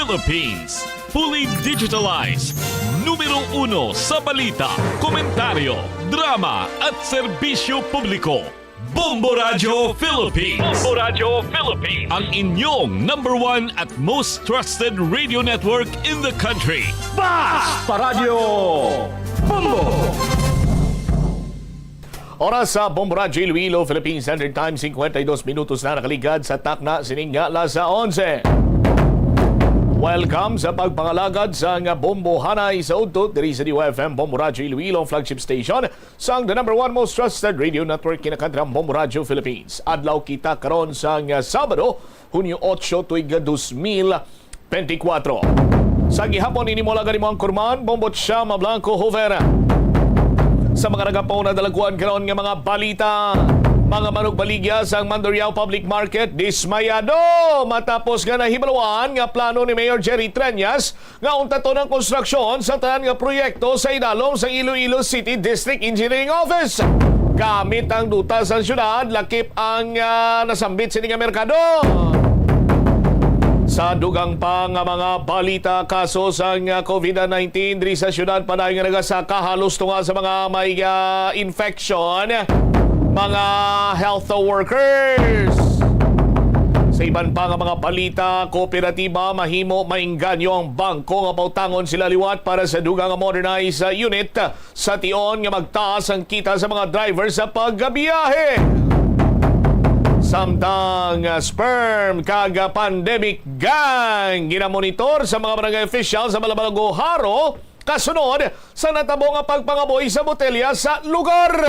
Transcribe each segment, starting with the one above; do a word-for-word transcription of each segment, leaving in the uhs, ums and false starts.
Philippines. Fully digitalized. Numero uno sa balita, komentaryo, drama at serbisyo publiko. Bombo Radio Philippines. Bombo Radio Philippines. Ang inyong number one at most trusted radio network in the country. Basta Radyo Bombo! Oras sa Bombo Radyo Iloilo, Philippine Standard Time, cincuenta y dos minutos na nakaligad sa takna sining nga alas onse. Welcome sa pagpangalagad sa nga Bombo Hanay sa udto diri sa D Y F M Bombo Radyo Iloilo, flagship station sang the number one most trusted radio network, kinakantrang Bombo Radyo Philippines. Adlaw kita karon sang Sabado, Hunyo otso, tuig dos mil benti kwatro. Sa gihapon ini mo lagad mo ang kurman, Bombo Chama Blanco Hoover. Sa mga nagapauna dalagkuan karon nga mga balita, mga manugbaligya sang Mandurriao Public Market dismayado matapos nga nahibaluan nga plano ni Mayor Jerry Treñas nga untaton ang konstruksyon sa tanan nga proyekto sa idalom sang Iloilo City District Engineering Office. Gamit ang duta sa syudad, lakip ang, ah, nasambit sini nga merkado. Sa dugang pa nga mga balita, kaso sang, ah, covid nineteen diri sa syudad padayon nga nagasaka, halos tunga sa mga may, ah, infection, mga health workers. Sa iban pa nga mga balita, kooperatiba mahimo maengganyo ang bangko nga pautangon sila liwat para sa dugang nga modernized, ah, unit sa tion nga magtaas ang kita sa mga driver sa pagbiyahe. Samtang, ah, sperm kag, ah, pandemic gang ginamonitor sa mga barangay official sa Balabago, Jaro, kasunod sa natabo nga pagpangaboy sa botelya sa lugar.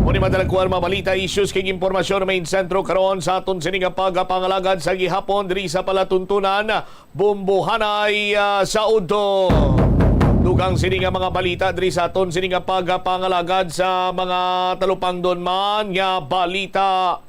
Mao ni madalagkuan mga balita, issues kag impormasyon, main sentro karon sa aton sini nga pagpangalagad sa gihapon diri sa palatuntunan, Bombo Hanay, ah, sa udto. Dugang sini nga mga balita diri sa aton sini nga pagpangalagad sa mga talupangdon man nga balita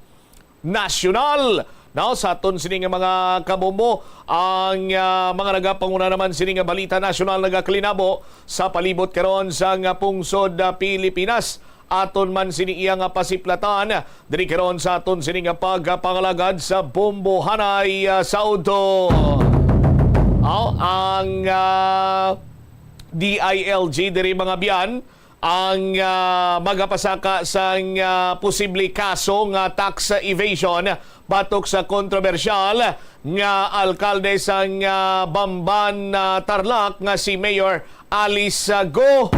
nasyonal. Now, sa aton sini nga mga kabombo, ang, ah, mga nagapanguna naman sini nga balita nasyonal nagakalinabo sa palibot karon sa nga pungsod, ah, Pilipinas. Aton man sini iya nga pasiplatan diri karon sa aton sini nga pagpangalagad sa Bombo Hanay, ah, sa udto. Aw, ang, ah, D I L G diri, mga biyan, ang, ah, magapasaka sang, ah, posible kaso nga tax evasion batok sa kontrobersyal nga alkalde sang, ah, Bamban, ah, Tarlac nga si Mayor Alice, ah, Go.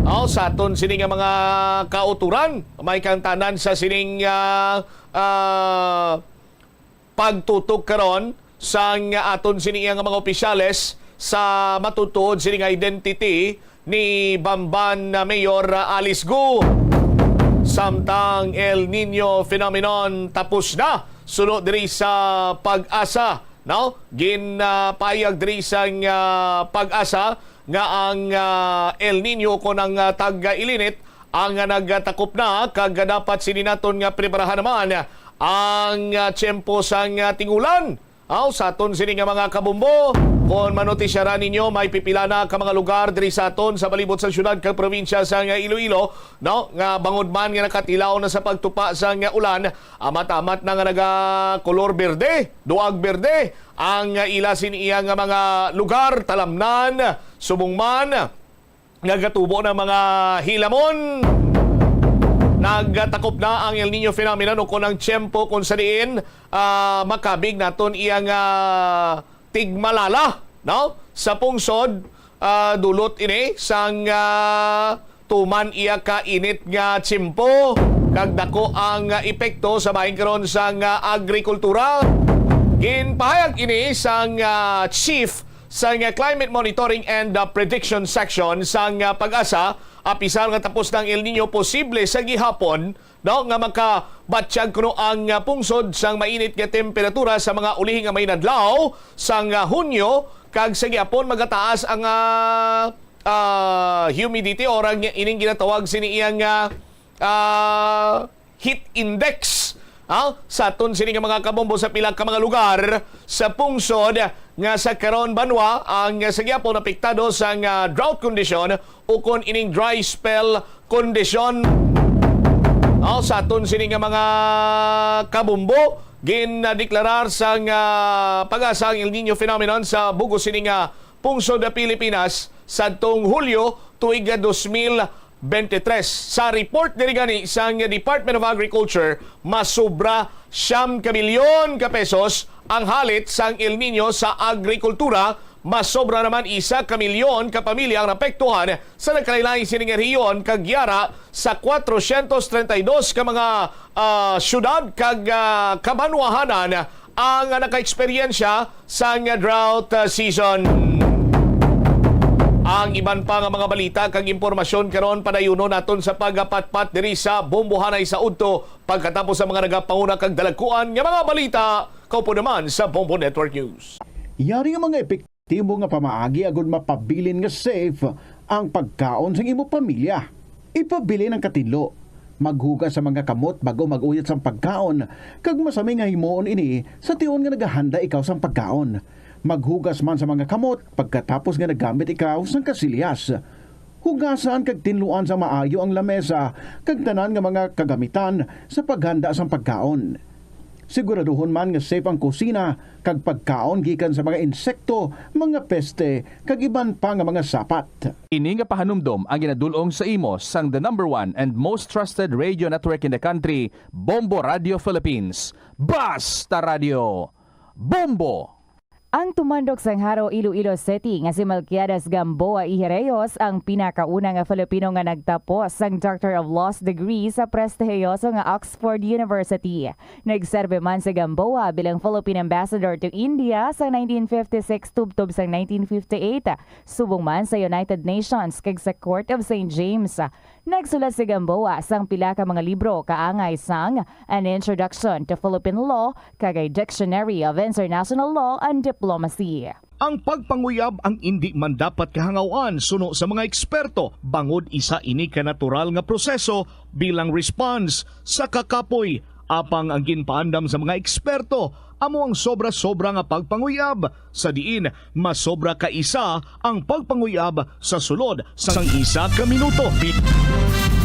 Aw, sa aton sini nga mga kauturan, may kangtanan sa sining, ah, ah, pagtutok karon sang aton sini nga mga opisyales sa matutuod sini nga identity ni Bamban na Mayor Alice Go. Samtang El Nino phenomenon tapos na, suno diri sa PAGASA, no? Ginpahayag diri sang, ah, PAGASA nga ang, ah, El Nino kon ang, ah, tag-ilinit ang, ah, nagtakop na, kag dapat sini naton nga preparahan naman ang, ah, tiyempo sang, ah, ting-ulan. Aw, sa aton sini nga mga kabombo, kon manotisyaran ninyo, may pipila na ka mga lugar diri sa aton sa palibot sa syudad kag probinsya sang Iloilo, no, nga bangod man nga nakatilaw na sa pagtupa sang ulan, amat-amat na nga naga-kolor berde, duag berde ang ila sini iya nga mga lugar, talamnan, subong man nagatubo ng mga hilamon. Nagtakop na ang El Nino phenomenon o kon ang tiyempo kung sa diin, ah, makabig naton iyang, ah, tigmalala, no? Sa pungsod, ah, dulot ini sang, ah, tuman iya ka init nga tiyempo, kag dako ang, ah, epekto sa bahin karon sang, ah, agrikultura. Ginpahayag ini sang, ah, chief sang Climate Monitoring and, uh, Prediction Section sang, uh, PAGASA, apisar nga tapos na ang El Nino, posible sa gihapon, no, nga makabatyag kuno ang, uh, pungsod sang mainit nga temperatura sa mga ulihi nga mga inadlaw sang, uh, Hunyo, kag sa gihapon magataas ang, uh, uh, humidity, or ang ining ginatawag sini iyang, uh, ah, heat index, ah, sa aton sini nga mga kabombo sa pila ka mga lugar sa pungsod nga sa karon banwa ang sa gihapon apektado sang, ah, drought condition ukon ining dry spell condition. Ah, sa aton sini nga mga kabombo, Gindeklarar sang, ah, PAGASA ang El Niño phenomenon sa bug-os sini nga pungsod sa Pilipinas sadtong Hulyo tuig nga dos mil bente tres. Sa report diri gani sang Department of Agriculture, masobra siyam ka bilyon ka pesos ang halit sang El Niño sa agrikultura. Masobra naman isa ka milyon ka pamilya ang naapektuhan sa nagkalain-lain sini nga rehiyon, kag yara sa kwatrocientos treinta y dos ka mga, ah, syudad kag, ah, kabanwahanan ang naka-eksperyensya sang drought, ah, season. Ang iban pa nga mga balita kag impormasyon karon, padayunon naton sa pagpatpat diri sa Bombohanay sa udto, pagkatapos sa mga nagapanguna kag dalagkuan nga mga balita. Kaupo naman sa Bombo Network News. Yari nga mga epektibo nga pamaagi agud mapabilin nga safe ang pagkaon sang imo pamilya. Ipabilin ang katinlo. Maghugas sa mga kamot bag-o mag-uyat sang pagkaon, kag masami nga himuon ini sa tion nga nagahanda ikaw sang pagkaon. Maghugas man sa mga kamot pagkatapos nga naggamit ikaw sang kasilyas. Hugasan kag tinluan sa maayo ang lamesa kag tanan nga mga kagamitan sa paghanda sang pagkaon. Siguraduhon man nga safe ang kusina kag pagkaon gikan sa mga insekto, mga peste, kag iban pa nga mga sapat. Ini nga pahanumdom ang ginadul-ong sa imo sang the number one and most trusted radio network in the country, Bombo Radio Philippines. Basta Radio Bombo! Ang tumandok sang Jaro, Iloilo City nga si Melquiades Gamboa y Reyes ang pinakauna nga Filipino nga nagtapos sang Doctor of Laws degree sa prestihiyoso nga Oxford University. Nagserbi man si Gamboa bilang Philippine Ambassador to India sa nineteen fifty-six tubtob sang nineteen fifty-eight, subong man sa United Nations kag sa Court of Saint James. Nagsulat si Gamboa sang pila ka mga libro kaangay sang An Introduction to Philippine Law kag A Dictionary of International Law and Diplomacy. Ang pagpanguyab ang indi man dapat kahangaw-an suno sa mga eksperto, bangod isa ini ka natural nga proseso bilang response sa kakapoy. Apang ang ginpaandam sa mga eksperto amo ang sobra-sobra nga pagpanguyab, sa diin masobra ka isa ang pagpanguyab sa sulod sang isa ka minuto.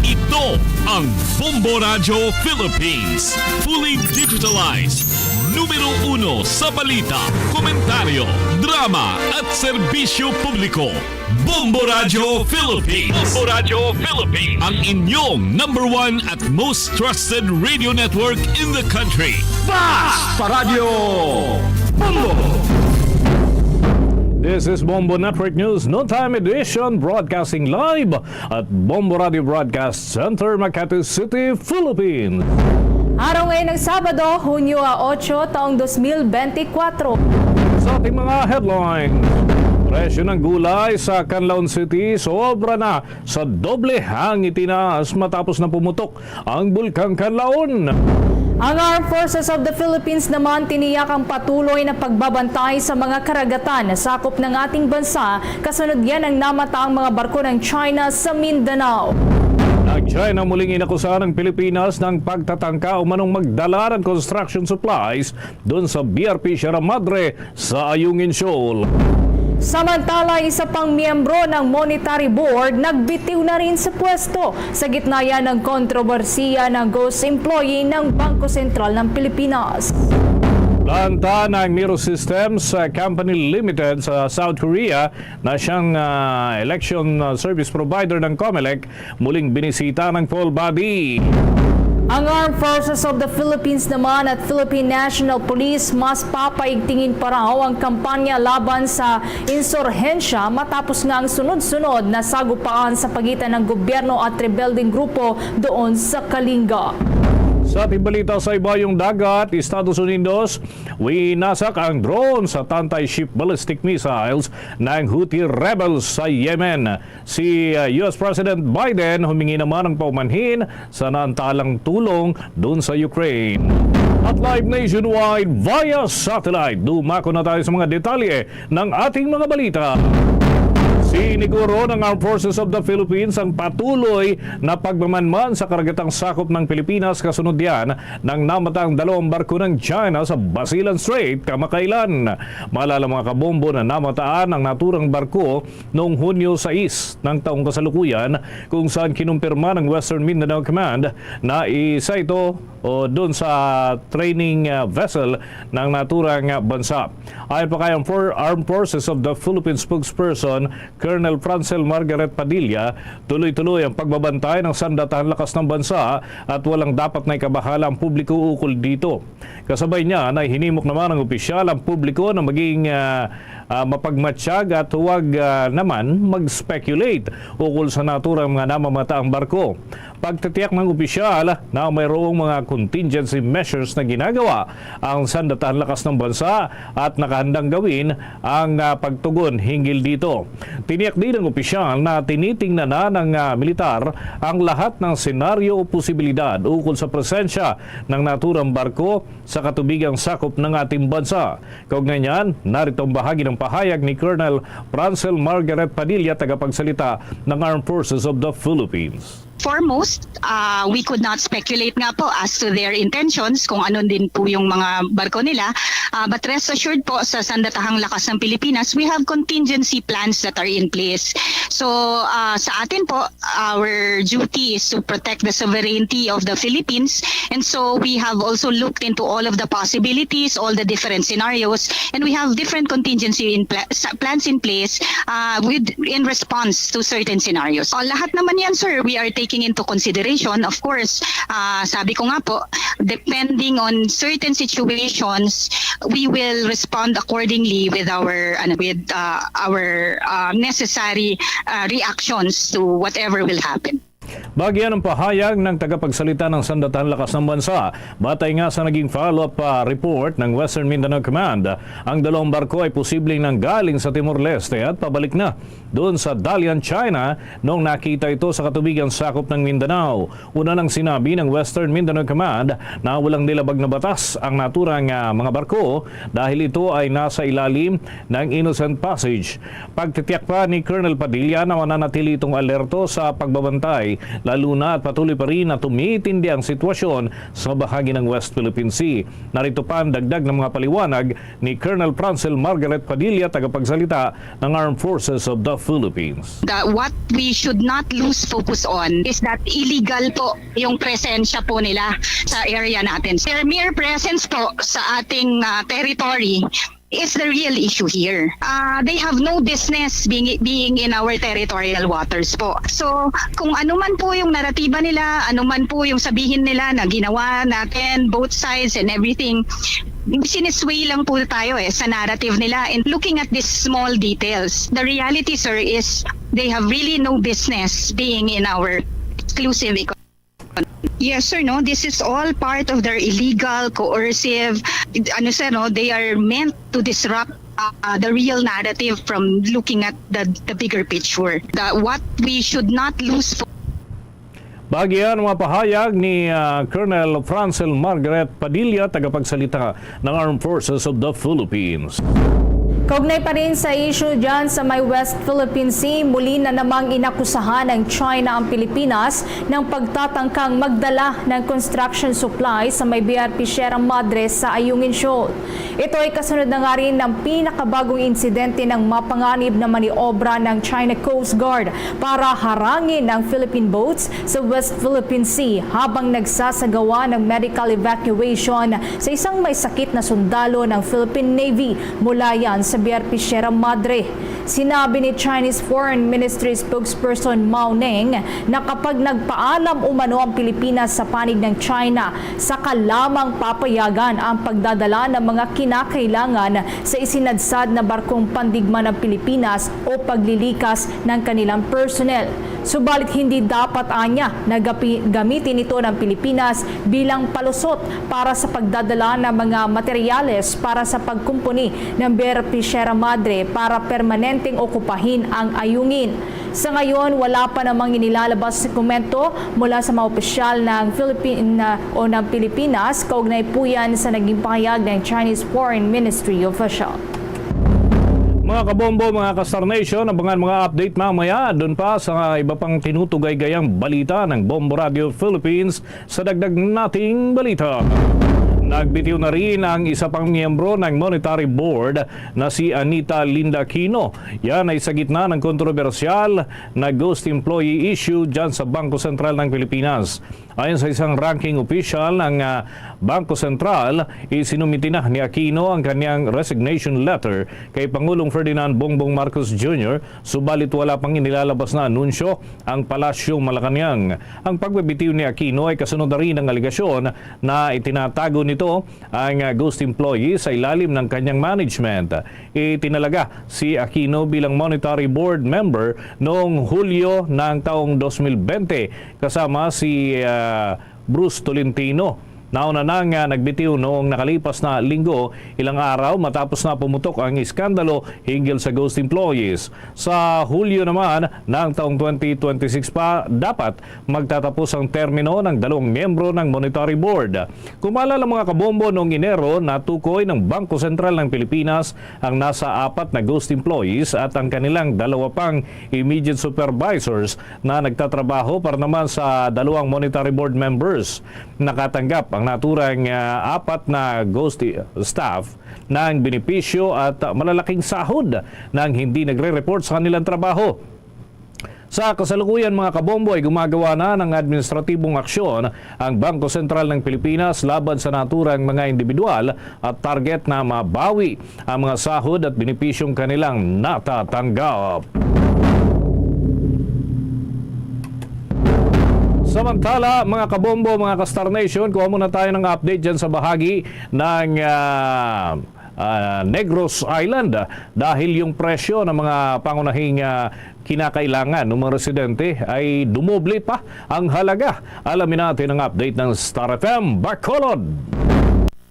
Ito ang Bombo Radyo Philippines, fully digitalized. Numero uno sa balita, komentaryo, drama, at serbisyo publiko. Bombo Radyo Philippines. Bombo Radyo Philippines. Ang inyong number one at most trusted radio network in the country. Basta Radyo Bombo! This is Bombo Network News Noontime Edition, broadcasting live at Bombo Radio Broadcast Center, Makati City, Philippines. Araw ngayon ng Sabado, Hunyo a ocho, taong dos mil bente kwatro. Sa ating mga headlines, presyo ng gulay sa Canlaon City sobra na sa doble ang itinaas matapos na pumutok ang Bulkang Canlaon. Ang Armed Forces of the Philippines naman tiniyak ang patuloy na pagbabantay sa mga karagatan na sakop ng ating bansa, kasunod yan ang namataang mga barko ng China sa Mindanao. Ang China muling inakusahan ang Pilipinas ng pagtatangka umanong magdala ng construction supplies doon sa B R P Sierra Madre sa Ayungin Shoal. Samantala, isa pang miyembro ng Monetary Board nagbitiw na rin sa pwesto sa gitna yan ng kontrobersiya ng ghost employee ng Bangko Sentral ng Pilipinas. Planta ng Miro Systems, uh, Company Limited sa South Korea na siyang, uh, election, uh, service provider ng Comelec muling binisita ng full body. Ang Armed Forces of the Philippines naman at Philippine National Police mas papaigtingin pa raw ang kampanya laban sa insurhensya matapos nga ang sunod-sunod na sagupaan sa pagitan ng gobyerno at rebeldeng grupo doon sa Kalinga. Sa ating balita sa ibayong dagat, Estados Unidos, winasak ang drone sa anti-ship ballistic missiles ng Houthi rebels sa Yemen. Si, uh, U S President Biden humingi naman ng paumanhin sa naantalang tulong dun sa Ukraine. At live nationwide via satellite, dumako na tayo sa mga detalye ng ating mga balita. Siniguro ng Armed Forces of the Philippines ang patuloy na pagmamanman sa karagatang sakop ng Pilipinas kasunod yan ng namataang dalawang barko ng China sa Basilan Strait kamakailan. Maalala, mga kabombo, na namataan ang naturang barko noong Hunyo sais ng taong kasalukuyan, kung saan kinumpirma ng Western Mindanao Command na isa ito o doon sa training, ah, vessel ng naturang, ah, bansa. Ayon pa kay ang for-, Armed Forces of the Philippines spokesperson Colonel Francel Margaret Padilla, tuloy-tuloy ang pagbabantay ng sandatahan lakas ng bansa at walang dapat na ikabahala ang publiko ukol dito. Kasabay niya, nahihinimok naman ang opisyal ang publiko na maging, ah, ah, mapagmatsyag at huwag, ah, naman mag-speculate ukol sa naturang mga namamataang barko. Pagtitiyak ng opisyal na mayroong mga contingency measures na ginagawa ang sandatahan lakas ng bansa at nakahandang gawin ang, ah, pagtugon hinggil dito. Tiniyak din ng opisyal na tinitingnan na ng, ah, militar ang lahat ng senaryo o posibilidad ukol sa presensya ng naturang barko sa katubigang sakop ng ating bansa. Kaugnay niyan, narito ang bahagi ng pahayag ni Colonel Francel Margaret Padilla, tagapagsalita ng Armed Forces of the Philippines. Foremost, uh, we could not speculate nga po as to their intentions, kung ano din po yung mga barko nila. Uh, but rest assured po, sa Sandatahang Lakas ng Pilipinas, we have contingency plans that are in place. So, uh, sa atin po, our duty is to protect the sovereignty of the Philippines. And so we have also looked into all of the possibilities, all the different scenarios, and we have different contingency in pla- sa- plans in place, uh, with in response to certain scenarios. Uh, lahat naman yan, sir, we are taking into consideration. Of course, uh, sabi ko nga po, depending on certain situations, we will respond accordingly with our, ano, with, uh, our, uh, necessary, uh, reactions to whatever will happen. Bagian ang pahayag ng tagapagsalita ng Sandatahan Lakas ng Bansa. Batay nga sa naging follow-up, ah, report ng Western Mindanao Command, ang dalawang barko ay posibleng nanggaling sa Timor-Leste at pabalik na doon sa Dalian, China, noong nakita ito sa katubigan sakop ng Mindanao. Una nang sinabi ng Western Mindanao Command na walang nilabag na batas ang naturang, ah, mga barko dahil ito ay nasa ilalim ng Innocent Passage. Pagtitiyak pa ni Colonel Padilla na mananatili itong alerto sa pagbabantay, lalo na at patuloy pa rin na tumitindi ang sitwasyon sa bahagi ng West Philippine Sea. Narito pa ang dagdag ng mga paliwanag ni Colonel Francel Margaret Padilla, tagapagsalita ng Armed Forces of the Philippines. The, what we should not lose focus on is that illegal po yung presensya po nila sa area natin. Their mere presence po sa ating, ah, territory is the real issue here. Uh, they have no business being being in our territorial waters po. So, kung ano man po yung naratiba nila, ano man po yung sabihin nila na ginawa natin, both sides and everything, sinisway lang po tayo eh sa narrative nila. And looking at these small details, the reality, sir, is they have really no business being in our exclusive economy. Yes, sir, no? This is all part of their illegal, coercive, ano, sir, no? They are meant to disrupt, uh, the real narrative from looking at the, the bigger picture. The, what we should not lose fo- Bagian mga pahayag ni, ah, Colonel Francel Margaret Padilla, tagapagsalita ng Armed Forces of the Philippines. Kaugnay pa rin sa issue dyan sa may West Philippine Sea, muli na namang inakusahan ng China ang Pilipinas ng pagtatangkang magdala ng construction supply sa may B R P Sierra Madre sa Ayungin Shoal. Ito ay kasunod na nga rin ng pinakabagong insidente ng mapanganib na maniobra ng China Coast Guard para harangin ang Philippine boats sa West Philippine Sea habang nagsasagawa ng medical evacuation sa isang may sakit na sundalo ng Philippine Navy mula yan sa B R P Sierra Madre. Sinabi ni Chinese Foreign Ministry spokesperson Mao Ning na kapag nagpaalam umano ang Pilipinas sa panig ng China, saka lamang papayagan ang pagdadala ng mga kinakailangan sa isinadsad na barkong pandigma ng Pilipinas o paglilikas ng kanilang personnel. Subalit hindi dapat anya na gapi-, gamitin ito ng Pilipinas bilang palusot para sa pagdadala ng mga materyales para sa pagkumpuni ng B R P Sierra Madre para permanenteng okupahin ang Ayungin. Sa ngayon, wala pa namang inilalabas na komento mula sa mga opisyal ng Philippine, o ng Pilipinas kaugnay po yan sa naging pahayag ng Chinese Foreign Ministry official. Mga kabombo, mga ka-Star Nation, abangan mga update mamaya. Doon pa sa iba pang tinutugay-gayang balita ng Bombo Radio Philippines. Sa dagdag nating balita, nagbitiw na rin ang isa pang miyembro ng Monetary Board na si Anita Linda Aquino. Yan ay sa gitna ng kontrobersyal na ghost employee issue dyan sa Bangko Sentral ng Pilipinas. Ayon sa isang ranking official ng, ah, Bangko Sentral, isinumiti na ni Aquino ang kanyang resignation letter kay Pangulong Ferdinand Bongbong Marcos Junior, subalit wala pang inilalabas na anunsyo ang Palasyong Malacañang. Ang pagbibitiw ni Aquino ay kasunod na rin ng alegasyon na itinatago nito ang, ah, ghost employee sa ilalim ng kanyang management. Itinalaga si Aquino bilang Monetary Board member noong Hulyo ng taong dos mil bente, kasama si, ah, Bruce Tolentino. Nauna na nga nagbitiw noong nakalipas na Linggo, ilang araw matapos na pumutok ang iskandalo hinggil sa ghost employees. Sa Hulyo naman ng taong twenty twenty-six pa, dapat magtatapos ang termino ng dalawang miyembro ng Monetary Board. Kumala lang, mga kabombo, noong Enero, natukoy ng Bangko Sentral ng Pilipinas ang nasa apat na ghost employees at ang kanilang dalawa pang immediate supervisors na nagtatrabaho para naman sa dalawang Monetary Board members. Nakatanggap ang naturang, ah, apat na ghost i-, staff ng benepisyo at, ah, malalaking sahod nang hindi nagre-report sa kanilang trabaho. Sa kasalukuyan, mga kabombo, ay gumagawa na ng administratibong aksyon ang Bangko Sentral ng Pilipinas laban sa naturang mga individual at target na mabawi ang mga sahod at benepisyong kanilang natatanggap. Samantala, mga kabombo, mga ka-Star Nation, kuha muna tayo ng update dyan sa bahagi ng, ah, ah, Negros Island, dahil yung presyo ng mga pangunahing, ah, kinakailangan ng mga residente ay dumoble pa ang halaga. Alamin natin ang update ng Star F M Bacolod.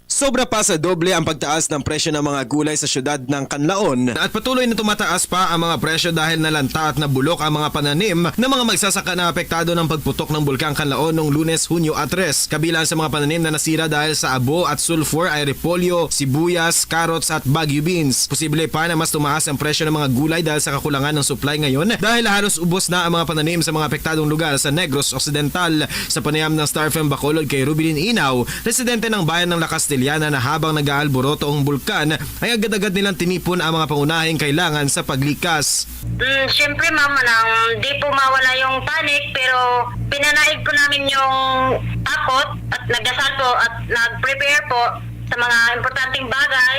Sobra pa sa doble ang pagtaas ng presyo ng mga gulay sa siyudad ng Canlaon, at patuloy na tumataas pa ang mga presyo dahil nalanta at nabulok ang mga pananim ng mga magsasaka na apektado ng pagputok ng Bulkang Canlaon noong Lunes, Hunyo a tres. Kabilang sa mga pananim na nasira dahil sa abo at sulfur ay repolyo, sibuyas, carrots at Baguio beans. Posible pa na mas tumaas ang presyo ng mga gulay dahil sa kakulangan ng supply ngayon, dahil halos ubos na ang mga pananim sa mga apektadong lugar sa Negros Occidental. Sa panayam ng Star F M Bacolod kay Rubilin Inaw, residente ng bayan ng La Castellana, na habang nag-aalboroto ang bulkan, ay agad-agad nilang tinipon ang mga pangunahing kailangan sa paglikas. Mm, syempre, ma'am, nang di po mawala yung panic, pero pinanaig po namin yung takot at nagdasal po at nag-prepare po sa mga importanteng bagay,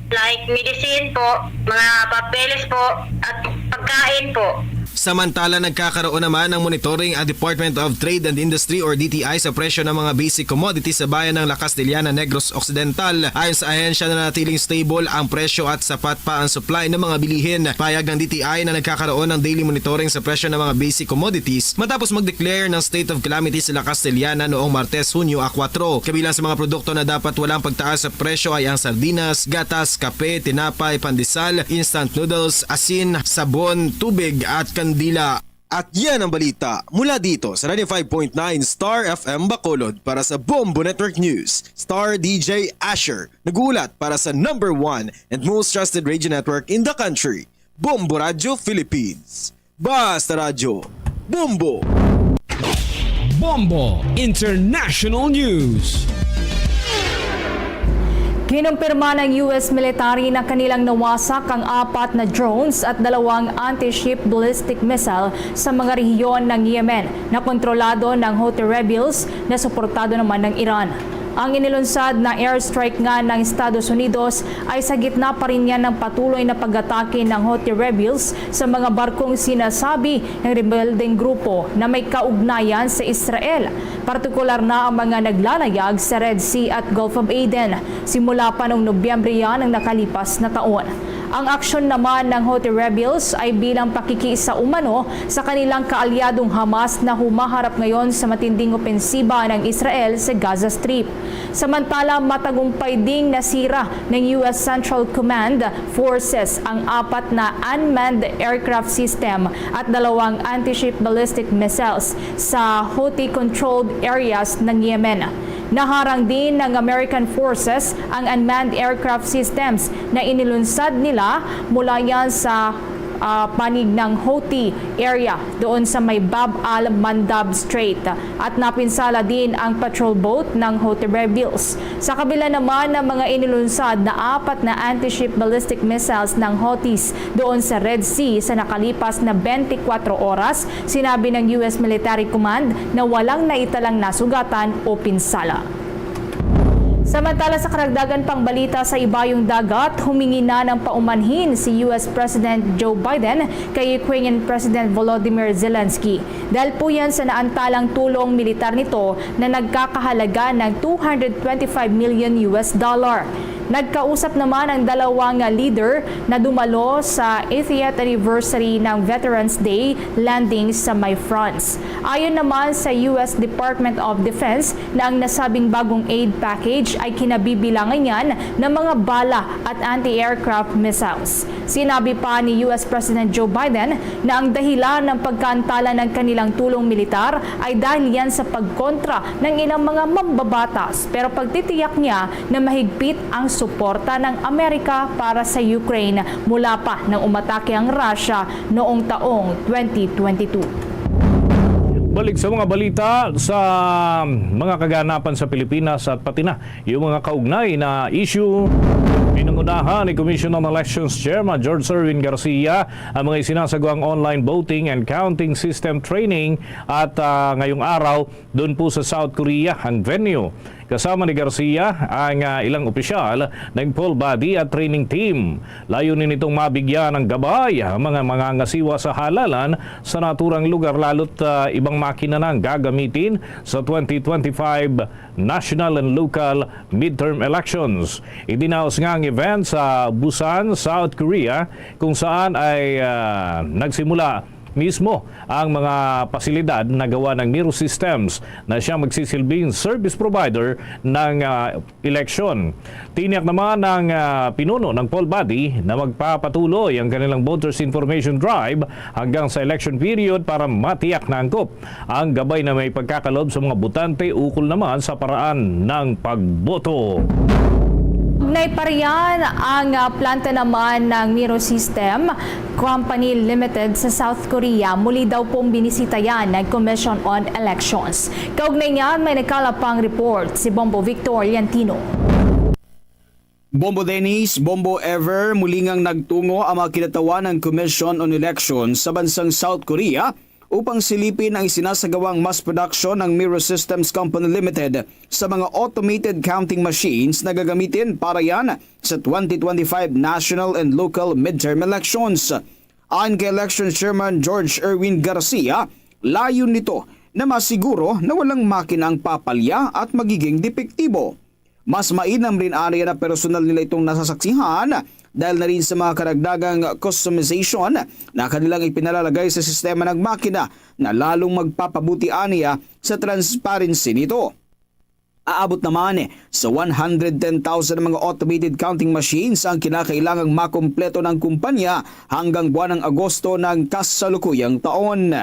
like medicine po, mga papeles po, at pagkain po. Samantala, nagkakaroon naman ng monitoring ang Department of Trade and Industry or D T I sa presyo ng mga basic commodities sa bayan ng La Castellana, Negros Occidental. Ayon sa ahensya, nanatiling stable ang presyo at sapat pa ang supply ng mga bilihin. Pahayag ng D T I na nagkakaroon ng daily monitoring sa presyo ng mga basic commodities matapos mag-declare ng state of calamity sa La Castellana noong Martes, Hunyo a kuwatro. Kabilang sa mga produkto na dapat walang pagtaas sa presyo ay ang sardinas, gatas, kape, tinapay, pandesal, instant noodles, asin, sabon, tubig at kandila. At yan ang balita mula dito sa ninety-five point nine Star F M Bacolod. Para sa Bombo Network News, Star D J Asher, nag-uulat para sa number one and most trusted radio network in the country, Bombo Radyo Philippines. Basta Radyo, Bombo! Bombo International News. Kinumpirma ng U S military na kanilang nawasak ang apat na drones at dalawang anti-ship ballistic missile sa mga rehiyon ng Yemen na kontrolado ng Houthi rebels na suportado naman ng Iran. Ang inilunsad na airstrike nga ng Estados Unidos ay sa gitna pa rin niya ng patuloy na pag-atake ng Houthi rebels sa mga barkong sinasabi ng rebeldeng grupo na may kaugnayan sa Israel, partikular na ang mga naglalayag sa Red Sea at Gulf of Aden, simula pa noong Nobyembre yan ng nakalipas na taon. Ang aksyon naman ng Houthi rebels ay bilang pakikisa umano sa kanilang kaalyadong Hamas na humaharap ngayon sa matinding opensiba ng Israel sa Gaza Strip. Samantala, matagumpay ding nasira ng U S Central Command forces ang apat na unmanned aircraft system at dalawang anti-ship ballistic missiles sa Houthi-controlled areas ng Yemen. Naharang din ng American forces ang unmanned aircraft systems na inilunsad nila mula yan sa, ah, panig ng Houthi area doon sa may Bab al-Mandab Strait, at napinsala din ang patrol boat ng Houthi rebels. Sa kabila naman ng mga inilunsad na apat na anti-ship ballistic missiles ng Houthis doon sa Red Sea sa nakalipas na twenty-four oras, sinabi ng U S Military Command na walang naitalang nasugatan o pinsala. Samantala, sa karagdagan pang balita sa ibayong dagat, humingi na ng paumanhin si U S President Joe Biden kay Ukrainian President Volodymyr Zelensky dahil po yan sa naantalang tulong militar nito na nagkakahalaga ng two hundred twenty-five million U S dollar. Nagkausap naman ang dalawang leader na dumalo sa eightieth anniversary ng Veterans Day landing sa may France. Ayon naman sa U S Department of Defense, na ang nasabing bagong aid package ay kinabibilangan niyan ng mga bala at anti-aircraft missiles. Sinabi pa ni U S President Joe Biden na ang dahilan ng pagkaantala ng kanilang tulong militar ay dahil yan sa pagkontra ng ilang mga mambabatas, pero pagtitiyak niya na mahigpit ang suporta ng Amerika para sa Ukraine mula pa nang umatake ang Russia noong taong twenty twenty-two. Balik sa mga balita sa mga kaganapan sa Pilipinas at pati na yung mga kaugnay na issue. Pinangunahan ni Commission on Elections Chairman George Erwin Garcia ang mga isinasagawang online voting and counting system training at, ah, ngayong araw doon po sa South Korea ang venue. Kasama ni Garcia ang, ah, ilang opisyal ng poll body at training team. Layunin nitong mabigyan ng gabay ang mga mangangasiwa sa halalan sa naturang lugar, lalo't, ah, ibang makina na ang gagamitin sa twenty twenty-five national and local midterm elections. Idinaos nga ang event sa Busan, South Korea, kung saan ay, ah, nagsimula mismo ang mga pasilidad na gawa ng Miro Systems na siya magsisilbing service provider ng, ah, eleksyon. Tiniyak naman ng, ah, pinuno ng poll body na magpapatuloy ang kanilang voters information drive hanggang sa election period para matiyak na angkop ang gabay na may pagkakalob sa mga botante ukol naman sa paraan ng pagboto. Nay parian ang, ah, planta naman ng Miro System Company Limited sa South Korea, muli daw pong binisita yan ng Commission on Elections. Kaugnay niyan, may nagkalap pang report si Bombo Victor Liantino. Bombo Dennis, Bombo Ever, muli ngang nagtungo ang mga kinatawan ng Commission on Elections sa bansang South Korea upang silipin ang isinasagawang mass production ng Miro Systems Company Limited sa mga automated counting machines na gagamitin para yan sa twenty twenty-five national and local midterm elections. Ayon kay Election Chairman George Erwin Garcia, layon nito na masiguro na walang makina ang papalya at magiging depektibo. Mas mainam rin aniya na personal nila itong nasasaksihan dahil na rin sa mga karagdagang customization na kanilang ipinalalagay sa sistema ng makina na lalong magpapabuti aniya sa transparency nito. Aabot naman sa one hundred ten thousand mga automated counting machines ang kinakailangang makumpleto ng kumpanya hanggang buwan ng Agosto ng kasalukuyang taon.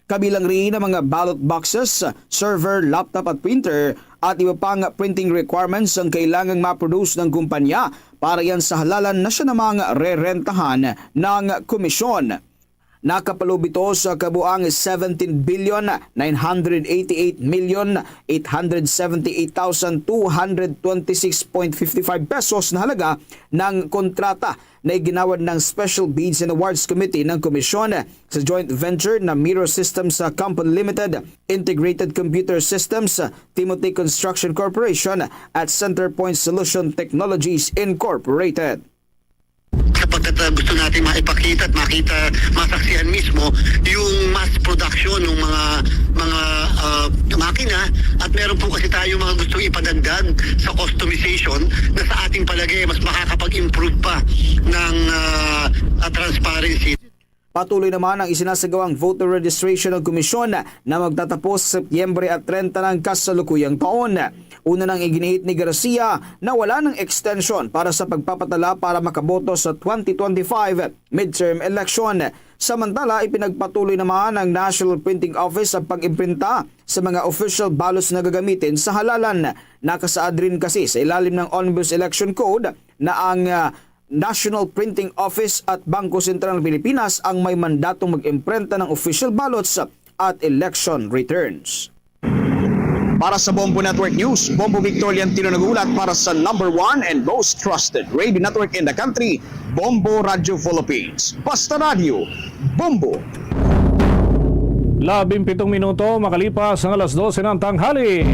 Kabilang rin ang mga ballot boxes, server, laptop at printer at iba pang printing requirements ang kailangang ma-produce ng kumpanya para yan sa halalan na siya namang rerentahan ng komisyon. Nakapaloob ito sa kabuang seventeen billion nine hundred eighty-eight million eight hundred seventy-eight thousand two hundred twenty-six point fifty-five pesos na halaga ng kontrata na iginawad ng Special Bids and Awards Committee ng Komisyon sa joint venture na Miro Systems Company Limited, Integrated Computer Systems, Timothy Construction Corporation at Centerpoint Solution Technologies Incorporated. Sapagkat, ah, gusto natin maipakita at makita, masaksihan mismo yung mass production ng mga mga ah, makina, at meron po kasi tayo mga gusto ipadagdag sa customization na sa ating palagay mas makakapag-improve pa ng ah, ah, transparency. Patuloy naman ang isinasagawang voter registration ng komisyon na magtatapos sa Setyembre at treinta ng kasalukuyang taon. Una nang iginiit ni Garcia na wala ng extension para sa pagpapatala para makaboto sa twenty twenty-five midterm election. Samantala, ipinagpatuloy naman ng National Printing Office ang pag-imprinta sa mga official ballots na gagamitin sa halalan. Nakasaad rin kasi sa ilalim ng Omnibus Election Code na ang, ah, National Printing Office at Bangko Sentral ng Pilipinas ang may mandatong mag-imprenta ng official ballots at election returns. Para sa Bombo Network News, Bombo Victorian Tino nag-uulat para sa number one and most trusted radio network in the country, Bombo Radio Philippines. Basta Radio, Bombo. Labing pitong minuto makalipas ang alas dose ng tanghali.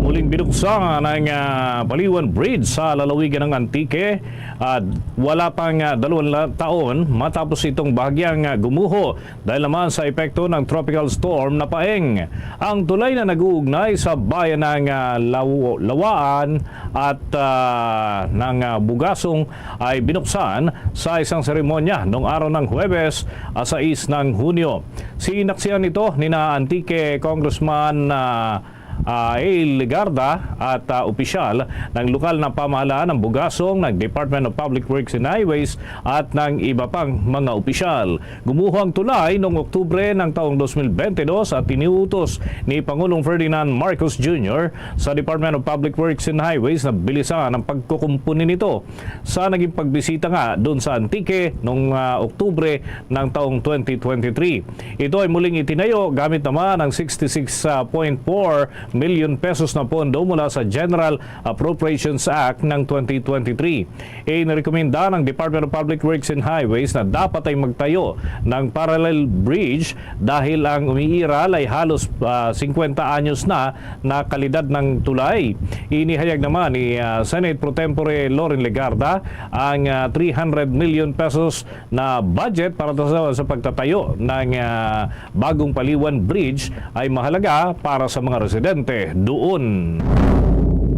Muling binuksan ang, ah, Paliwan Bridge sa lalawigan ng Antique, at wala pang, ah, dalawang la-, taon matapos itong bahagyang, ah, gumuho dahil naman sa epekto ng Tropical Storm Napaeng. Ang tulay na nag-uugnay sa bayan ng, ah, Law-, Lawaan at, ah, ng, ah, Bugasong ay binuksan sa isang seremonya noong araw ng Huwebes, ah, sais ng Hunyo. Sinaksihan ito ni na Antique Congressman, ah, ah, A. Legarda at, ah, opisyal ng lokal na pamahalaan ng Bugasong, ng Department of Public Works and Highways at ng iba pang mga opisyal. Gumuho ang tulay noong Oktubre ng taong dos mil bente dos at iniutos ni Pangulong Ferdinand Marcos Junior sa Department of Public Works and Highways na bilisan ang pagkukumpuni nito sa naging pagbisita nga doon sa Antique noong, ah, Oktubre ng taong twenty twenty-three. Ito ay muling itinayo gamit naman ang sixty-six point four million pesos na pondo mula sa General Appropriations Act ng twenty twenty-three. Inirekomenda ng Department of Public Works and Highways na dapat ay magtayo ng parallel bridge dahil ang umiiral ay halos, ah, singkwenta anyos na na kalidad ng tulay. Inihayag naman ni, ah, Senate Pro Tempore Loren Legarda ang, ah, three hundred million pesos na budget para sa, sa pagtatayo ng, ah, bagong Paliwan Bridge ay mahalaga para sa mga residente doon.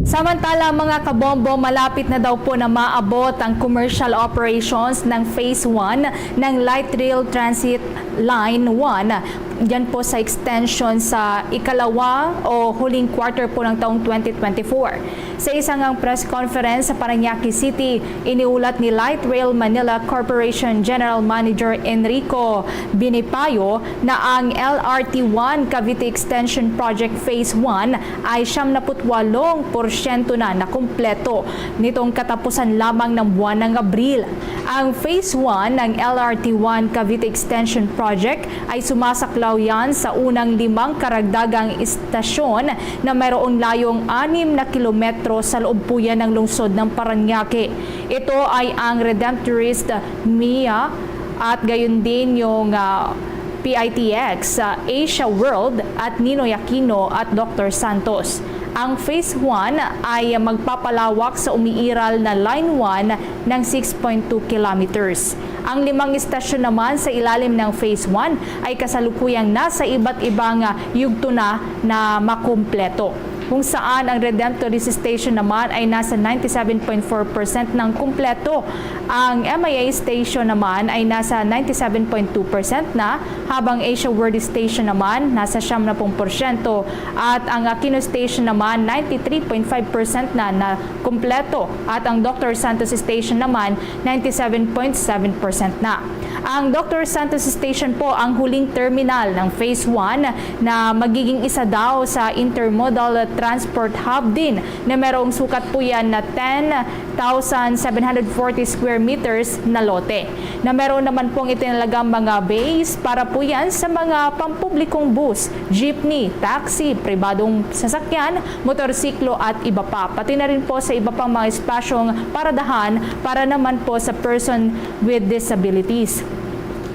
Samantala, mga kabombo, malapit na daw po na maabot ang commercial operations ng Phase one ng Light Rail Transit Line one. Yan po sa extension sa ikalawa o huling quarter po ng taong twenty twenty-four. Sa isang press conference sa Parañaque City, iniulat ni Light Rail Manila Corporation General Manager Enrico Binipayo na ang L R T one Cavite Extension Project Phase one ay siyam na put walong porsyento na nakumpleto nitong katapusan lamang ng buwan ng Abril. Ang Phase one ng L R T one Cavite Extension Project ay sumasaklaw yan sa unang limang karagdagang istasyon na mayroong layong anim na kilometro sa loob po yan ng lungsod ng Parañaque. Ito ay ang Redemptorist Mia at gayon din yung, ah, P I T X, ah, Asia World at Ninoy Aquino at Doctor Santos. Ang Phase one ay magpapalawak sa umiiral na Line one ng six point two kilometers. Ang limang istasyon naman sa ilalim ng Phase one ay kasalukuyang nasa iba't ibang, ah, yugto na na makumpleto, kung saan ang Redemptorist Station naman ay nasa ninety-seven point four percent ng kumpleto. Ang M I A Station naman ay nasa ninety-seven point two percent na, habang Asia World Station naman nasa siyam na pung porsyento, at ang Aquino Station naman ninety-three point five percent na, na kumpleto, at ang Doctor Santos Station naman ninety-seven point seven percent na. Ang Doctor Santos Station po ang huling terminal ng Phase one na magiging isa daw sa intermodal transport hub din na merong sukat po yan na ten thousand seven hundred forty square meters na lote, na meron naman pong itinalagang mga bays para po yan sa mga pampublikong bus, jeepney, taxi, pribadong sasakyan, motorsiklo at iba pa, pati na rin po sa iba pang mga espasyong paradahan para naman po sa person with disabilities.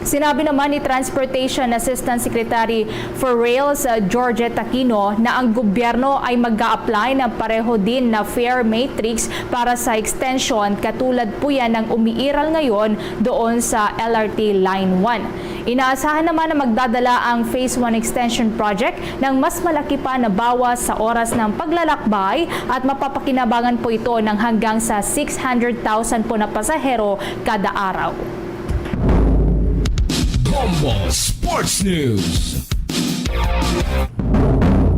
Sinabi naman ni Transportation Assistant Secretary for Rails, uh, Georgette Aquino, na ang gobyerno ay mag-a-apply ng pareho din na fare matrix para sa extension, katulad po yan ng umiiral ngayon doon sa L R T Line one. Inaasahan naman na magdadala ang Phase one Extension Project ng mas malaki pa na bawas sa oras ng paglalakbay at mapapakinabangan po ito ng hanggang sa six hundred thousand po na pasahero kada araw. Bombo Sports News.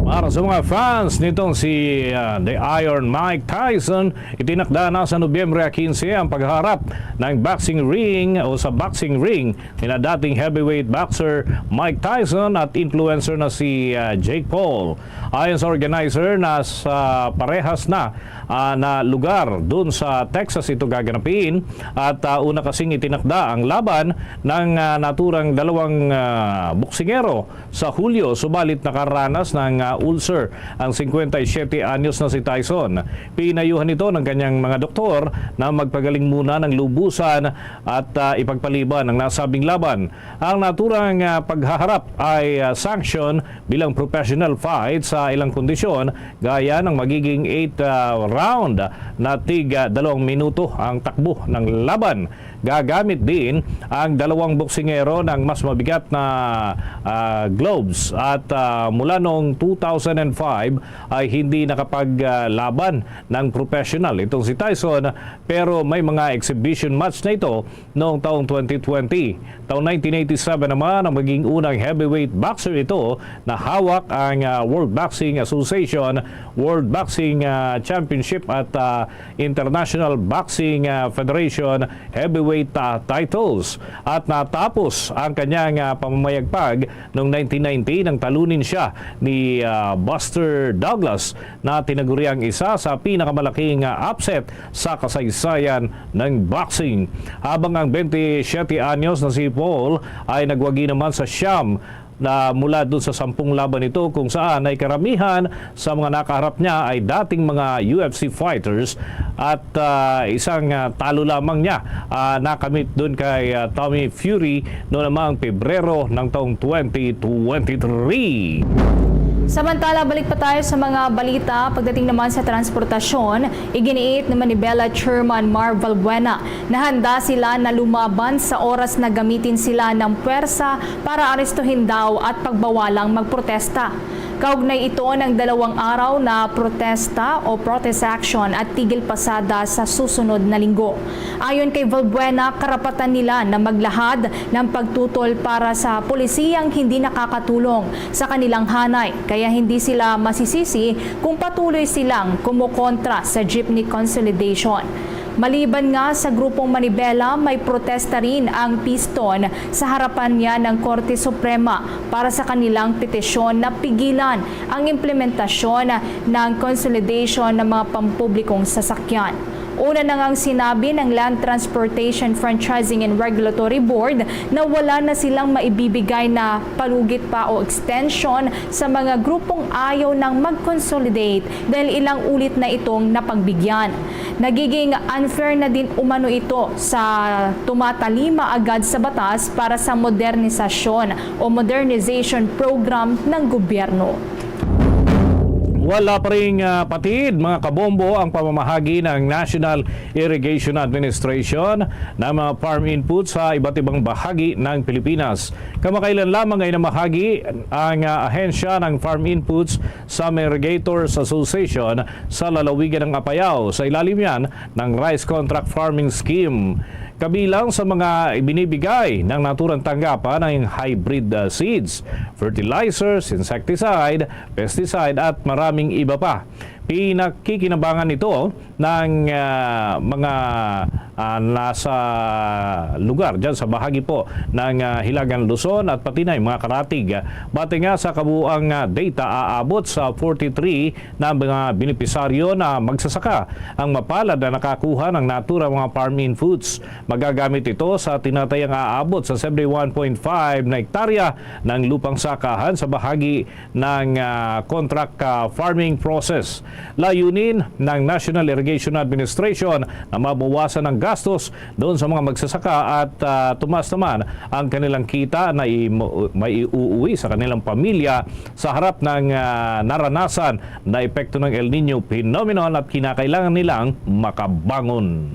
Para sa mga fans nitong si, ah, The Iron Mike Tyson, itinakda na sa Nobyembre quince ang pagharap ng boxing ring o sa boxing ring nila dating heavyweight boxer Mike Tyson at influencer na si, ah, Jake Paul. Ayon sa organizer, nasa parehas na, ah, na lugar dun sa Texas ito gaganapin at, ah, una kasing itinakda ang laban ng, ah, naturang dalawang, ah, boksingero sa Hulyo, subalit nakaranas ng, ah, ulcer ang singkwenta y siyete anyos na si Tyson. Pinayuhan ito ng kanyang mga doktor na magpagaling muna ng lubusan at, ah, ipagpaliban ang nasabing laban. Ang naturang, ah, paghaharap ay, ah, sanction bilang professional fight sa ilang kondisyon, gaya ng magiging eight, ah, round na tig, ah, dalawang minuto ang takbo ng laban. Gagamit din ang dalawang boksingero ng mas mabigat na, ah, gloves at, ah, mula noong two thousand and five ay hindi nakapaglaban ng professional itong si Tyson, pero may mga exhibition match na ito noong taong twenty twenty. Taong nineteen eighty-seven naman ang maging unang heavyweight boxer ito na hawak ang, ah, World Boxing Association, World Boxing, ah, Championship at, ah, International Boxing, ah, Federation heavyweight, ah, titles. At natapos ang kanyang, ah, pamamayagpag noong nineteen ninety nang talunin siya ni, ah, Buster Douglas na tinaguriang isa sa pinakamalaking, ah, upset sa kasaysayan ng boxing. Habang ang twenty-seven anyos na si Paul ay nagwagi naman sa siyam na mula dun sa sampung laban nito, kung saan ay karamihan sa mga nakaharap niya ay dating mga U F C fighters at, ah, isang, ah, talo lamang niya, ah, nakamit dun kay, ah, Tommy Fury noon namang Pebrero ng taong twenty twenty-three. Samantala, balik pa tayo sa mga balita pagdating naman sa transportasyon. Iginiit ni Manibela Chairman Mar Valbuena na handa sila na lumaban sa oras na gamitin sila ng pwersa para arestuhin daw at pagbawalang magprotesta. Kaugnay ito ng dalawang araw na protesta o protest action at tigil pasada sa susunod na linggo. Ayon kay Valbuena, karapatan nila na maglahad ng pagtutol para sa polisiyang hindi nakakatulong sa kanilang hanay, kaya hindi sila masisisi kung patuloy silang kumokontra sa jeepney consolidation. Maliban nga sa grupong Manibela, may protesta rin ang Piston sa harapan niya ng Korte Suprema para sa kanilang petisyon na pigilan ang implementasyon ng consolidation ng mga pampublikong sasakyan. Una na ngang sinabi ng Land Transportation Franchising and Regulatory Board na wala na silang maibibigay na palugit pa o extension sa mga grupong ayaw nang mag-consolidate dahil ilang ulit na itong napagbigyan. Nagiging unfair na din umano ito sa tumatalima agad sa batas para sa modernisasyon o modernization program ng gobyerno. Wala pa ring, ah, patid, mga kabombo, ang pamamahagi ng National Irrigation Administration ng mga farm inputs sa iba't ibang bahagi ng Pilipinas. Kamakailan lamang ay namahagi ang, ah, ahensya ng farm inputs sa Irrigators Association sa lalawigan ng Apayao. Sa ilalim yan ng Rice Contract Farming Scheme. Kabilang sa mga ibinibigay ng naturang tanggapan ay hybrid, ah, seeds, fertilizers, insecticide, pesticide at maraming iba pa. Pinakikinabangan ito ng, ah, mga, ah, nasa lugar dyan sa bahagi po ng, ah, Hilagang Luzon at pati na yung mga karatig. Bati nga sa kabuang, ah, data, aabot sa forty-three na mga benepisaryo na magsasaka ang mapalad na nakakuha ng naturang mga farm inputs. Magagamit ito sa tinatayang aabot sa seventy-one point five na hektarya ng lupang sakahan sa bahagi ng, ah, contract, ah, farming process. Layunin ng National Irrigation Administration na mabawasan ang gastos doon sa mga magsasaka at, ah, tumaas naman ang kanilang kita na i-, maiuuwi sa kanilang pamilya sa harap ng, ah, naranasan na epekto ng El Niño phenomenon at kinakailangan nilang makabangon.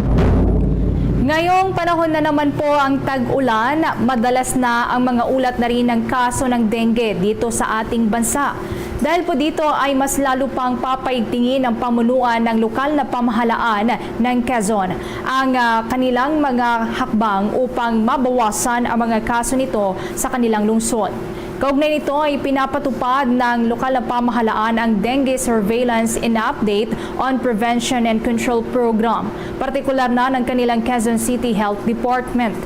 Ngayong panahon na naman po ang tag-ulan, madalas na ang mga ulat na rin ng kaso ng dengue dito sa ating bansa. Dahil po dito ay mas lalo pang papaigtingin ang pamunuan ng lokal na pamahalaan ng Quezon ang, ah, kanilang mga hakbang upang mabawasan ang mga kaso nito sa kanilang lungsod. Kaugnay nito ay pinapatupad ng lokal na pamahalaan ang Dengue Surveillance and Update on Prevention and Control Program, partikular na ng kanilang Quezon City Health Department.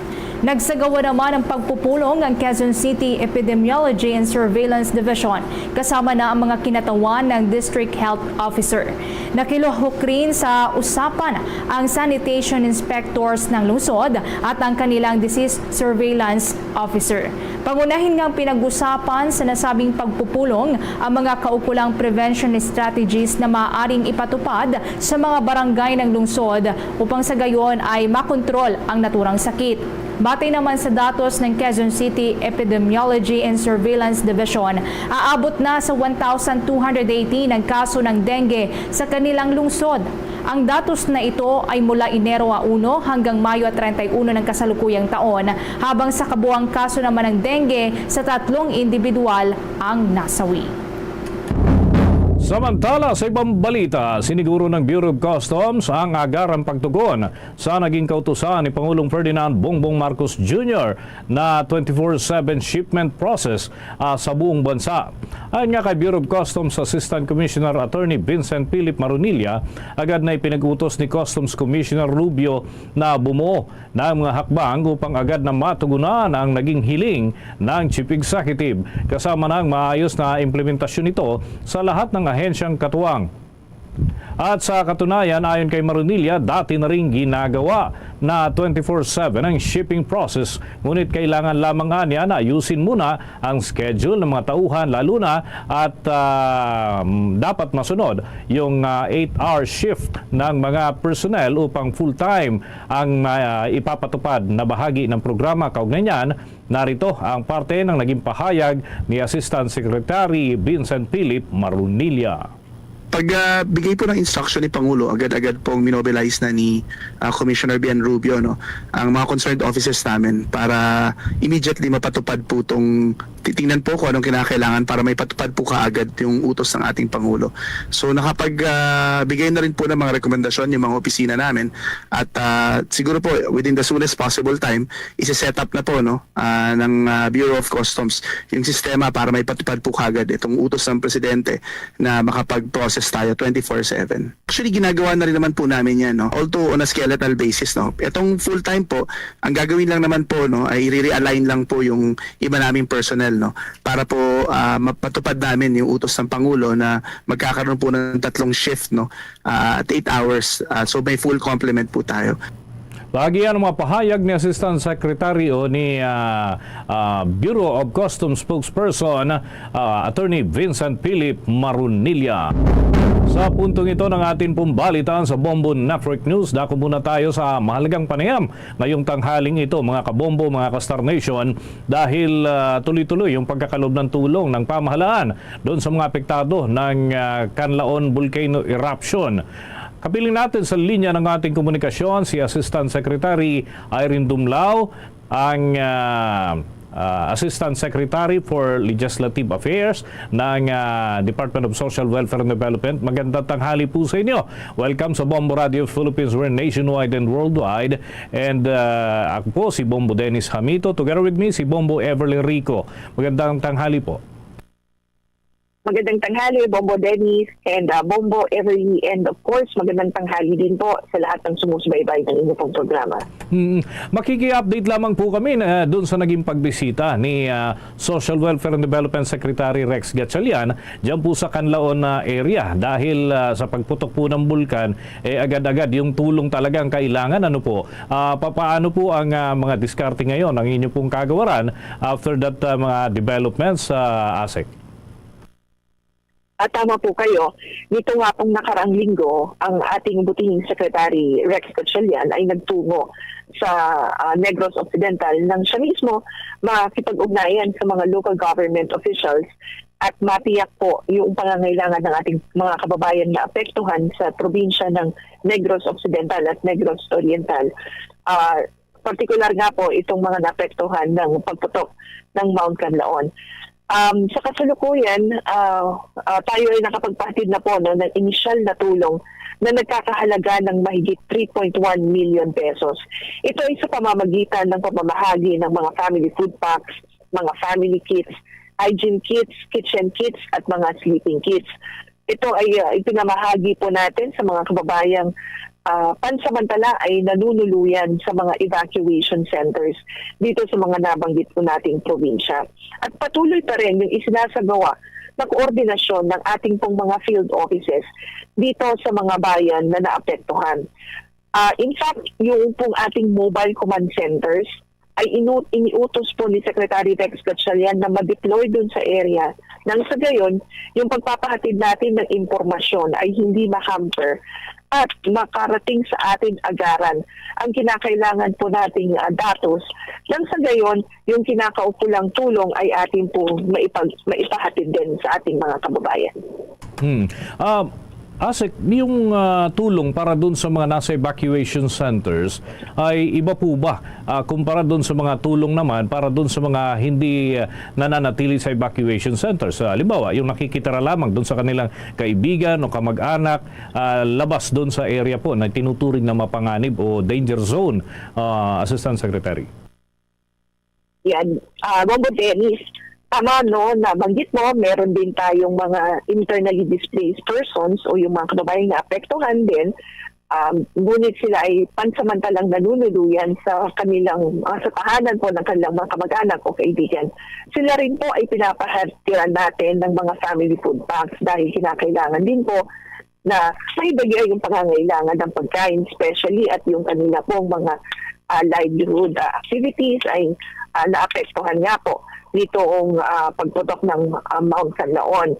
Nagsagawa naman ng pagpupulong ang Quezon City Epidemiology and Surveillance Division, kasama na ang mga kinatawan ng District Health Officer. Nakilahok rin sa usapan ang sanitation inspectors ng lungsod at ang kanilang disease surveillance officer. Pangunahin ngang pinag-usapan sa nasabing pagpupulong ang mga kaukulang prevention strategies na maaaring ipatupad sa mga barangay ng lungsod upang sa gayon ay makontrol ang naturang sakit. Batay naman sa datos ng Quezon City Epidemiology and Surveillance Division, aabot na sa one thousand two hundred eighteen ang kaso ng dengue sa kanilang lungsod. Ang datos na ito ay mula Enero a uno hanggang Mayo treinta y uno ng kasalukuyang taon, habang sa kabuang kaso naman ng dengue sa tatlong individual ang nasawi. Samantala, sa ibang balita, siniguro ng Bureau of Customs ang agarang pagtugon sa naging kautusan ni Pangulong Ferdinand Bongbong Marcos Junior na twenty-four seven shipment process, ah, sa buong bansa. Ayon nga kay Bureau of Customs Assistant Commissioner Attorney Vincent Philip Marunilla, agad na ipinag-utos ni Customs Commissioner Rubio na bumuo ng mga hakbang upang agad na matugunan ang naging hiling ng Chief Executive, kasama na ang maayos na implementasyon nito sa lahat ng ahensyang katuwang. At sa katunayan, ayon kay Marunilla, dati na ring ginagawa na twenty-four seven ang shipping process, ngunit kailangan lamang anya na ayusin muna ang schedule ng mga tauhan, lalo na at, ah, dapat masunod yung, ah, eight-hour shift ng mga personnel upang full-time ang, ah, ipapatupad na bahagi ng programa. Kaugnay niyan, narito ang parte ng naging pahayag ni Assistant Secretary Vincent Philip Marunilla. Pag, ah, bigay po ng instruction ni Pangulo, agad-agad pong minobilize na ni, ah, Commissioner Bien Rubio, no, ang mga concerned offices namin para immediately mapatupad po itong, titingnan po kung anong kinakailangan para maipatupad po kaagad yung utos ng ating Pangulo. So nakapag, ah, bigay na rin po ng mga rekomendasyon yung mga opisina namin at, ah, siguro po within the soonest possible time, isi-set up na po, no, ah, ng, ah, Bureau of Customs yung sistema para maipatupad po kaagad itong utos ng Presidente na makapag-process tayo twenty-four seven. Actually, ginagawa na rin naman po namin yan, no? Although on a skeletal basis, no? Itong full-time po, ang gagawin lang naman po, no, ay i-realign lang po yung iba naming personnel, no? Para po, ah, mapatupad namin yung utos ng Pangulo na magkakaroon po ng tatlong shift, no? Ah, at eight hours. Ah, so may full complement po tayo. Bahagi ang mga pahayag ni Assistant Secretary o ni, ah, ah, Bureau of Customs Spokesperson, ah, Attorney Vincent Philip Marunilla. Sa puntong ito ng atin pong balitaan sa Bombo Network News, dako muna tayo sa mahalagang panayam ngayong tanghaling ito, mga kabombo, mga ka-Star Nation, dahil, ah, tuloy-tuloy yung pagkakalob ng tulong ng pamahalaan doon sa mga apektado ng, ah, Canlaon Volcano Eruption. Kapiling natin sa linya ng ating komunikasyon si Assistant Secretary Irene Dumlao, ang, ah, ah, Assistant Secretary for Legislative Affairs ng, ah, Department of Social Welfare and Development. Magandang tanghali po sa inyo. Welcome sa Bombo Radio Philippines. We're nationwide and worldwide. And, ah, ako po si Bombo Dennis Hamito. Together with me, si Bombo Everly Rico. Magandang tanghali po. Magandang tanghali, Bombo Dennis and, ah, Bombo Everly, and of course, magandang tanghali din po sa lahat ng sumusubaybay ng inyo pong programa. Hmm, makiki-update lamang po kami na doon sa naging pagbisita ni, ah, Social Welfare and Development Secretary Rex Gatchalian diyan po sa Canlaon na area dahil, ah, sa pagputok po ng bulkan, eh, agad-agad yung tulong talagang kailangan. Ano po, ah, papaano po ang, ah, mga diskarte ngayon, ang inyo pong kagawaran after that, ah, mga developments, ah, ASEC? At tama po kayo, nito nga pong nakaraang linggo, ang ating butihing Secretary Rex Gatchalian ay nagtungo sa, ah, Negros Occidental nang siya mismo makipag-ugnayan sa mga local government officials at matiyak po yung pangangailangan ng ating mga kababayan na apektuhan sa probinsya ng Negros Occidental at Negros Oriental. Ah, partikular nga po itong mga naapektuhan ng pagputok ng Mount Canlaon. Um, sa kasalukuyan, ah, ah, tayo ay nakapagpahatid na po, no, ng inisyal na tulong na nagkakahalaga ng mahigit three point one million pesos. Ito ay sa pamamagitan ng pamamahagi ng mga family food packs, mga family kits, hygiene kits, kitchen kits, at mga sleeping kits. Ito ay, ah, ipinamahagi po natin sa mga kababayang, ah, pansamantala ay nanunuluyan sa mga evacuation centers dito sa mga nabanggit po nating probinsya. At patuloy pa rin yung isinasagawa na koordinasyon ng ating pong mga field offices dito sa mga bayan na naapektuhan. Ah, in fact, yung pong ating mobile command centers ay inu-, iniutos po ni Secretary Rex Gatchalian na ma-deploy dun sa area. Nang sa gayon, yung pagpapahatid natin ng impormasyon ay hindi ma-hamper at makarating sa atin agaran. Ang kinakailangan po nating, ah, datos, nang sa gayon, yung kinakaukulang tulong ay atin po maipag-, maipahatid din sa ating mga kababayan. Hmm. Ah, Asek, yung, ah, tulong para dun sa mga nasa evacuation centers ay iba po ba, ah, kumpara dun sa mga tulong naman para dun sa mga hindi, ah, nananatili sa evacuation centers? Ah, halimbawa, yung nakikitira lamang dun sa kanilang kaibigan o kamag-anak, ah, labas dun sa area po na tinuturing na mapanganib o danger zone, ah, Assistant Secretary? Yan. Ah, Bombo Dennis, tama, no, nabanggit mo, meron din tayong mga internally displaced persons o yung mga kababayang naapektuhan din. Um, ngunit sila ay pansamantalang nanunuluyan sa kanilang, ah, sa tahanan po ng kanilang mga kamag-anak o kaibigan. Sila rin po ay pinapahatiran natin ng mga family food packs dahil kinakailangan din po na maibigay yung pangangailangan ng pagkain, especially at yung kanila pong mga, ah, livelihood, ah, activities ay, ah, naapektuhan nga po nitong, ah, pagputok ng, ah, Mount Kanlaon.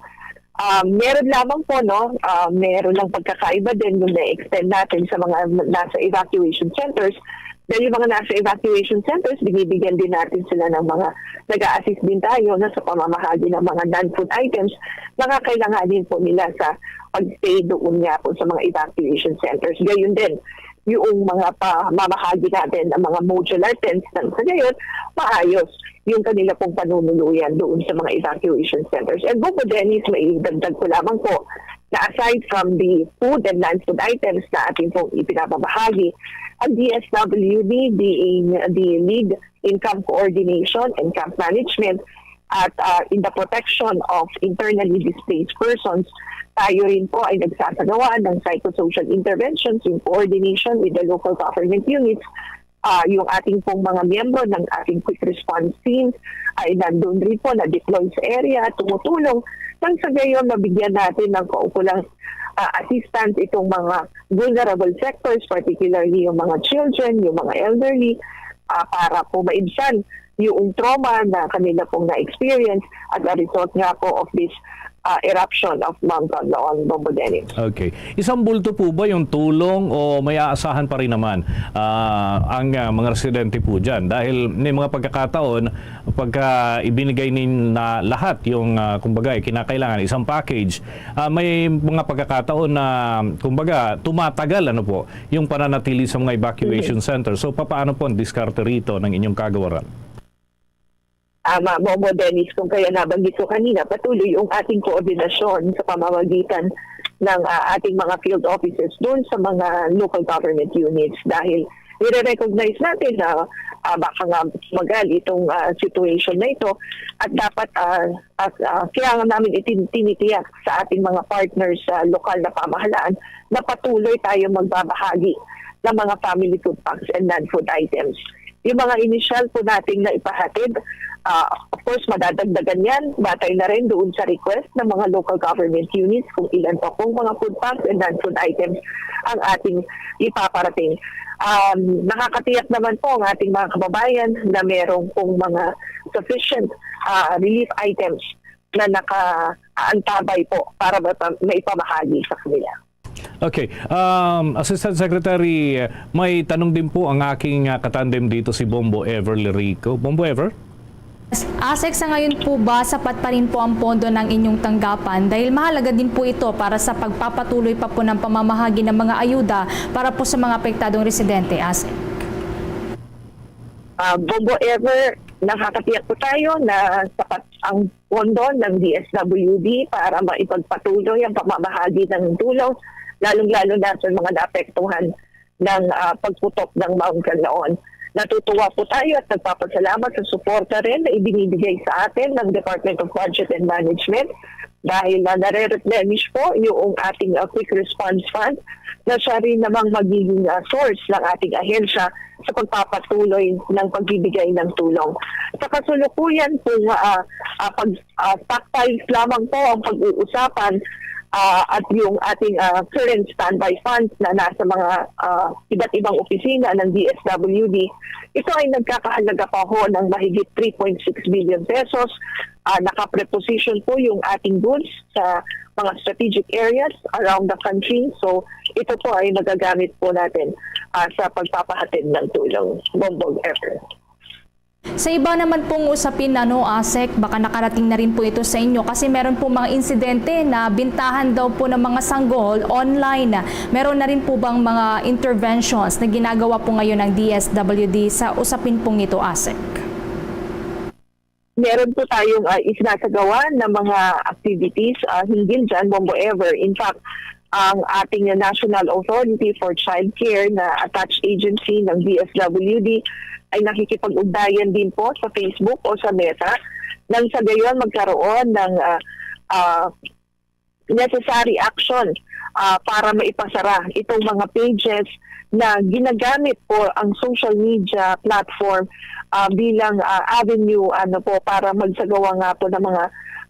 Ah, meron lamang po, no, ah, meron lang pagkakaiba din yung na-extend natin sa mga nasa evacuation centers. Dahil yung mga nasa evacuation centers, binibigyan din natin sila ng mga, nag-a-assist din tayo na sa pamamahagi ng mga non-food items na kakailanganin po nila sa pag-stay doon nga po sa mga evacuation centers. Gayon din, yung mga pamamahagi natin ng mga modular tents nang sa gayon, maayos yung kanila pong panunuluyan doon sa mga evacuation centers. And Bombo Dennis, maidagdag ko lamang po na aside from the food and non-food items na ating pong ipinapamahagi, ang D S W D, being the Lead in Camp Coordination and Camp Management, at, ah, in the protection of internally displaced persons, tayo rin po ay nagsasagawa ng psychosocial interventions in coordination with the local government units. Ah, yung ating pong mga miyembro ng ating quick response team ay nandun rin po, na-deploy sa area at tumutulong nang sa gayon mabigyan natin ng kaukulang, ah, assistance itong mga vulnerable sectors, particularly yung mga children, yung mga elderly, ah, para po maibsan yung trauma na kanila pong na-experience as a result nga po of this, ah, eruption of Mount Kanlaon, Bombo Dennis. Okay. Isang bulto po ba yung tulong o may aasahan pa rin naman, ah, ang, ah, mga residente po dyan? Dahil may mga pagkakataon, pagka ibinigay nin na lahat yung, ah, kumbaga, eh, kinakailangan, isang package, ah, may mga pagkakataon na, kumbaga, tumatagal, ano po, yung pananatili sa mga evacuation center. So, papaano po ang diskarte rito ng inyong kagawaran? Tama, Bombo Dennis, kung kaya nabanggit ko kanina, patuloy yung ating koordinasyon sa pamamagitan ng, ah, ating mga field offices doon sa mga local government units dahil nire-recognize natin na, ah, baka nga tumagal itong, ah, situation na ito at dapat, ah, at, ah, kaya nga namin itin-, tinitiyak sa ating mga partners sa lokal na pamahalaan na patuloy tayo magbabahagi ng mga family food packs and non-food items. Yung mga initial po nating naipahatid, ah, of course, madadagdagan yan, batay na rin doon sa request ng mga local government units kung ilan pa pong mga food packs and non-food items ang ating ipaparating. Um, nakakatiyak naman po ang ating mga kababayan na merong pong mga sufficient, ah, relief items na nakaantabay po para mapa-, maipamahagi sa kanila. Okay. Um, Assistant Secretary, may tanong din po ang aking, ah, katandem dito, si Bombo Ever Lirico. Bombo Ever? Asek, sa ngayon po ba sapat pa rin po ang pondo ng inyong tanggapan? Dahil mahalaga din po ito para sa pagpapatuloy pa po ng pamamahagi ng mga ayuda para po sa mga apektadong residente, Asek. Ah, Bombo Ever, nakakatiyak po tayo na sapat ang pondo ng D S W D para maipagpatuloy ang pamamahagi ng tulong, lalong-lalo na sa mga naapektuhan ng, ah, pagputok ng Mount Kanlaon. Natutuwa po tayo at nagpapasalamat sa suporta rin na ibinibigay sa atin ng Department of Budget and Management dahil na nare-replenish po yung ating, ah, quick response fund na siya rin namang magiging, ah, source ng ating ahensya sa pagpapatuloy ng pagbibigay ng tulong. Sa kasalukuyan pong, ah, ah, pag, ah, stockpiles lamang po ang pag-uusapan, ah, at yung ating, ah, current standby funds na nasa mga, ah, iba't ibang opisina ng D S W D, ito ay nagkakahalaga pa ho ng mahigit three point six billion pesos. Ah, nakapreposition po yung ating goods sa mga strategic areas around the country. So, ito po ay magagamit po natin, ah, sa pagpapahatid ng tulong. Bongbong Ever. Sa iba naman pong usapin, ano, ASEC, baka nakarating na rin po ito sa inyo kasi meron po mga insidente na bintahan daw po ng mga sanggol online. Meron na rin po bang mga interventions na ginagawa po ngayon ng D S W D sa usapin pong ito, ASEC? Meron po tayong, ah, isinasagawa na mga activities, ah, hinggil dyan, Bombo Ever. In fact, ang ating National Authority for Child Care na attached agency ng D S W D ay nakikipag-ugnayan din po sa Facebook o sa Meta nang sa gayon magkaroon ng, ah, ah, necessary action, ah, para maipasara itong mga pages na ginagamit po ang social media platform, ah, bilang, ah, avenue, ano po, para magsagawa nga po ng mga,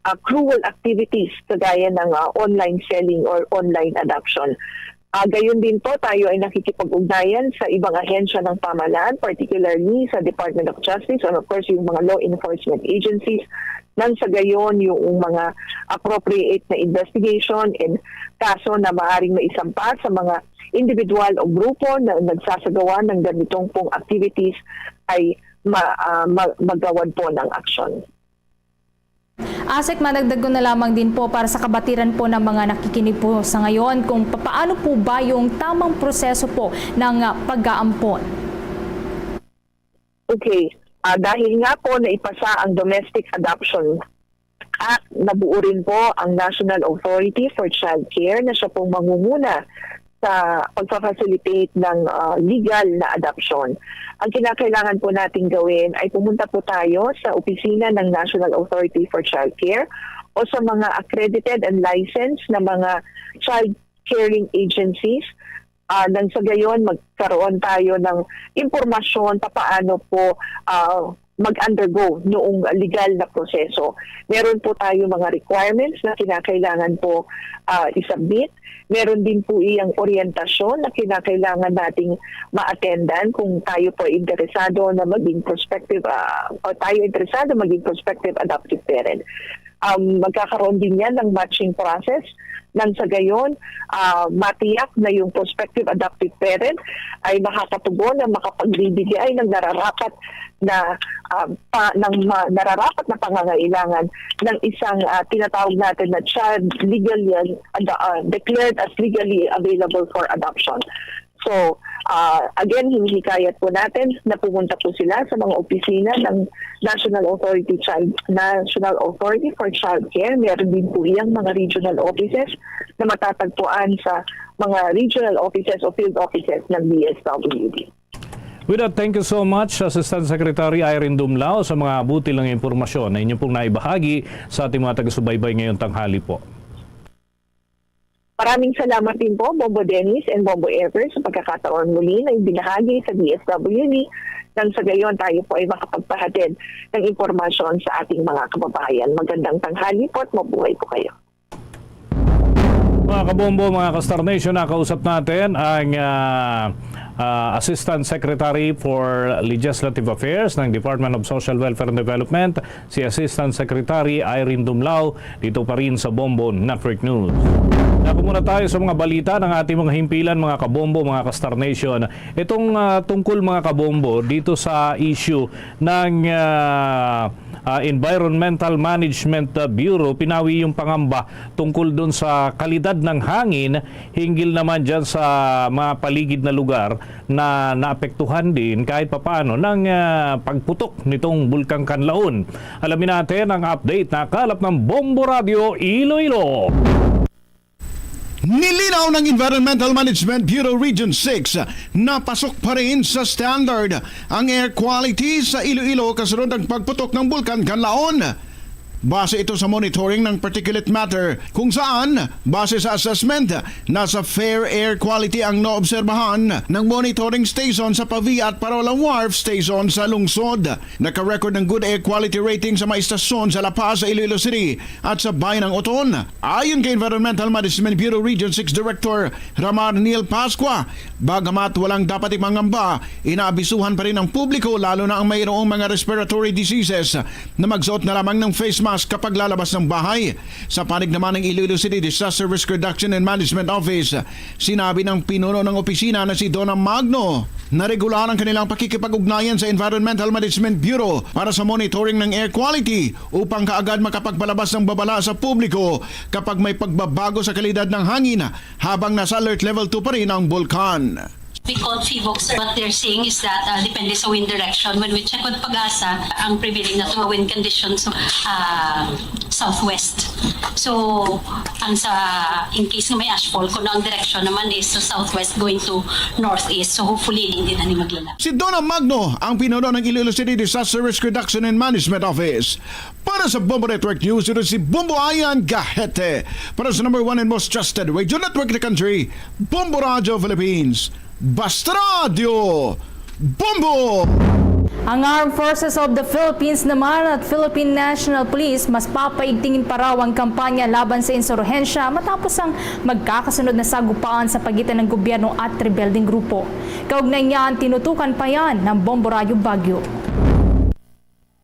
ah, cruel activities kagaya ng, ah, online selling or online adoption. Ah, gayon din po, tayo ay nakikipag-ugnayan sa ibang ahensya ng pamahalaan, particularly sa Department of Justice and, of course, yung mga law enforcement agencies, nang sa gayon yung mga appropriate na investigation and kaso na maaring maisampa sa mga individual o grupo na nagsasagawa ng ganitong pong activities ay ma-, ah, ma-, magawan po ng aksyon. ASEC, madagdag ko na lamang din po para sa kabatiran po ng mga nakikinig po sa ngayon kung papaano po ba yung tamang proseso po ng, ah, pag-aampon. Okay. Ah, dahil nga po naipasa ang Domestic Adoption Act, nabuo rin po ang National Authority for Child Care na siya pong mangunguna sa pagfa-facilitate ng, ah, legal na adoption. Ang kinakailangan po nating gawin ay pumunta po tayo sa opisina ng National Authority for Child Care o sa mga accredited and licensed na mga child caring agencies. Ah, nang sa gayon, magkaroon tayo ng impormasyon papaano po, ah, mag-undergo noong legal na proseso. Meron po tayo mga requirements na kinakailangan po, ah, isubmit. Meron din po iyang orientasyon na kinakailangan nating ma-attendan kung tayo po ay interesado na maging prospective, ah, o tayo interesado maging prospective adoptive parent. Um, magkakaroon din yan ng matching process nang sa gayon, ah, matiyak na yung prospective adoptive parent ay makakatugon na makapagbibigay ng nararapat na, ah, pa-, ng ma-, nararapat na pangangailangan ng isang, ah, tinatawag natin na child legally, ah, ah, declared as legally available for adoption. So, ah, again, hinihikayat po natin na pumunta po sila sa mga opisina ng National Authority Child, National Authority for Child Care. Meron din po iyang mga regional offices na matatagpuan sa mga regional offices o field offices ng D S W D. With that, thank you so much, Assistant Secretary Irene Dumlao, sa mga butil nga impormasyon na inyo pong naibahagi sa ating mga taga-subaybay ngayong tanghali po. Maraming salamat din po, Bombo Dennis and Bombo Ever, sa pagkakataon muli na ibinahagi sa D S W D nang sa gayon tayo po ay makapagpahatid ng impormasyon sa ating mga kababayan. Magandang tanghali po at mabuhay po kayo. Mga kabombo, mga ka-Star Nation, nakausap natin ang, ah, ah, Assistant Secretary for Legislative Affairs ng Department of Social Welfare and Development, si Assistant Secretary Irene Dumlao, dito pa rin sa Bombo Network News. Dako muna tayo sa mga balita ng ating mga himpilan, mga kabombo, mga ka-Star Nation. Itong, ah, tungkol, mga kabombo, dito sa issue ng, ah, ah, Environmental Management, ah, Bureau, pinawi yung pangamba tungkol dun sa kalidad ng hangin hinggil naman dyan sa mga paligid na lugar na naapektuhan din kahit papaano ng, ah, pagputok nitong Bulkang Kanlaon. Alamin natin ang update na kalap ng Bombo Radio Iloilo. Nilinaw ng Environmental Management Bureau Region six na pasok pa rin sa standard ang air quality sa Iloilo kasunod ng pagputok ng Bulkan Kanlaon. Base ito sa monitoring ng particulate matter, kung saan, base sa assessment, nasa fair air quality ang naobserbahan ng monitoring station sa Pavia at Parola Wharf Station sa lungsod. Naka-record ng good air quality rating sa mga istasyon sa La Paz, Iloilo City at sa Bayan ng Oton. Ayon kay Environmental Management Bureau Region six Director Ramar Neil Pascua, bagamat walang dapat ipangamba, inaabisuhan pa rin ang publiko, lalo na ang mayroong mga respiratory diseases, na magsuot na lamang ng face mask kapag lalabas ng bahay. Sa panig naman ng Iloilo City Disaster Risk Reduction and Management Office, sinabi ng pinuno ng opisina na si Donna Magno na regular ang kanilang pakikipag-ugnayan sa Environmental Management Bureau para sa monitoring ng air quality upang kaagad makapagpalabas ng babala sa publiko kapag may pagbabago sa kalidad ng hangin habang nasa alert level two pa rin ang bulkan. We call PHIVOLCS. What they're saying is that, uh, depende sa wind direction. When we check with PAGASA, ang prevailing na to wind conditions, uh, southwest. So, ang sa, in case nga may ashfall, kung ang direction naman is sa southwest going to northeast. So, hopefully, hindi na ni maglala. Si Donna Magno ang pinuno ng Iloilo City Disaster Risk Reduction and Management Office. Para sa Bombo Network News, ito si Bombo Ayan Gahete. Para sa number one and most trusted radio network in the country, Bombo Radio Philippines. Basta Radio Bombo! Ang Armed Forces of the Philippines naman at Philippine National Police mas papaigtingin pa raw ang kampanya laban sa insurhensya matapos ang magkakasunod na sagupaan sa pagitan ng gobyerno at rebeldeng grupo. Kaugnay niyan, tinutukan pa yan ng Bombo Radyo Baguio.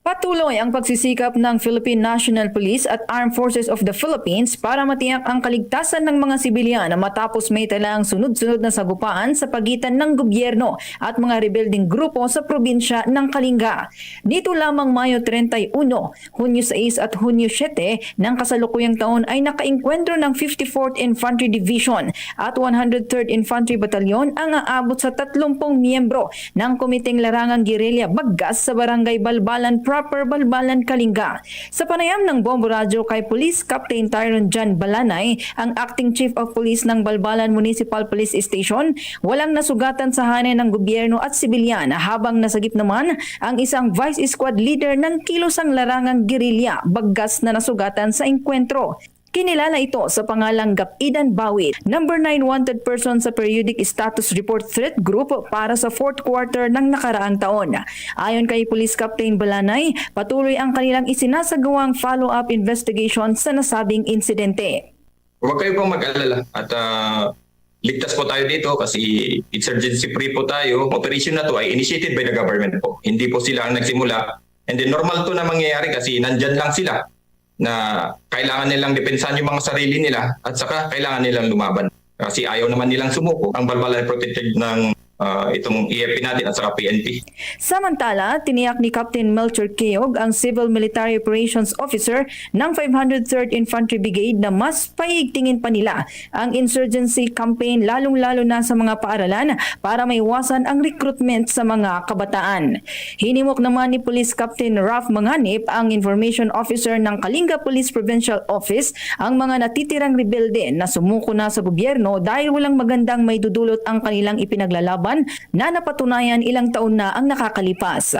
Patuloy ang pagsisikap ng Philippine National Police at Armed Forces of the Philippines para matiyak ang kaligtasan ng mga sibilyan matapos may talang sunod-sunod na sagupaan sa pagitan ng gobyerno at mga rebeldeng grupo sa probinsya ng Kalinga. Dito lamang Mayo treinta y uno, Hunyo sais at Hunyo siete ng kasalukuyang taon ay nakaengkwentro ng fifty-fourth Infantry Division at one hundred third Infantry Battalion ang aabot sa tatlumpung miyembro ng Komiteng Larangang Guerrilla Baggas sa Barangay Balbalan Proper, Balbalan, Kalinga. Sa panayam ng Bombo Radyo kay Police Captain Tyron John Balanay, ang Acting Chief of Police ng Balbalan Municipal Police Station, walang nasugatan sa hanay ng gobyerno at sibilyan, habang nasagip naman ang isang vice squad leader ng kilos ang larangang guerrilla, baggas na nasugatan sa engkwentro. Kinilala ito sa pangalang Gap-idan Bawit, number nine wanted person sa periodic status report threat group para sa fourth quarter ng nakaraang taon. Ayon kay Police Captain Balanay, patuloy ang kanilang isinasagawang follow-up investigation sa nasabing insidente. Huwag kayo pong mag-alala at, ah, ligtas po tayo dito kasi insurgency free po tayo. Operation na to ay initiated by the government po. Hindi po sila ang nagsimula. And then normal to na mangyayari kasi nandyan lang sila na kailangan nilang depensahan yung mga sarili nila at saka kailangan nilang lumaban. Kasi ayaw naman nilang sumuko. Ang Balbalan ay protected ng, ah, itong E F P natin at saka P N P. Samantala, tiniyak ni Captain Melchor Keog, ang Civil Military Operations Officer ng five hundred third Infantry Brigade, na mas paigtingin pa nila ang insurgency campaign, lalong-lalo na sa mga paaralan, para maiwasan ang recruitment sa mga kabataan. Hinimok naman ni Police Captain Ralph Manganip, ang Information Officer ng Kalinga Police Provincial Office, ang mga natitirang rebelde na sumuko na sa gobyerno dahil walang magandang maidudulot ang kanilang ipinaglalaban na napatunayan ilang taon na ang nakakalipas.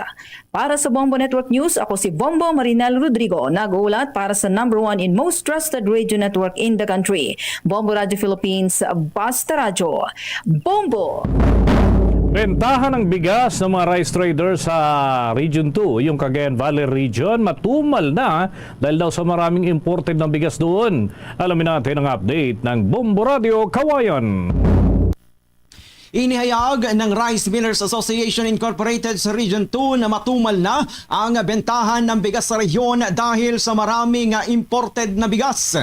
Para sa Bombo Network News, ako si Bombo Marinel Rodrigo, nag-uulat para sa number one and most trusted radio network in the country, Bombo Radio Philippines, Basta Radyo. Bombo! Bentahan ng bigas ng mga rice traders sa Region two, yung Cagayan Valley Region, matumal na dahil daw sa maraming imported na bigas doon. Alamin natin ang update ng Bombo Radio Kawayan. Inihayag ng Rice Millers Association Incorporated sa Region two na matumal na ang bentahan ng bigas sa rehiyon dahil sa maraming, ah, imported na bigas.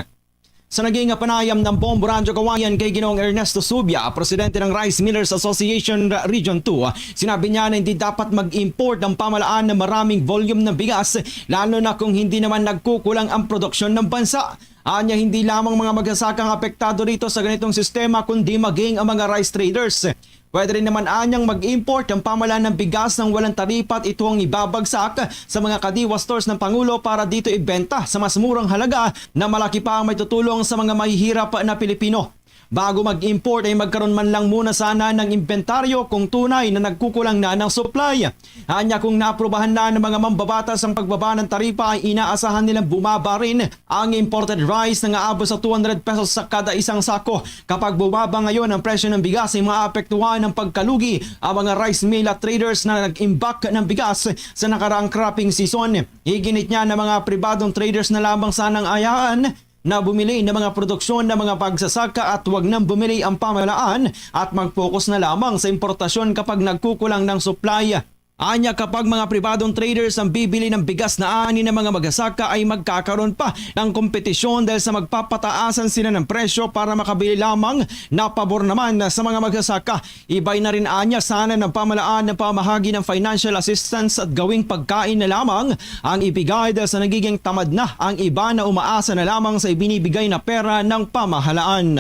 Sa naging panayam ng Bombo Radyo Kawayan kay Ginoong Ernesto Subia, presidente ng Rice Millers Association Region two, sinabi niya na hindi dapat mag-import ang pamahalaan ng maraming volume ng bigas, lalo na kung hindi naman nagkukulang ang produksyon ng bansa. Anya, hindi lamang mga magsasaka ang apektado rito sa ganitong sistema, kundi maging ang mga rice traders. Pwede rin naman anyang mag-import ang pamahalaan ng bigas nang walang taripa at ito ang ibabagsak sa mga Kadiwa stores ng Pangulo para dito ibenta sa mas murang halaga na malaki pa ang maitutulong sa mga mahihirap na Pilipino. Bago mag-import ay magkaroon man lang muna sana ng inventaryo kung tunay na nagkukulang na ng supply. Anya kung naaprubahan na ng mga mambabatas ang pagbaba ng taripa ay inaasahan nilang bumaba rin ang imported rice na aabot sa two hundred pesos sa kada isang sako. Kapag bumaba ngayon ang presyo ng bigas ay maapektuhan ng pagkalugi ang mga rice mill at traders na nag-imbak ng bigas sa nakaraang cropping season. Iginit niya na mga pribadong traders na lamang sanang ayaan na bumili ng mga produksyon ng mga magsasaka at wag nang bumili ang pamahalaan at mag-focus na lamang sa importasyon kapag nagkukulang ng supply. Anya kapag mga pribadong traders ang bibili ng bigas na ani ng mga magsasaka ay magkakaroon pa ng kompetisyon dahil sa magpapataasan sila ng presyo para makabili lamang na pabor naman sa mga magsasaka. Ibay na rin anya sana ng pamahalaan ng pamahagi ng financial assistance at gawing pagkain na lamang ang ibigay dahil sa nagiging tamad na ang iba na umaasa na lamang sa ibinibigay na pera ng pamahalaan.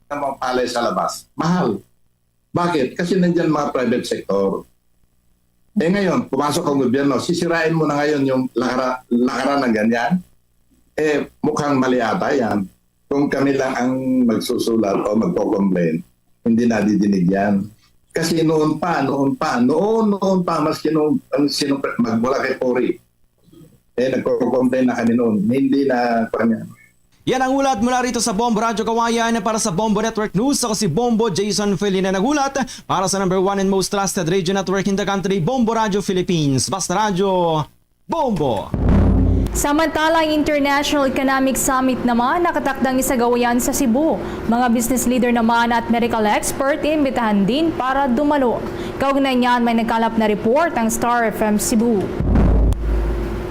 Ng mga palay sa labas, mahal. Bakit? Kasi nandyan mga private sector. Eh ngayon, pumasok ang gobyerno, sisirain mo na ngayon yung lakara, lakara na ganyan. Eh, mukhang mali ata yan. Kung kami lang ang magsusulat o magko-complain, hindi nadidinig yan. Kasi noon pa, noon pa, noon, noon pa, maski noon, ang sino, magmula kay Cory, eh, nagko-complain na kami noon. Hindi na, kanya. Yan ang ulat mula rito sa Bombo Radyo Kawayan para sa Bombo Network News. Ako si Bombo Jason Felina nagulat para sa number one and most trusted radio network in the country, Bombo Radyo Philippines. Basta Radyo, Bombo! Samantala, ang International Economic Summit naman nakatakdang isagawa yan sa Cebu. Mga business leader naman at medical expert imbitahan din para dumalo. Kaugnay niyan, may nagkalap na report ang Star F M Cebu.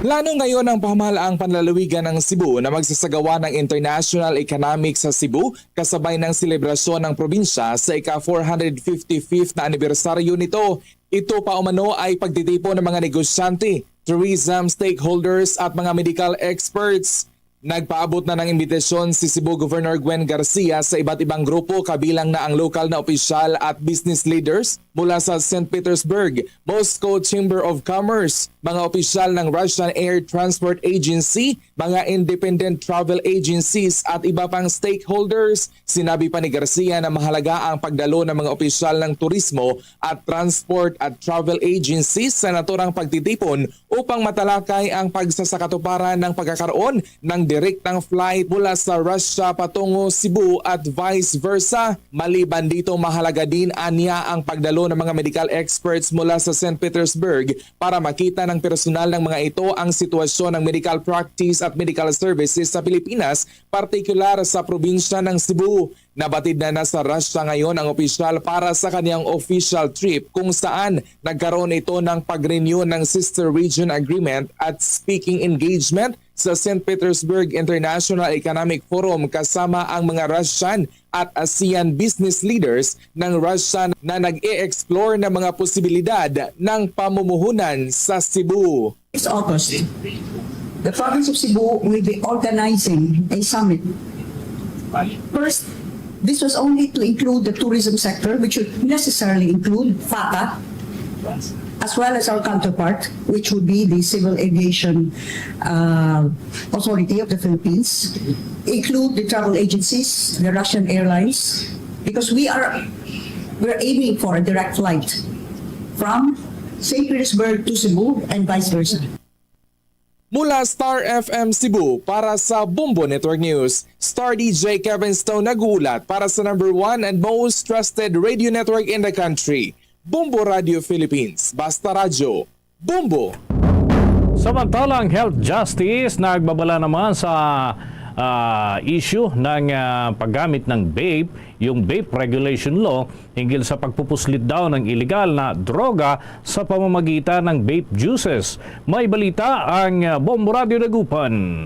Plano ngayon ng pamahalaang panlalawigan ng Cebu na magsasagawa ng International Economic sa Cebu kasabay ng selebrasyon ng probinsya sa ika four hundred fifty-fifth na anibersaryo nito. Ito pa umano ay pagtitipon ng mga negosyante, tourism stakeholders at mga medical experts. Nagpaabot na ng imbitasyon si Cebu Governor Gwen Garcia sa iba't ibang grupo kabilang na ang lokal na opisyal at business leaders mula sa Saint Petersburg, Moscow Chamber of Commerce, mga opisyal ng Russian Air Transport Agency, mga independent travel agencies at iba pang stakeholders. Sinabi pa ni Garcia na mahalaga ang pagdalo ng mga opisyal ng turismo at transport at travel agencies sa naturang pagtitipon upang matalakay ang pagsasakatuparan ng pagkakaroon ng direktang flight mula sa Russia patungo Cebu at vice versa. Maliban dito, mahalaga din anya ang pagdalo ng mga medical experts mula sa Saint Petersburg para makita ng personal ng mga ito ang sitwasyon ng medical practice at medical services sa Pilipinas, partikular sa probinsya ng Cebu. Nabatid na nasa Russia ngayon ang opisyal para sa kanyang official trip, kung saan nagkaroon ito ng pag-renew ng Sister Region Agreement at speaking engagement sa Saint Petersburg International Economic Forum kasama ang mga Russian at ASEAN business leaders ng Russia na nag-e-explore ng mga posibilidad ng pamumuhunan sa Cebu. This August, the province of Cebu will be organizing a summit. First, this was only to include the tourism sector, which would necessarily include FATA, as well as our counterpart, which would be the Civil Aviation uh, Authority of the Philippines, include the travel agencies, the Russian airlines, because we are we're aiming for a direct flight from Saint Petersburg to Cebu and vice versa. Mula Star F M Cebu para sa Bombo Network News, Star D J Kevin Stone nag-uulat para sa number one and most trusted radio network in the country, Bombo Radio Philippines. Basta Radyo, Bombo! Samantala, ang Health Justice nagbabala naman sa ah, issue ng ah, paggamit ng vape, yung vape regulation law, hinggil sa pagpupuslit daw ng iligal na droga sa pamamagitan ng vape juices. May balita ang ah, Bombo Radio Dagupan.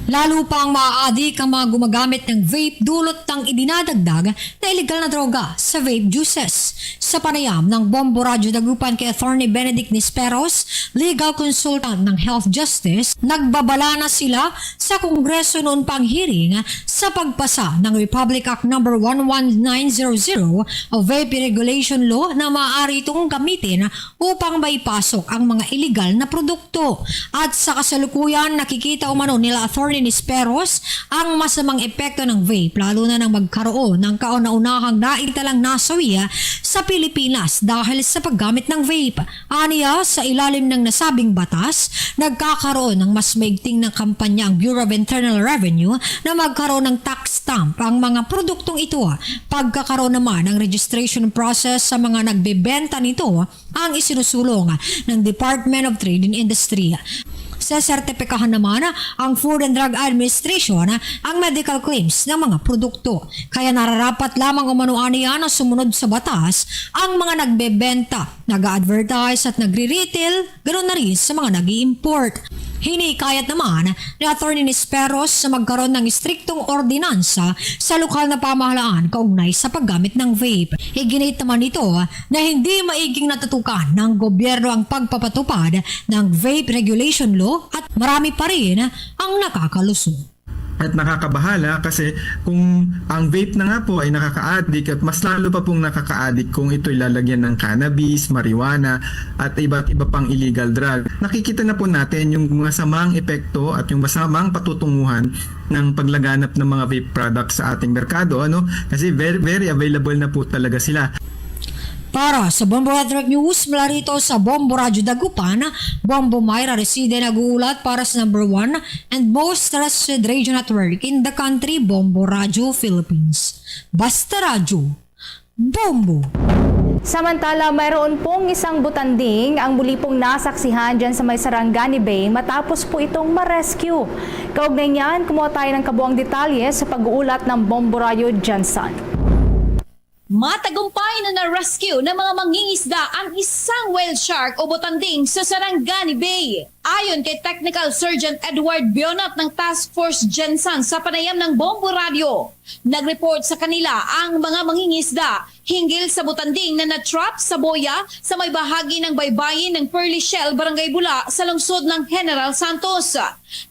Lalo pang maaadik ang mga gumagamit ng vape dulot ng idinadagdag na iligal na droga sa vape juices. Sa panayam ng Bombo Radyo Dagupan kay Attorney Benedict Nisperos, legal consultant ng Health Justice, Nagbabala na sila sa Kongreso noon pa ang hearing sa pagpasa ng Republic Act Number one one nine zero zero o vape regulation law na maaari itong gamitin upang maipasok ang mga iligal na produkto. At sa kasalukuyan, nakikita umano nila Attorney Nisperos ang masamang epekto ng vape, lalo na nang magkaroon ng kauna-unahang naitalang nasawi sa Pilipinas dahil sa paggamit ng vape. Aniya, sa ilalim ng nasabing batas, nagkakaroon ng mas maigting na kampanya ang Bureau of Internal Revenue na magkaroon ng tax stamp ang mga produktong ito. Pagkakaroon naman ng registration process sa mga nagbebenta nito ang isinusulong ng Department of Trade and Industry. Sesertipikahan naman ang Food and Drug Administration ang medical claims ng mga produkto. Kaya nararapat lamang umano aniya na sumunod sa batas ang mga nagbebenta, nag-a-advertise at nagre-retail, ganoon na rin sa mga nag-i-import. Hinikayat naman ni Attorney Nisperos na magkaroon ng istriktong ordinansa sa lokal na pamahalaan kaugnay sa paggamit ng vape. Iginit naman nito na hindi maiging natutukan ng gobyerno ang pagpapatupad ng vape regulation law at marami pa rin ang nakakalusot. At nakakabahala kasi kung ang vape na nga po ay nakakaadik at mas lalo pa pong nakakaadik kung ito'y lalagyan ng cannabis, marijuana at iba't iba pang illegal drug. Nakikita na po natin yung mga samang epekto at yung masamang patutunguhan ng paglaganap ng mga vape products sa ating merkado, ano? Kasi very, very available na po talaga sila. Para sa Bombo Network News, mula rito sa Bombo Radyo Dagupan, Bombo Myra Reside nag-uulat para sa number one and most trusted radio network in the country, Bombo Radyo Philippines. Basta Radyo, Bombo! Samantala, mayroon pong isang butanding ang muli pong nasaksihan dyan sa may Sarangani Bay matapos po itong ma-rescue. Kaugnay niyan, kumuha tayo ng kabuang detalye sa pag-uulat ng Bombo Radyo Jensen. Matagumpay na na-rescue ng mga mangingisda ang isang whale shark o butanding sa Sarangani Bay. Ayon kay Technical Sergeant Edward Bionat ng Task Force Jensen sa panayam ng Bombo Radyo, nag-report sa kanila ang mga mangingisda hinggil sa butanding na na-trap sa boya sa may bahagi ng baybayin ng Pearly Shell, Barangay Bula, sa lungsod ng General Santos.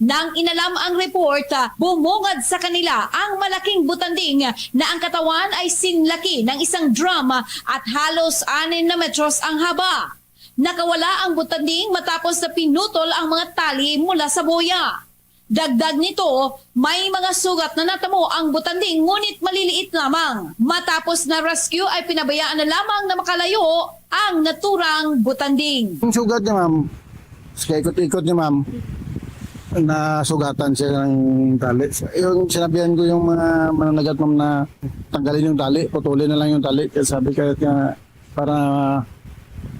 Nang inalam ang report, bumungad sa kanila ang malaking butanding na ang katawan ay sinlaki ng isang drum at halos anim na metros ang haba. Nakawala ang butanding matapos na pinutol ang mga tali mula sa boya. Dagdag nito, may mga sugat na natamo ang butanding ngunit maliliit lamang. Matapos na rescue ay pinabayaan na lamang na makalayo ang naturang butanding. Yung sugat niya, ma'am, sa ikot-ikot niya, ma'am, nasugatan siya ng tali. Yung sinabihan ko yung mga mananagat, ma'am, na tanggalin yung tali, putulin na lang yung tali. Kaya sabi ka nga, para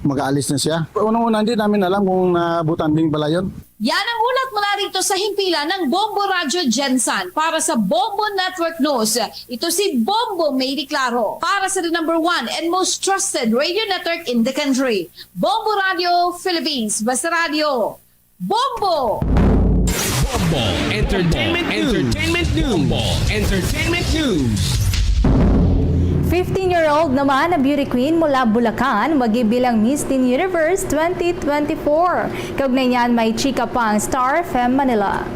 mag-aalis na siya. Unang-una, hindi namin alam kung nabutanding pala yun. Yan ang ulat mula rito sa himpilan ng Bombo Radyo Jensen. Para sa Bombo Network News, ito si Bombo Mary Claro. Para sa the number one and most trusted radio network in the country, Bombo Radyo Philippines. Basta Radyo, Bombo! Bombo Entertainment News. Entertainment News. Bombo Entertainment News. Fifteen-year-old naman na beauty queen mula Bulacan, wagi bilang Miss Teen Universe twenty twenty-four. Kaugnay niyan, may chika pa ang Star F M Manila.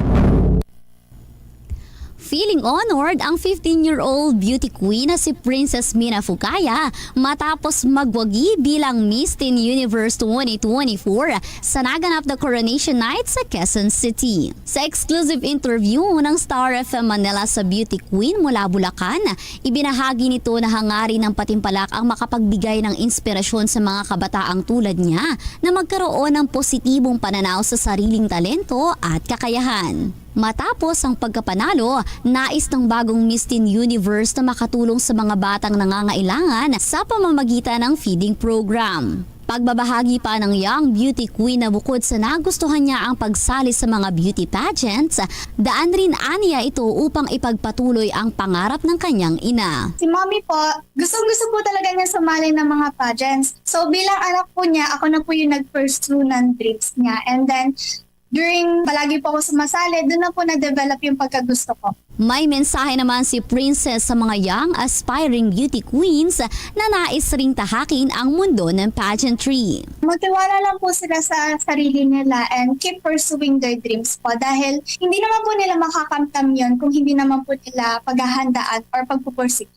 Feeling honored ang fifteen-year-old beauty queen na si Princess Mina Fukaya matapos magwagi bilang Miss Teen Universe twenty twenty-four sa naganap na Coronation Night sa Quezon City. Sa exclusive interview ng Star F M Manila sa beauty queen mula Bulacan, ibinahagi nito na hangarin ng patimpalak ang makapagbigay ng inspirasyon sa mga kabataang tulad niya na magkaroon ng positibong pananaw sa sariling talento at kakayahan. Matapos ang pagkapanalo, nais ng bagong Miss Teen Universe na makatulong sa mga batang nangangailangan sa pamamagitan ng feeding program. Pagbabahagi pa ng young beauty queen na bukod sa nagustuhan niya ang pagsali sa mga beauty pageants, daan rin aniya ito upang ipagpatuloy ang pangarap ng kanyang ina. Si Mommy po, gustong-gusto po talaga niya sumali ng mga pageants. So bilang anak po niya, ako na po yung nag-pursue ng dreams niya. And then, during palagi po ako sumasali, doon na po na-develop yung pagkagusto ko. May mensahe naman si Princess sa mga young aspiring beauty queens na nais ring tahakin ang mundo ng pageantry. Magtiwala lang po sila sa sarili nila and keep pursuing their dreams po, dahil hindi naman po nila makakamtan yon kung hindi naman po nila paghahandaan or pagpupursige.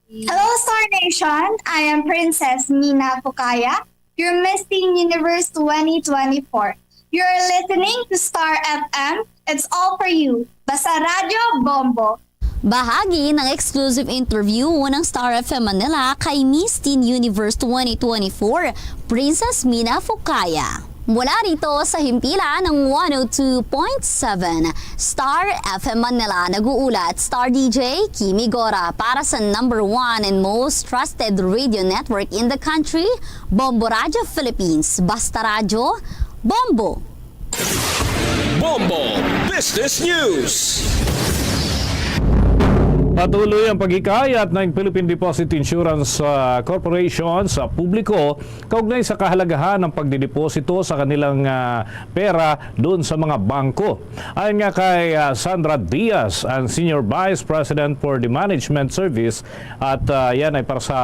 Hello, Star Nation! I am Princess Mina Fukaya, your Miss Teen Universe twenty twenty-four. You're listening to Star F M. It's all for you. Basta Radyo Bombo. Bahagi ng exclusive interview ng Star F M Manila kay Miss Teen Universe twenty twenty-four, Princess Mina Fukaya. Mula rito sa himpilan ng one oh two point seven Star F M Manila, nag-uulat Star D J Kimi Gora para sa number one and most trusted radio network in the country, Bombo Radio Philippines. Basta Radyo, Bombo! Bombo Business News. Patuloy ang paghikayat ng Philippine Deposit Insurance, ah, Corporation sa publiko kaugnay sa kahalagahan ng pagdideposito sa kanilang, ah, pera doon sa mga bangko. Ayon nga kay, ah, Sandra Diaz, ang Senior Vice President for the Management Service, at, ah, yan ay para sa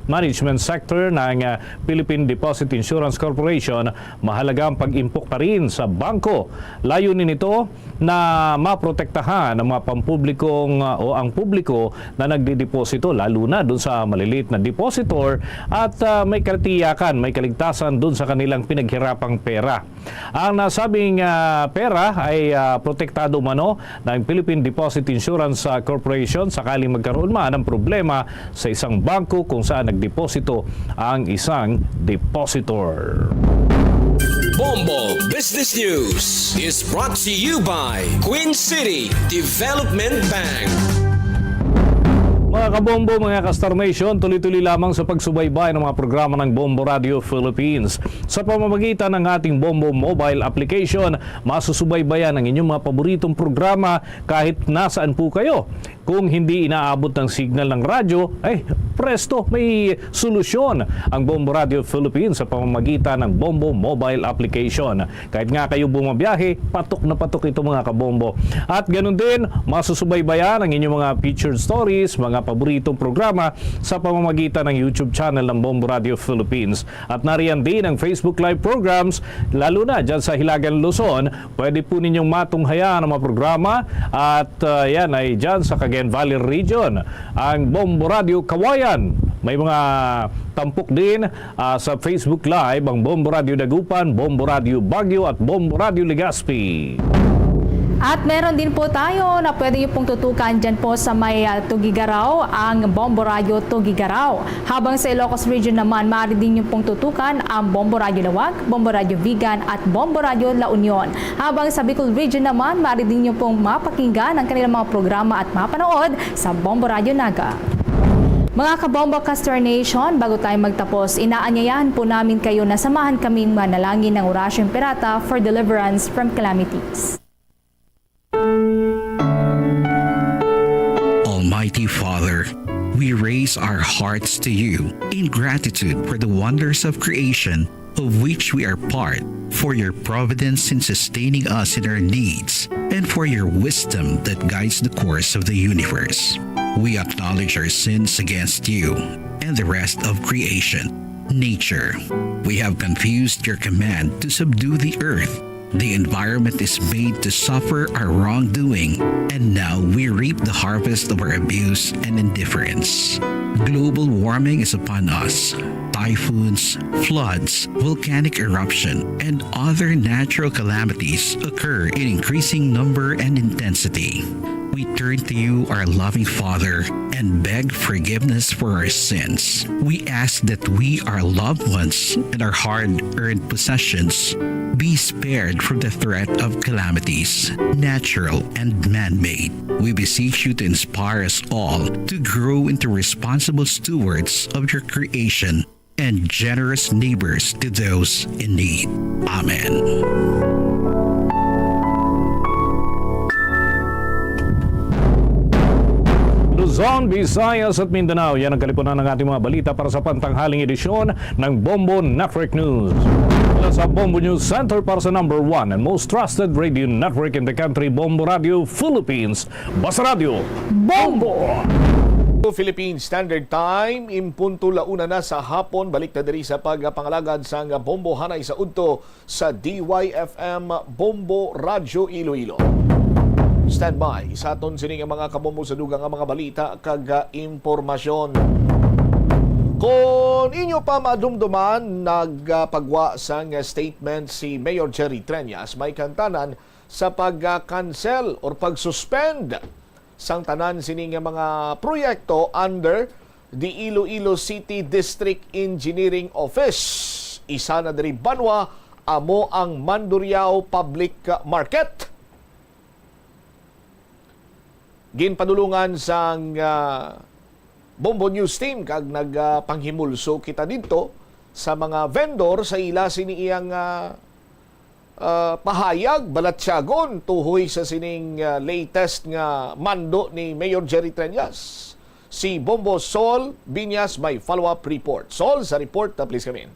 management sector ng, ah, Philippine Deposit Insurance Corporation, mahalaga ang pag-impok pa rin sa bangko. Layunin nito na maprotektahan ang mga pampublikong, ah, o ang publiko na nagdideposito, lalo na dun sa maliliit na depositor, at, ah, may katiyakan, may kaligtasan dun sa kanilang pinaghirapang pera. Ang nasabing, ah, pera ay, ah, protektado umano ng Philippine Deposit Insurance, ah, Corporation sakaling magkaroon man ng problema sa isang bangko kung saan nagdeposito ang isang depositor. Bombo Business News is brought to you by Queen City Development Bank. Mga kabombo, mga ka-Star Nation, tuloy-tuloy lamang sa pagsubaybay ng mga programa ng Bombo Radio Philippines. Sa pamamagitan ng ating Bombo mobile application, masusubaybayan ang inyong mga paboritong programa kahit nasaan po kayo. Kung hindi inaabot ng signal ng radyo, ay, presto, may solusyon ang Bombo Radio Philippines sa pamamagitan ng Bombo mobile application. Kahit nga kayo bumabiyahe, patok na patok ito, mga kabombo. At ganun din, masusubaybayan ang inyong mga featured stories, mga paboritong programa sa pamamagitan ng YouTube channel ng Bombo Radio Philippines. At nariyan din ang Facebook Live programs, lalo na dyan sa Hilagang Luzon. Pwede po ninyong matunghayan ang mga programa at, ah, yan ay dyan sa Cagayan Valley Region. Ang Bombo Radio Kawayan, may mga tampok din, ah, sa Facebook Live ang Bombo Radio Dagupan, Bombo Radio Baguio at Bombo Radio Legazpi. At meron din po tayo na pwede niyo pong tutukan dyan po sa may, ah, Tuguegarao, ang Bombo Radio Tuguegarao. Habang sa Ilocos Region naman, maaari din niyo pong tutukan ang Bombo Radio Laoag, Bombo Radio Vigan at Bombo Radio La Union. Habang sa Bicol Region naman, maaari din niyo pong mapakinggan ang kanilang mga programa at mapanood sa Bombo Radio Naga. Mga kabombo, Ka-Star Nation, bago tayo magtapos, inaanyayahan po namin kayo na samahan kaming manalangin ng Orasyo Imperata for deliverance from calamities. Almighty Father, we raise our hearts to you in gratitude for the wonders of creation of which we are part, for your providence in sustaining us in our needs, and for your wisdom that guides the course of the universe. We acknowledge our sins against you and the rest of creation, nature. We have confused your command to subdue the earth. The environment is made to suffer our wrongdoing, and now we reap the harvest of our abuse and indifference. Global warming is upon us. Typhoons, floods, volcanic eruption, and other natural calamities occur in increasing number and intensity. We turn to you, our loving Father, and beg forgiveness for our sins. We ask that we, our loved ones, and our hard-earned possessions be spared from the threat of calamities, natural and man-made. We beseech you to inspire us all to grow into responsible stewards of your creation and generous neighbors to those in need. Amen. Luzon, Visayas at Mindanao, yan ang kalipunan ng ating mga balita para sa pantanghaling edisyon ng Bombo Network News. Sa Bombo News Center para sa number one and most trusted radio network in the country, Bombo Radio Philippines. Basta Radio, Bombo! Philippine Standard Time, in punto la una na sa hapon, balik ta diri sa pagpangalagad sang Bombo hanay sa udto sa D Y F M Bombo Radyo Iloilo. Standby sa aton sini nga mga kabombo sa dugang nga mga balita kag, ah, impormasyon. Kon inyo pa madumduman, nagpagwa sang statement si Mayor Jerry Treñas may kantanan sa pag-cancel or pag-suspend sang tanan sini nga mga proyekto under the Iloilo City District Engineering Office. Isa na diri banwa amo ang Mandurriao Public Market. Ginpadulungan sang, ah, Bombo News Team kag nagpanghimulso kita didto sa mga vendor sa ila sini iyang, ah, ah, pahayag, balatyagon tuhoy sa sining, ah, latest nga mando ni Mayor Jerry Treñas. Si Bombo Sol Binyas may follow-up report. Sol, sa report, ah, please come in.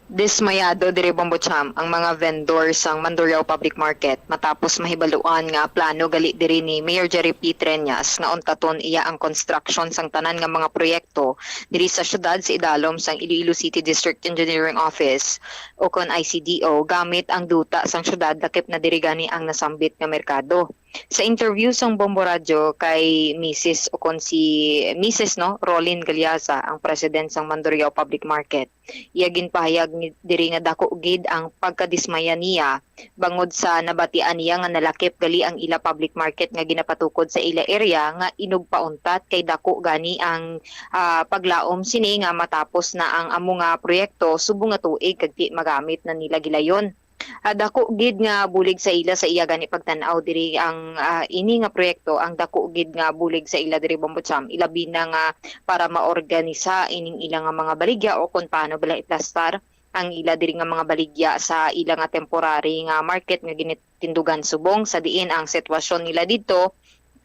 Dismayado diri, Bombo Cham, ang mga vendor sang Mandurriao Public Market matapos mahibaluan nga plano gali diri ni Mayor Jerry P. Treñas nga untaton iya ang construction sang tanan nga mga proyekto diri sa syudad sa idalom sang Iloilo City District Engineering Office, ukon I C D O, gamit ang duta sang syudad, lakip na diri gani ang nasambit nga merkado. Sa interview sang Bombo Radyo kay Misis, ukon si Misis, no, Rolin Galiasa, ang president sang Mandurriao Public Market, iya ginpahayag ni, diri nga dako gid ang pagkadismaya niya bangod sa nabatian niya nga nalakip gali ang ila public market nga ginapatukod sa ila area nga inugpauntat kay dako gani ang, ah, paglaom sini nga matapos na ang amo nga proyekto subong nga tuig kag ti magamit na nila gilayon. Ah, dako gid nga bulig sa ila sa iya gani pagtan-aw diri ang, ah, ini nga proyekto, ang dako gid nga bulig sa ila diri, Bombo Cham, ilabi na nga para maorganisa ining ila nga mga baligya o kung paano bala iplastar ang ila diri nga mga baligya sa ila nga temporary nga market nga ginitindugan subong sa diin ang sitwasyon nila didto,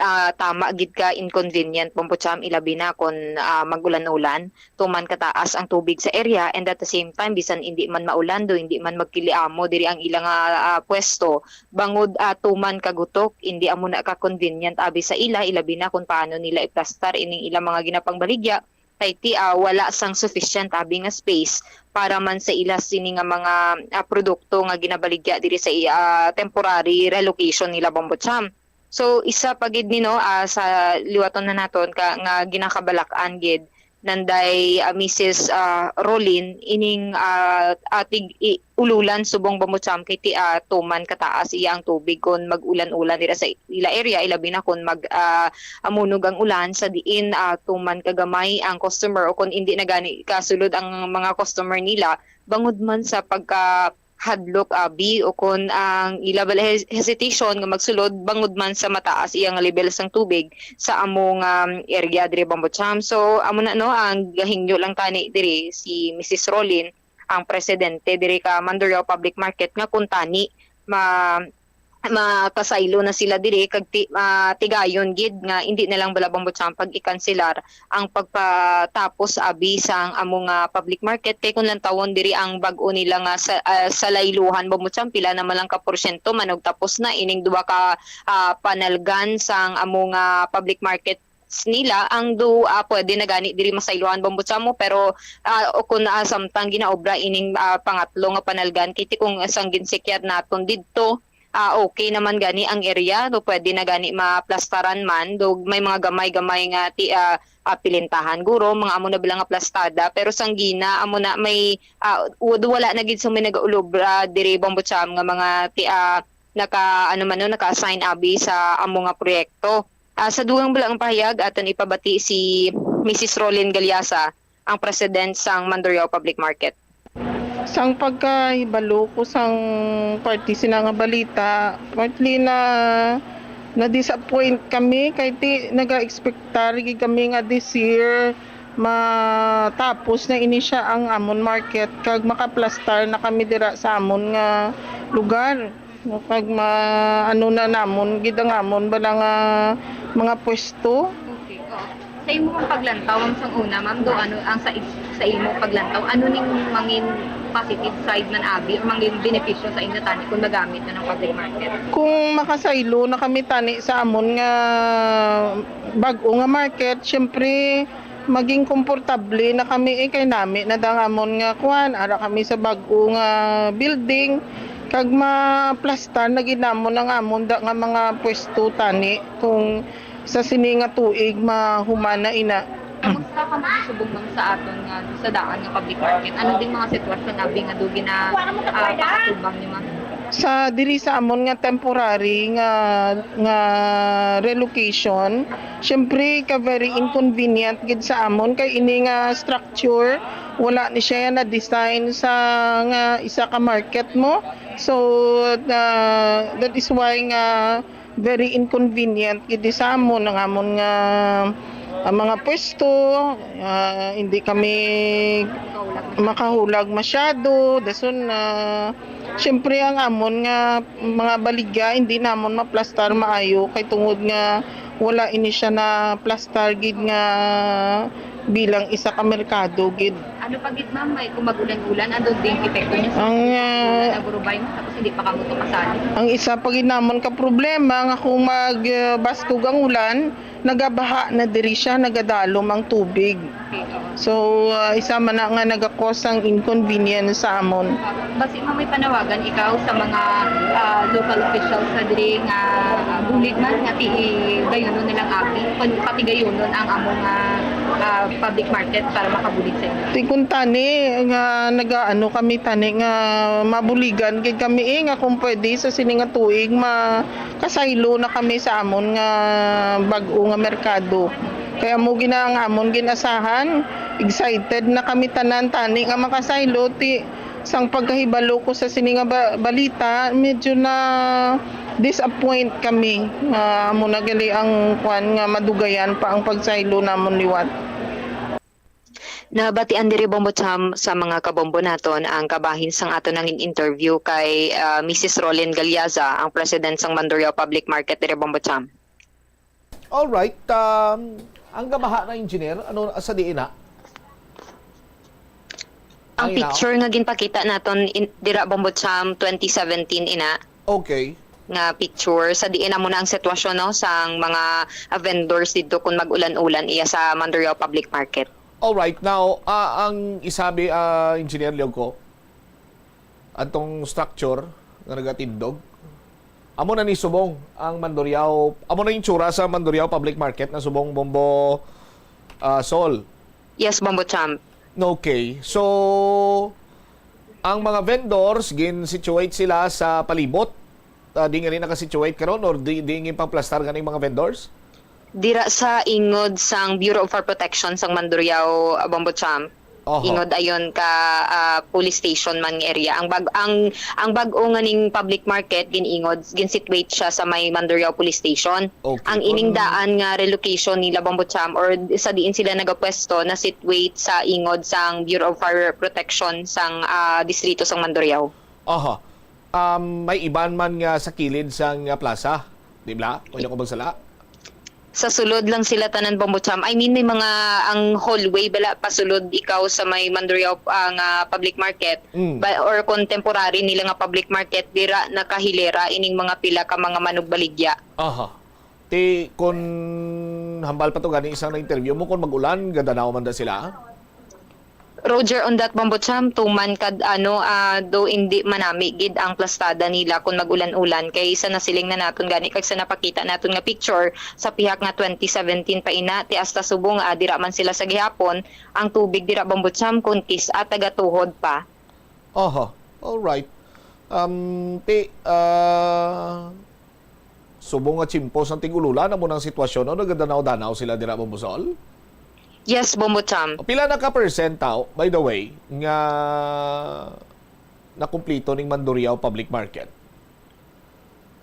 ah, tama gid ka inconvenient, Bombo Cham, ilabi na kon, ah, mag-ulan-ulan, tuman kataas ang tubig sa area, and at the same time, bisan indi man maulan, do indi man magkiliamo diri ang ila nga, ah, pwesto, bangod, ah, tuman kagutok, indi amo na ka convenient abi sa ila, ilabi na kung paano nila iplastar ining ila mga ginapangbaligya, kay ti, ah, wala sang sufficient abi nga space para man sa ila sini nga mga, ah, produkto nga ginabaligya diri sa, ah, temporary relocation nila, Bombo Cham. So, isa pa gid ni, no, ah, sa liwaton na naton ka, nga ginakabalak-an gid nanday, ah, Misis, ah, Rolin, ining, ah, ah, tig-, i-, ululan subong, Bombo Cham, kay ti, ah, tuman kataas iya ang tubig kon mag-ulan-ulan dira sa ila area, ilabi na kon mag, ah, amunog ang ulan sa diin, ah, tuman kagamay ang customer o kon indi na gani kasulod ang mga customer nila bangod man sa pagka hadlok abi o kon ang ila bala hes-, hesitation nga magsulod bangod man sa mataas iya nga level sang tubig sa amo nga, um, area diri, Bombo Cham. So, amo na, no, ang gahingyo lang tani diri si Misis Rolin, ang presidente diri ka Mandurriao Public Market, nga kung tani ma-, makasaylo na sila diri kag ti-, ah, tigayon gid nga indi na lang bala, Bombo Cham, pag-ikanselar ang pagpatapos abi sang amo nga public market, kay kung lantawon diri ang bag-o nila nga sa, ah, salayluhan, Bombo Cham, pila naman lang ka porsyento man og tapos na ining duha ka, ah, panalgan sang amo nga public markets nila, ang do, ah, pwede na gani diri masayluhan, Bombo Cham, mo, pero, ah, o kung, ah, samtang ginaobra ining, ah, pangatlo nga panalgan, kay ti kung sang ginsikyar naton didto, ah, okay naman gani ang area, do pwede na gani maplastaran man, do may mga gamay-gamay nga ti-, ah, ah, pilintahan guro, mga amo na bala nga plastada, pero sang gina, amo na may, ah, w-, do wala na gid sa may nagaulobra diri, Bombo Cham, nga mga ti-, ah, naka, ano man, no, naka-assign abi sa amo nga proyekto. Ah, sa dugang bala nga pahayag, aton ipabati si Misis Rolin Galiasa, ang president sang Mandurriao Public Market. Sang pagkahibalo ko sang parte sina nga balita, partly na na-disappoint kami kay ti naga-expectar gid kami nga this year matapos na ini siya ang amon market kag makaplastar na kami dira sa amon nga lugar. No, kag ma-, ano na namon gid ang amon bala nga mga pwesto. Okay, oh. Sa imo ang paglantaw, ma'am, sang una, ma'am, do ano ang sa ig-, Sa imo paglantaw, ano ning mangin positive side man abi o mangin benepisyo sa inyo tani kung magamit na ng public market? Kung makasaylo na kami tani sa amon nga bag-o nga market, syempre maging komportable na kami, eh, kay nami na dang amon nga kuan, ara kami sa bag-o nga building, kag maplastar na gid namon ang amon da nga mga pwesto tani kung sa sini nga tuig mahuman na ina. Kamusta ka magisubong, ma'am, sa aton nga sa daan nga public market? Ano ding mga sitwasyon abi nga do gina ah, pakatubang ni, ma'am? Sa diri sa amon nga temporary nga nga relocation, syempre ka very inconvenient gid sa amon kay ini nga structure wala ni siya na design sa nga isa ka market mo. So uh, that is why nga very inconvenient gid sa amon ang amon nga ang mga pwesto, ah, hindi kami makahulag masyado. Dason na siyempre ang amon nga mga baligya hindi namon maplastar maayo kay tungod nga wala ini siya na plastar gid nga bilang isa ka merkado gid. Ano pa gid, ma'am, may kung mag-ulan-ulan, ano din epekto niya sa Ang mga ah, nagurubay mo tapos hindi pa kamo to kasali? Ang isa pa gid namon ka problema nga kung magbaskog ang ulan, nagabaha na diri siya, nagadalom ang tubig. Okay, oo. So, ah, isa man na nga nagakos ang inconvenience sa amon. Basi mo may panawagan ikaw sa mga ah, local officials na diri nga ah, bulig man nga ti gayunon nilang abi, pati gayunon ang among ah, ah, public market para makabulig sa inyo. Ti kun tani nga nagaano kami tani nga mabuligan gid kami eh, nga kung pwede sa sini nga tuig makasaylo na kami sa amon nga bag-o nga merkado. Kaya mo gina ang amon ginasahan, excited na kami tanan tani nga makasaylo ti sang pagkahibalo ko sa sini nga ba- balita, medyo na disappoint kami. Ah, amo na gali ang kwan nga madugayan pa ang pagsaylo namon liwat. Nabatian diri, Bombo Cham, sa mga kabombo naton ang kabahin sang ato nangin interview kay ah, Missus Rolyn Galiaza, ang president sang Mandurriao Public Market diri, Bombo Cham. Alright, um, ang gabaha na engineer, ano sa diin na? Ang Ay, na- picture nga ginpakita naton in, dira, Bombo Cham, twenty seventeen ina Okay. nga picture sa diin amo na ang sitwasyon, no, sang mga ah, vendors didto kung mag-ulan-ulan iya sa Mandurriao Public Market. Alright, now, ah, ang isabi, ah, Engineer Leoco, atong structure nga nagatindog, amo na ni subong ang Mandurriao, amo na yung tsura sa Mandurriao Public Market na subong Bombo ah, Sol. Yes, Bombo Cham. Okay, so ang mga vendors gin-situate sila sa palibot. Ah, di nga rin naka-situate karon or di di gin pang-plastar ganing mga vendors? Dira sa ingod sang Bureau of Fire Protection sang Mandurriao, ah, Bombo Cham. Oho. Ingod ayon ka ah, police station man nga area. Ang bag ang ang bag-o nga ning public market gin-ingod, gin-situate siya sa may Mandurriao Police Station. Okay. Ang ining Kung- daan nga relocation nila, Bombo Cham, or sa diin sila nagapwesto na situate sa ingod sang Bureau of Fire Protection sang ah, distrito sang Mandurriao. Aha. Um, may iban man nga sa kilid sang ah, plaza, di ba? Kung ako magsala. Sa sulod lang sila tanan, Bombo Cham. I mean, may mga ang hallway bala pasulod ikaw sa may Mandurriao ah, nga public market Mm. ba, or kung temporary nila nga public market dira nakahilera ining mga pila ka mga manugbaligya. Aha. Ti kun hambal pa to gani isang na-interview mo kung mag-ulan, gadanaw man da sila. Roger, on that, Bombo Cham, tuman kad ano ah, do indi manami gid ang plastada nila kung mag-ulan-ulan kay sa nasiling na naton gani kag sa napakita naton nga picture sa pihak nga twenty seventeen pa ina ti hasta subong nga dira man sila sa gihapon ang tubig dira, Bombo Cham, kun kis-a tagatuhod pa. Aha. All right. Um, ti ah, subong nga chimpos ang tig-ululan amo nang sitwasyon, no? Nagadanaw-danaw sila dira, Bombo Sol? Yes, Bombo Cham. Pila na ka percent tao, by the way, nga nakumplito ning Mandurriao Public Market?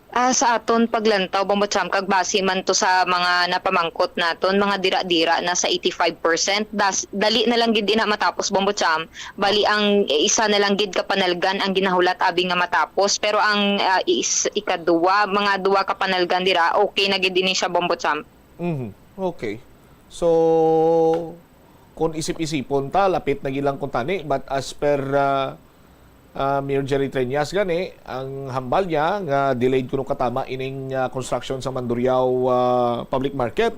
Ah, sa aton paglantaw, Bombo Cham, kag base man to sa mga napamangkot naton, mga dira-dira na sa eighty-five percent. Das, dali na lang gid ina matapos, Bombo Cham. Bali ang isa na lang gid ka panalgan ang ginahulat abi nga matapos, pero ang ah, is, ikaduwa, mga duwa ka panalgan dira, okay na gid ini siya, Bombo Cham. Mhm. Okay. So, Kung isip-isipon ta, lapit na gid lang kuntani, but as per, ah, ah, Mayor Jerry Treñas gani, ang hambal niya nga delayed kuno katama ining, ah, construction sa Mandurriao, ah, Public Market.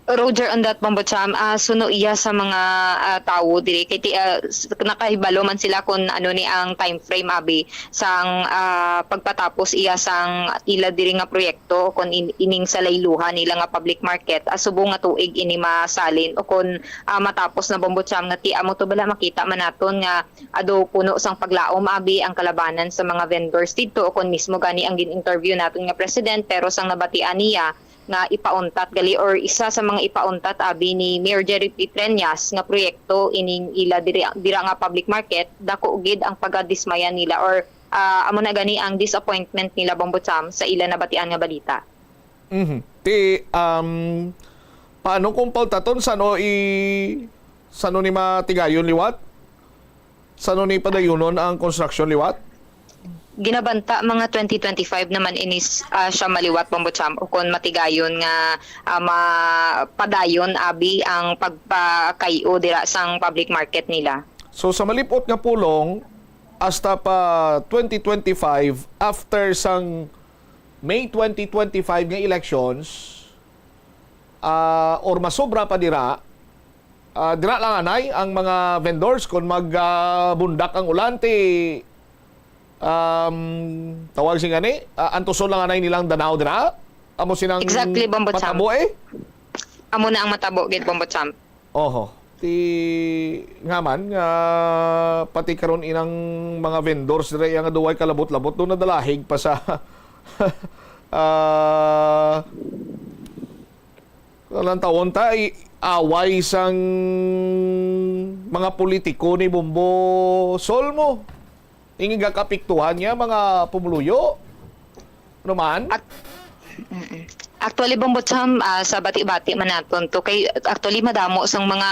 Roger, on that, Bombo Cham, ah, suno iya sa mga, ah, tawo diri kay ti, ah, s- nakahibalo man sila kung ano ni ang time frame abi sang, ah, pagpatapos iya sang ila diri nga proyekto, kung in, ining sa layluhan nila nga public market, ah, subong nga tuig ini masalin o kung, ah, matapos na, Bombo Cham, nga ti amo to bala makita man naton nga ado puno sang paglaom abi ang kalabanan sa mga vendors didto, o kung mismo gani ang gin-interview naton nga president, pero sang nabatian niya nga ipauntat gali or isa sa mga ipauntat abi ni Mayor Jerry P. Treñas nga proyekto ining ila diri, dira nga public market, dako gid ang pagadismaya nila or, ah, amo na gani ang disappointment nila, Bombo Cham, sa ila nabatian nga balita. Mhm. Ti, um, paano kung pauntaton, sano i-, sano ni matigayon liwat? Sano ni padayunon ang construction liwat? Ginabanta mga twenty twenty-five naman inis, ah, siya maliwat, Bombo Cham, o kon matigayon nga, ah, mapadayon abi ang pagpakay-o dira sang public market nila. So sa malip-ot nga pulong, hasta pa twenty twenty-five, after sang May twenty twenty-five nga elections, ah, or masobra pa dira, ah, dira lang anay ang mga vendors kung mag, ah, bundak ang ulan ti, um, tawag sing gani, ah, antuson lang anay nilang danaw dira. Amo sinang Exactly, Bombo Cham. Matabo eh. Amo na ang matabo gid, Bombo Cham. Oho. Ti nga man nga pati karon inang mga vendors dira iya nga duway kalabot-labot do nadalahig pa sa ah kalan tawon ta i- away sang mga politiko ni Bombo Solmo. Ingin gakapiktuhan niya mga pumuluyo. Ano man? At Mm-mm. Actually, Bombo Cham, ah, sa bati-bati man naton to kay actually madamo sang mga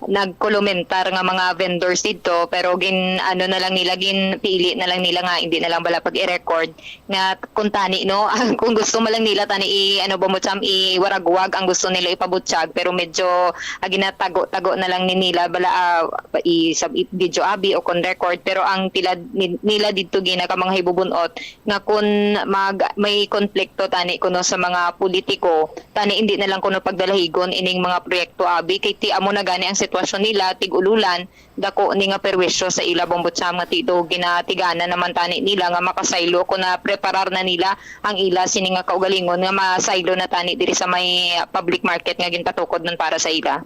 nagkolomentar nga mga vendors didto, pero gin ano na lang nila, ginpili na lang nila nga hindi na lang bala pag i-record nga kung tani, no, kung gusto man lang nila tani i ano, Bombo Cham, iwaragwag ang gusto nila ipabutyag, pero medyo ah, ginatago-tago na lang ni nila bala ah, i sa i- video abi o kon record, pero ang tila ni- nila didto gina ka mga hibubunot nga kun mag may konflikto tani kuno sa mga politiko, tani indi na lang kuno pagdalahigon ining mga proyekto abi kay ti amo na gani ang sitwasyon nila, tig-ululan, dako ni nga perwisyo sa ila, Bombo Cham, nga ti do ginatigana naman tani nila nga makasaylo kun na preparar na nila ang ila sini nga kaugalingon nga masaylo na tani diri sa may public market nga ginpatukod man para sa ila.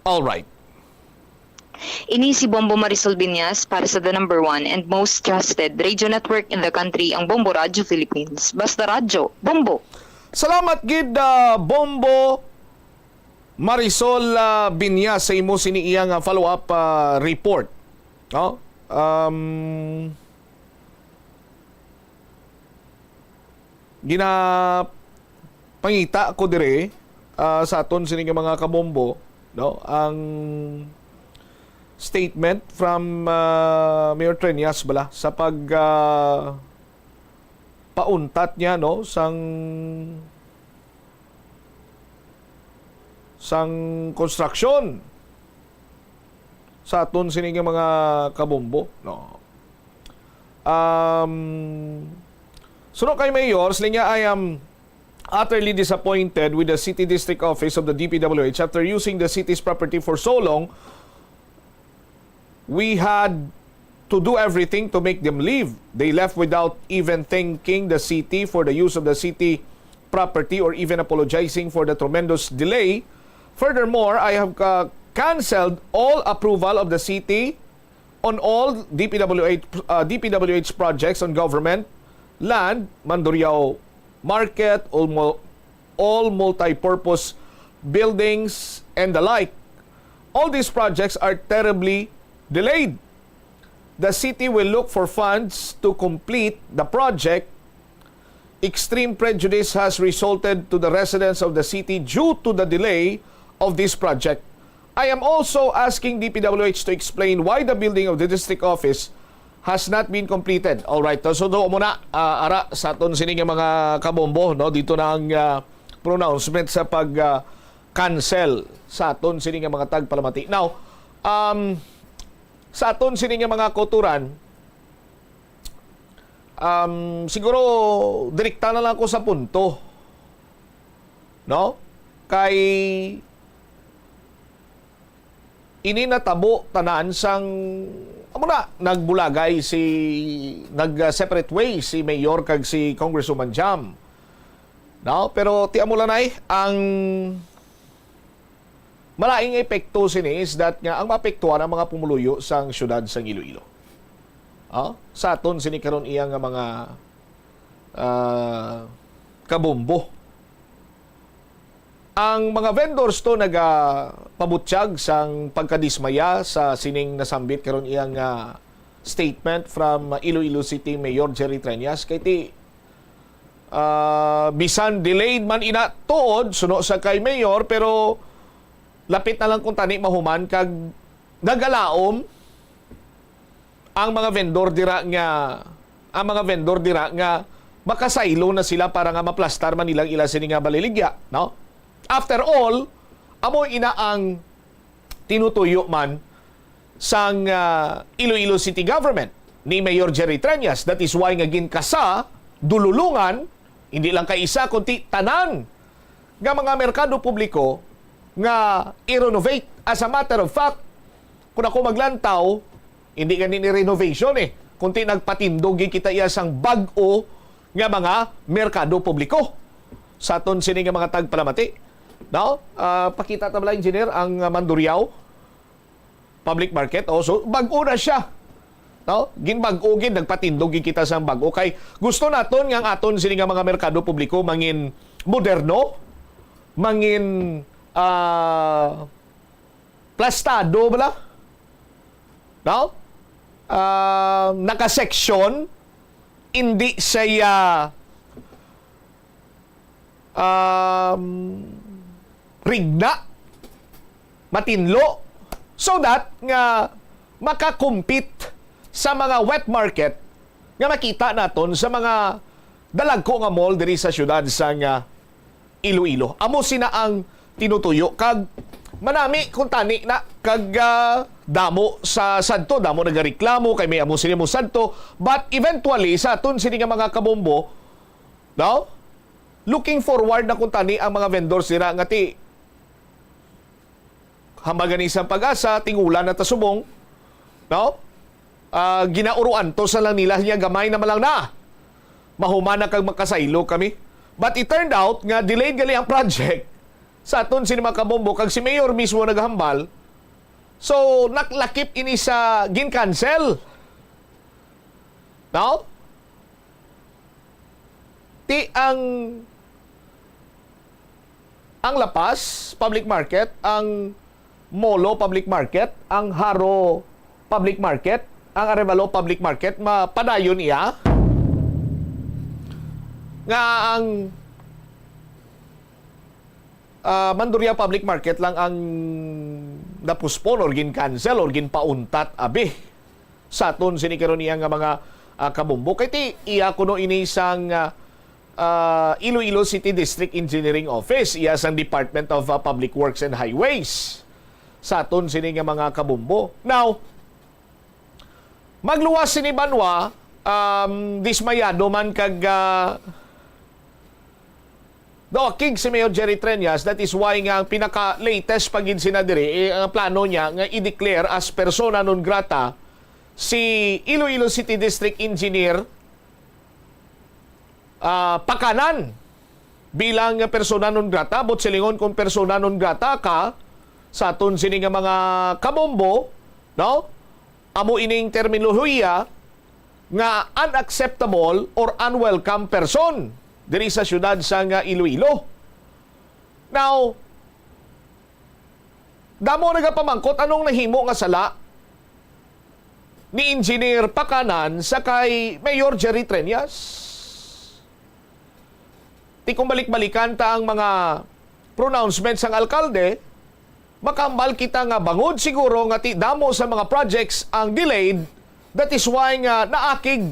All right. Ini si Bombo Marisol Binyas para sa the number one and most trusted radio network in the country, ang Bombo Radyo Philippines. Basta radyo, Bombo! Salamat gid, ah, Bombo Marisol, ah, Binyas, sa imo sini iya nga follow-up, ah, report. No? Um, ginapangita ko dire, ah, sa aton sini nga mga kabombo, no, ang statement from, ah, Mayor Treñas bala sa pag, ah, pauntat niya, no, sang sang construction sa aton sini nga mga kabombo, no. Um, suno kay Mayor, sila niya, I am utterly disappointed with the City District Office of the D P W H after using the city's property for so long. We had to do everything to make them leave. They left without even thanking the city for the use of the city property or even apologizing for the tremendous delay. Furthermore, I have uh, canceled all approval of the city on all D P W H, uh, D P W H projects on government land, Mandurriao Market, all, mul- all multi-purpose buildings, and the like. All these projects are terribly delayed. The city will look for funds to complete the project. Extreme prejudice has resulted to the residents of the city due to the delay of this project. I am also asking D P W H to explain why the building of the district office has not been completed. All right, so do mo na, ah, ara sa aton sini nga mga kabombo, no, dito na ang ah, pronouncement sa pag ah, cancel sa aton sini nga mga tagpalamati. Now, um, sa aton sini nga mga kauturan, um, siguro direkta na lang ko sa punto, no? Kay ini natabo tanan sang, amo na, nagbulagay si, nag, uh, separate way si Mayor kag si Congresswoman Jam. No? Pero ti amo lang, ay, ang malaing epekto sini is that nga ang maapektuhan ang mga pumuluyo sang siyudad sang Iloilo. Ah, sa aton sini karon iya nga mga, ah, kabombo. Ang mga vendors to nagapabutyag sang pagkadismaya sa sining nasambit karon iya nga statement from Iloilo City Mayor Jerry Treñas, kay ti, ah, bisan delayed man ina tuod suno sa kay Mayor, pero lapit na lang kuntani mahuman kag nagalaom ang mga vendor dira nga, ang mga vendor dira nga makasaylo na sila para nga maplastar man nilang ila sini nga baliligya, no? After all, amo ina ang tinutuyo man sang, ah, Iloilo City Government ni Mayor Jerry Treñas. That is why nga ginkasa, dululungan, hindi lang kay isa, kundi tanan nga mga merkado publiko nga i-renovate. As a matter of fact, kung ako maglantaw, hindi gani ni renovation eh, kundi nagpatindog gid kita iya sang bag-o nga mga merkado publiko. Sa aton sini nga mga tagpalamati, no? Ah, pakita ta bala, engineer, ang, ah, Mandurriao Public Market. Oh, so, bag-o na siya. No? Ginbag-o gid, nagpatindog gid kita sang bag-o. Kay gusto naton nga ang aton sini nga mga merkado publiko mangin moderno, mangin, ah, plastado bala. No? Ah, naka-section, hindi siya, um, rigna, matinlo, so that nga makakumpit sa mga wet market nga makita naton sa mga dalagko nga mall diri sa siyudad sang, ah, Iloilo. Amo sina ang tinutuyo kag manami kuntani na kag, ah, damo sa sadto, damo nagareklamo kay may amo sini mo sadto, but eventually sa aton sini nga mga kabombo, no? Looking forward na kuntani ang mga vendors nila nga ti hambal gani sang PAGASA, ting-ulan na ta subong, no? Ah, ginauruan to sa lang nila niya, gamay na man lang na. Mahuman na kag makasaylo kami. But it turned out nga delayed gali ang project sa aton sini mga kabombo, kag si Mayor mismo naghambal. So, naklakip ini sa gin-cancel. No? Ti ang, ang La Paz Public Market, ang Molo Public Market, ang Jaro Public Market, ang Arevalo Public Market, mapadayon iya nga ang, ah, Mandurriao Public Market lang ang napuspon or gin-cancel or ginpauntat, abi, sa aton sini karon iya nga mga, ah, kabombo. Kay ti iya kuno ini sang, ah, ah, Iloilo City District Engineering Office, iya sang Department of, ah, Public Works and Highways, sa aton sini nga mga kabombo. Now, magluwas sini banwa, um, dismayado man kag, ah, daw akig si Mayor Jerry Treñas. That is why nga ang pinaka-latest pa gid sina diri, eh, ang plano niya nga i-declare as persona non grata si Iloilo City District Engineer, ah, Pacanan bilang persona non grata. But silingon, kung persona non grata ka sa aton sini nga mga kabombo, no? Amo ining terminolohiya nga unacceptable or unwelcome person diri sa siyudad sang Iloilo. Now, damo nagapamangkot, anong nahimo nga sala ni Engineer Pacanan sa kay Mayor Jerry Treñas? Ti kung balik-balikan ta ang mga pronouncement sang alkalde, makahambal kita nga bangod siguro nga ti damo sa mga projects ang delayed, that is why nga naakig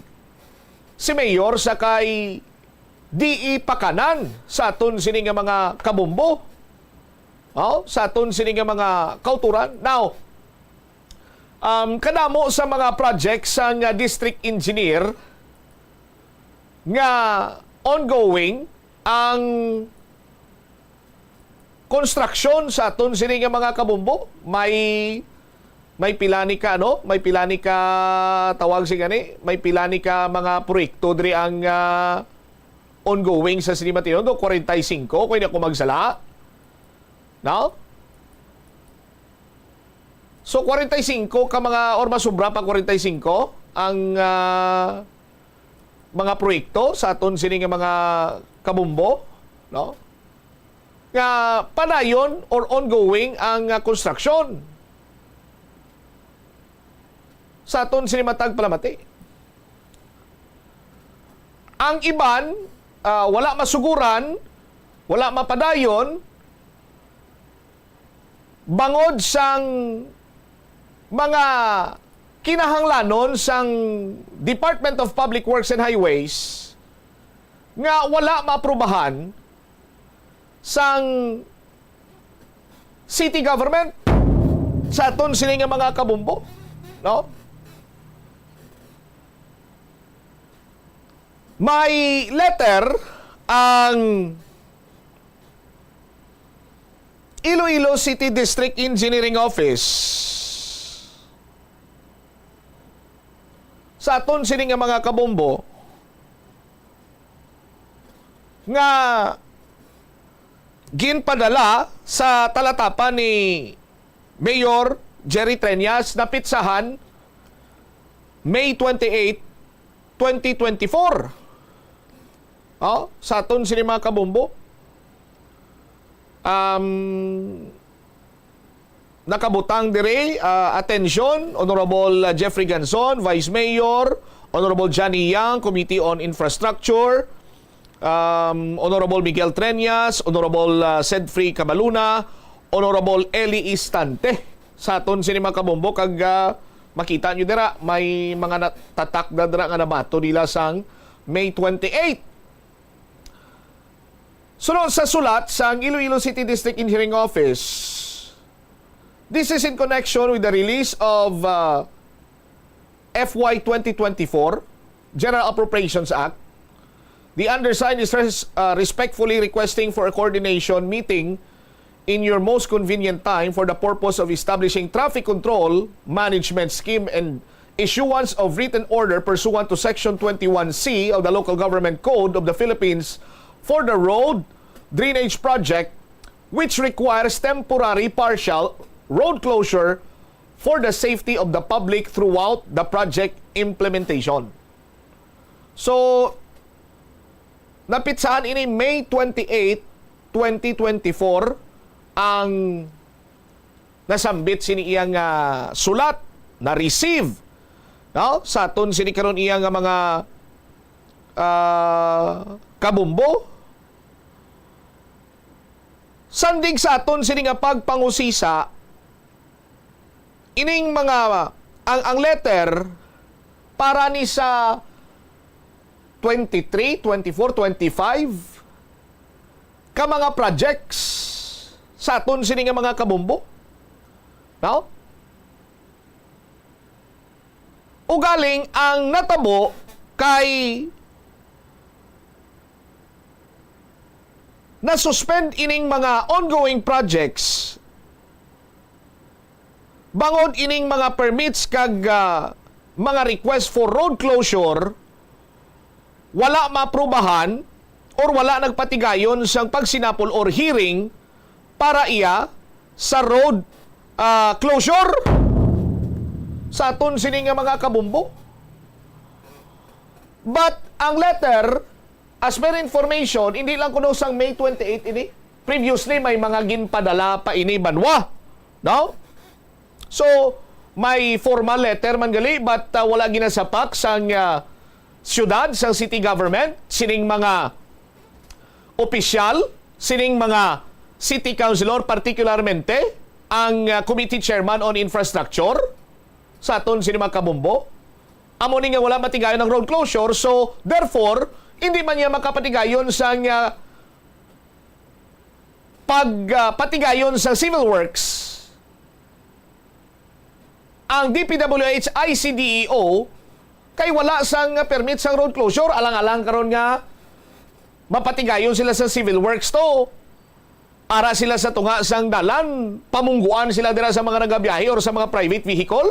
si Mayor sa kay D E Pacanan sa aton sini nga mga kabombo. Oh, sa aton sini nga mga kauturan. Now, um, kadamo sa mga project sang district engineer nga ongoing ang konstruksyon sa aton sini nga mga kabombo. May, may pila ni ka, ano? May pila ni ka, tawag si gani? May pila ni ka mga proyekto diri ang, ah, ongoing sa sini, Matinon? Do kwarenta y singko, kung hindi ako magsala. No? So, kwarenta y singko ka mga, or mas sobra pa kwarenta y singko ang, ah, mga proyekto sa aton sini nga mga kabombo, no? Nga padayon or ongoing ang, ah, konstruksyon sa aton sini matag palamati. Ang iban, ah, wala masuguran, wala mapadayon, bangod sang mga kinahanglanon sang Department of Public Works and Highways nga wala maaprubahan sang city government sa aton sini nga mga kabombo, no? May letter ang Iloilo City District Engineering Office sa aton sini nga mga kabombo nga ginpadala sa talatapan ni Mayor Jerry Treñas, napitsahan May twenty-eight, twenty twenty-four. Oh, sa aton sini mga kabombo. Um, nakabutang diri, ah, atensyon, Honorable, ah, Jeffrey Ganzon, Vice Mayor, Honorable Johnny Yang, Committee on Infrastructure, um, Honorable Miguel Treñas, Honorable, ah, Sedfrey Cabaluna, Honorable Eli Istante. Sa aton sini mga kabombo, kag, ah, makita nyo dira, may mga natatak na dira nga nabato nila sang May twenty-eight. Suno sa sulat sang Iloilo City District Engineering Office, this is in connection with the release of, uh, F Y twenty twenty-four General Appropriations Act. The undersigned is res-, uh, respectfully requesting for a coordination meeting in your most convenient time for the purpose of establishing traffic control management scheme and issuance of written order pursuant to Section twenty-one C of the Local Government Code of the Philippines for the road drainage project, which requires temporary partial road closure for the safety of the public throughout the project implementation. So, napitsahan ini May twenty-eight, twenty twenty-four, ang nasambit sini iyang, ah, sulat, na-receive, no? Sa aton sini karon iyang nga mga, ah, kabumbo. Sandig sa aton sini nga pagpangusisa, ining mga, ang, ang letter para ni sa twenty-three, twenty-four, twenty-five ka mga projects sa aton sini nga mga kabumbo. No? Ugaling ang natabo kay na-suspend ining mga ongoing projects bangod ining mga permits kag, ah, mga request for road closure wala maaprubahan or wala nagpatigayon sang pagsinapol or hearing para iya sa road, ah, closure sa aton sini nga mga kabumbo. But ang letter, as per information, hindi lang kuno sang May twenty-eight ini. Previously, may mga ginpadala pa ini banwa, no? So, may formal letter man gali, but, ah, wala ginasapak sang, ah, siyudad, sang city government, sining mga opisyal, sining mga city councilor, particularmente ang, ah, committee chairman on infrastructure sa aton sini mga kabumbo. Amo ni nga wala matigayon ang road closure, so therefore, hindi man niya makapatigayon sang, ah, pag, ah, patigayon sa civil works ang D P W H I C D E O kay wala sang permit sang road closure. Alang-alang karon nga mapatigayon sila sa civil works to. Ara sila sa tunga sang dalan, pamungguan sila dira sa mga nagabiyahe or sa mga private vehicle.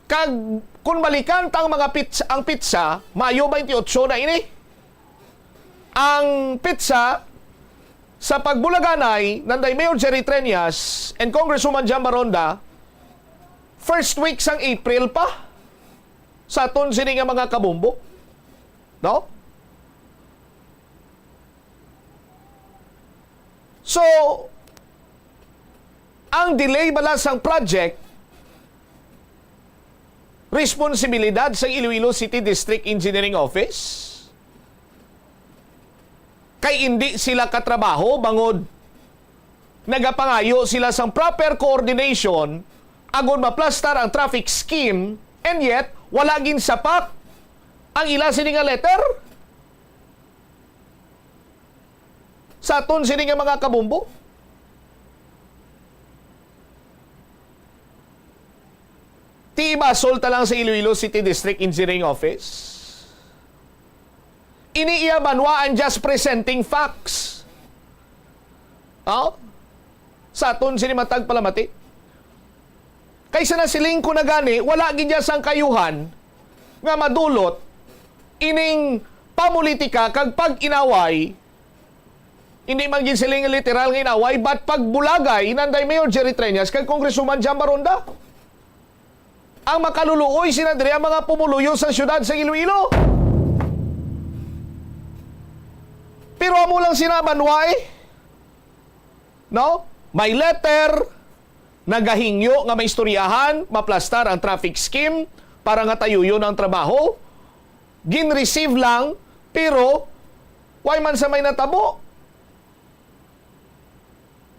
Kag kung balikan ta ang mga pits-, ang pitsa, Mayo twenty-eight na ini. Ang pitsa sa pagbulaganay nanday Mayor Jerry Treñas and Congresswoman Jam Baronda, first week sang April pa sa aton sini nga mga kabombo. No? So, ang delay bala sang project, responsibilidad sa Iloilo City District Engineering Office? Kay indi sila katrabaho bangod nagapangayo sila sang proper coordination agod maplastar ang traffic scheme, and yet wala ginsapak ang ila sini nga letter sa aton sini nga mga kabombo. Ti ibasol ta lang sa Iloilo City District Engineering Office. Ini iya banwa, I'm just presenting facts. Oh? Sa aton sini matag palamati. Kaysa na siling ko na gani, wala gid niya sang kayuhan nga madulot ining pamulitika kag pag-inaway. Hindi man gid siling literal nga inaway, but pagbulagay nanday Mayor Jerry Treñas kag Congresswoman Jam Baronda. Ang makaluluoy sina diri ang mga pumuluyo sa siyudad sa Iloilo. Pero amo lang sina banwa, eh. No? May letter, nagahingyo nga maistoryahan, maplastar ang traffic scheme para nga tayuyon ang trabaho. Gin-receive lang, pero why man sa may natabo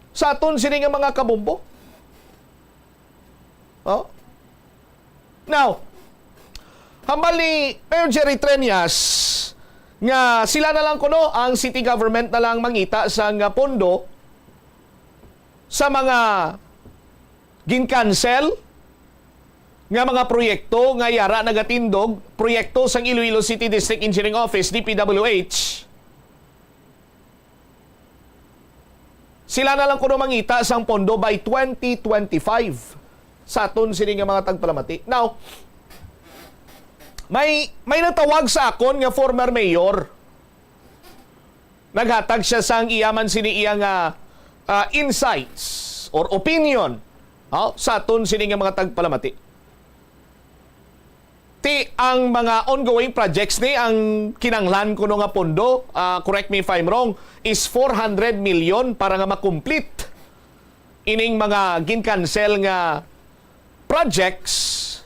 sa aton sini nga mga kabombo? Oh? Now, hambal ni Mayor Jerry Treñas nga sila na lang kuno ang city government na lang mangita sang pondo sa mga gin-cancel nga mga proyekto nga yara nagatindog, proyekto sang Iloilo City District Engineering Office, D P W H. Sila na lang kuno mangita sang pondo by twenty twenty-five sa aton sini nga mga tagpalamati. Now, may, may nagtawag sa akon nga former mayor. Naghatag siya sang iya man sini iya nga, ah, insights or opinion, oh, sa aton sini nga mga tagpalamati. Ti ang mga ongoing projects ni ang kinanglan kuno nga pondo, ah, correct me if I'm wrong, is four hundred million para nga makomplete ining mga gin-cancel nga projects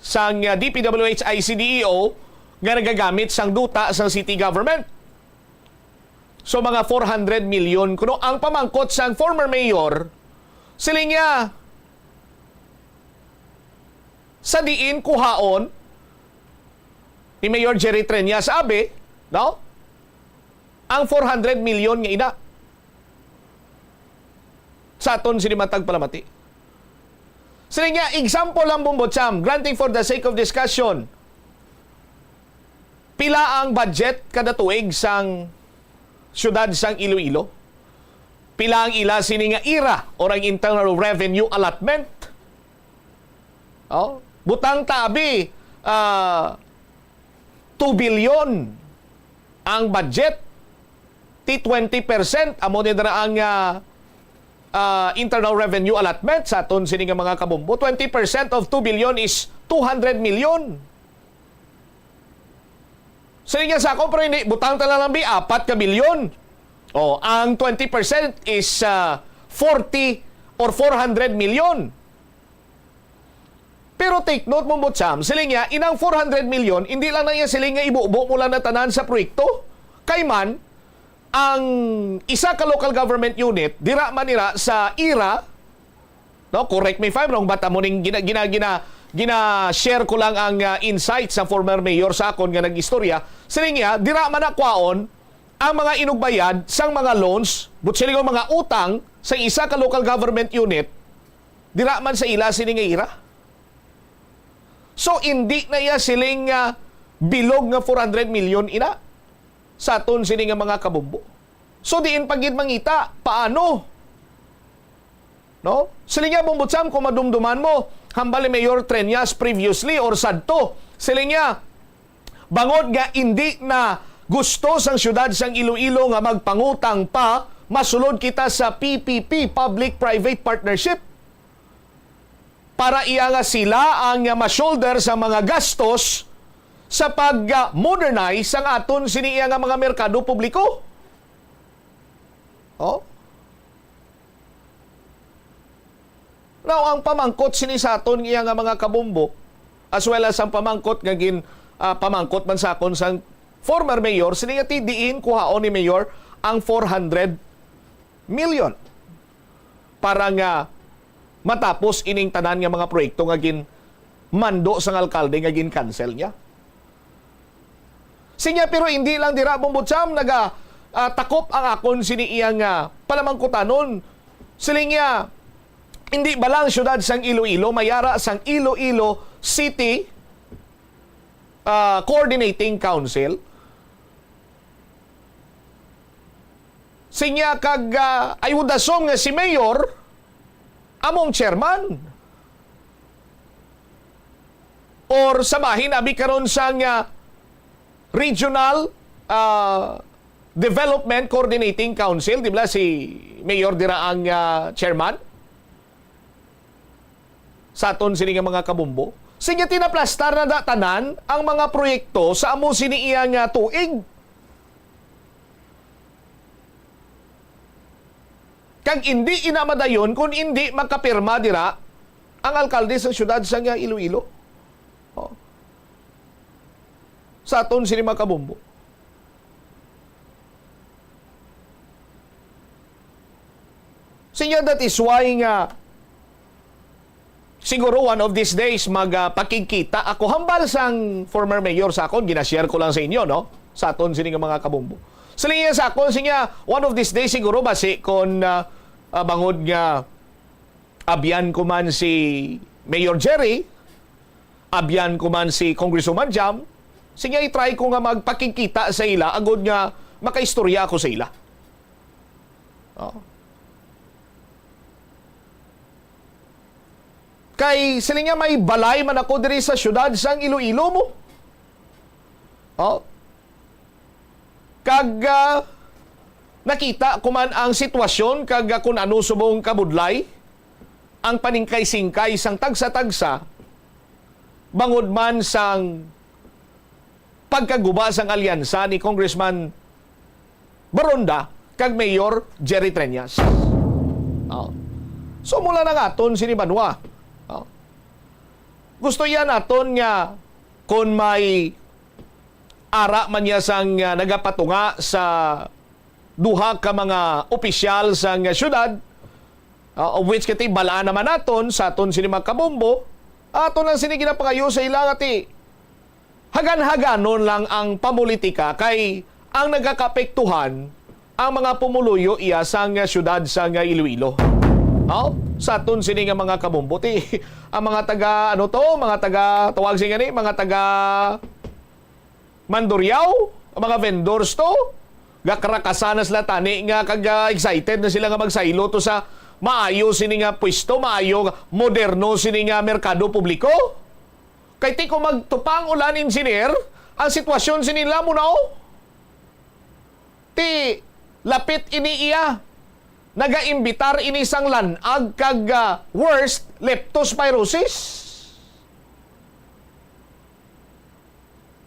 sang, ah, D P W H I C D E O nga nagagamit sang duta sang city government. So, mga four hundred million kuno ang pamangkot sang former mayor. Siling niya, sa diin kuhaon ni Mayor Jerry Treñas abi, no? Ang four hundred million nga ina sa aton sini matag palamati. Siling niya, example lang, Bombo Cham, granting for the sake of discussion. Pila ang budget kada tuig sang siyudad sang Iloilo? Pila ang ila sini nga ira or ang internal revenue allotment? Oh, butang ta abi, ah, two billion ang budget, ti twenty percent amo ni dira ang, ah, ah, internal revenue allotment sa aton sini nga mga kabombo. Twenty percent of two billion is two hundred million. Sa inyo sa ako, pero hindi, butang ta lang bi, apat ka bilyon. Oh, ang twenty percent is, ah, forty or four hundred million. Pero take note mo, Butcham, siling niya, inang four hundred million, hindi lang na niya siling nga ibubo mo lang na tanan sa proyekto. Kay man, ang isa ka local government unit, dira man nira sa ira, no, correct me if I'm wrong, but amo ning gina, gina, gina, gina-share ko lang ang, ah, insight sa former mayor sa akon nga nag-istorya. Siling niya, dira man na kwaon ang mga inugbayad sang mga loans, but sila nga mga utang sa isa ka local government unit, dira man sa ila sini nga ira. So, indi na iya siling nga bilog nga four hundred million ina sa aton sini nga mga kabombo. So, diin pa gid mangita, paano? No? Siling niya, Bombo Cham, kung madumduman mo, hambal ni Mayor Treñas previously or sadto, siling niya, bangod nga indi na gusto sang siyudad sang Iloilo nga magpangutang pa, masulod kita sa P P P, Public-Private Partnership, para iya nga sila ang ma-shoulder sa mga gastos sa pag-modernize sang aton sini iya nga mga merkado publiko. Oh? Now, ang pamangkot sini sa aton iya nga mga kabombo, as well as ang pamangkot nga gin, ah, pamangkot man sa akon sang former mayor, sini nga ti diin kuhaon ni Mayor ang four hundred million para nga matapos ining tanan nga mga proyekto nga gin mando sang alkalde nga gin-cancel niya. Sinya, pero hindi lang dira, Bombo Cham, naga, ah, takop ang akon sini iya nga palamangkutanon. Siling niya, hindi ba lang siyudad sang Iloilo, may ara sang Iloilo City, ah, Coordinating Council? Sinya kag, ah, I would assume nga si Mayor among chairman. Or sa bahin, abi karon sang, ah, Regional, ah, Development Coordinating Council, di ba si Mayor dira ang, ah, chairman? Sa aton sini nga mga kabombo. Sige, tinaplastar na da tanan ang mga proyekto sa amo sini iya nga tuig. Kag indi ina madayon kung indi makapirma dira ang alkalde sa siyudad sa nga Iloilo. Oh. Sa aton sini mga kabombo. Sinya, that is why nga siguro one of these days mag, ah, pakigkita ako hambal sang former mayor sa akon, ginashare ko lang sa inyo, no? Sa aton sini nga mga kabombo. Sa linya sa akon, sinya, one of these days siguro basi kon, ah, ah, bangod nga abyan ko man si Mayor Jerry, abyan ko man si Congresswoman Jam, sinya, i-try ko nga magpakigkita sa ila agod nga makaistorya ako sa ila. Oh. Kay siling niya, may balay man ako diri sa siyudad sang Iloilo mo. Oh. Kag, ah, nakita ko man ang sitwasyon kag, ah, kun ano subong kabudlay ang paningkay-singkay sang tagsa-tagsa bangod man sang pagkaguba sang alyansa ni Congressman Baronda kag Mayor Jerry Treñas. Oh. So, mula na nga aton sini banwa. Oh. Gusto iya naton nga kon may ara man niya sang, ah, nagapatunga sa duha ka mga opisyal sang syudad, ah, of which kati balaan naman naton sa aton sini mga kabombo, aton lang sini ginapangayo sa ila nga ti hagan-haganon lang ang pamulitika kay ang nagakaapektuhan ang mga pumuluyo iya sang syudad sang Iloilo. Aw, sa aton sini nga mga kabombo, ti, ang mga taga, ano to, mga taga, tawag sini gani, mga taga Mandurriao, ang mga vendors to, gakarakasan na sila tani nga kag, ah, excited na sila nga magsaylo to sa maayo sini nga pwesto, maayo, moderno sini nga merkado publiko. Kay ti kung magtupa ang ulan, engineer, ang sitwasyon sini nila mo na, oh. Ti lapit ini iya. Nagaimbitar ini sang lanag kag, ah, worst, leptospirosis.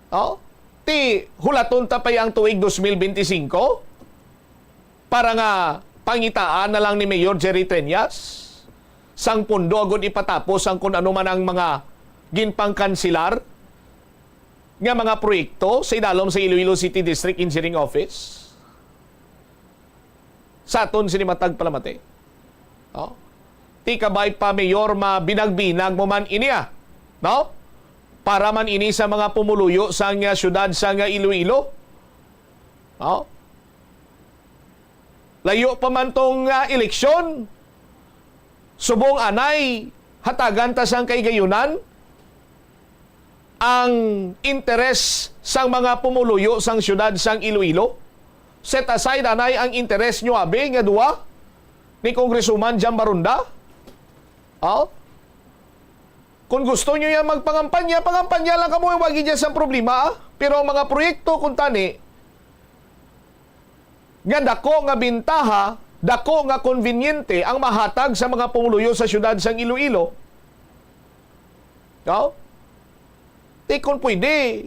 Oh, ti hulaton ta pa ang tuig dos mil benti singko para nga pangitaan na lang ni Mayor Jerry Treñas sang pondo agud ipatapos ang kun ano man ang mga ginpangkansilar nga mga proyekto sa idalom sa Iloilo City District Engineering Office. Sa aton sini matag palamati. Oh. Ti kabay pa, Mayor, mabinag-binag mo man ini, ah. No? Para man ini sa mga pumuluyo sang, ah, siyudad sang, ah, Iloilo. Oh. Layo pa man tong, ah, eleksyon, subong anay hatagan ta sang kaigayunan ang interes sang mga pumuluyo sang siyudad sang Iloilo. Set aside anay ang interes nyo abi nga duha ni Congresswoman Jam Baronda. Oh? Kung gusto nyo yan magpangampanya, pangampanya lang kamo, wagi dyan sang problema, ah. Pero ang mga proyekto kung tani, nga dako nga bintaha, dako nga konbinyente ang mahatag sa mga pumuluyo sa siyudad sang Iloilo. No? Di kon pwede,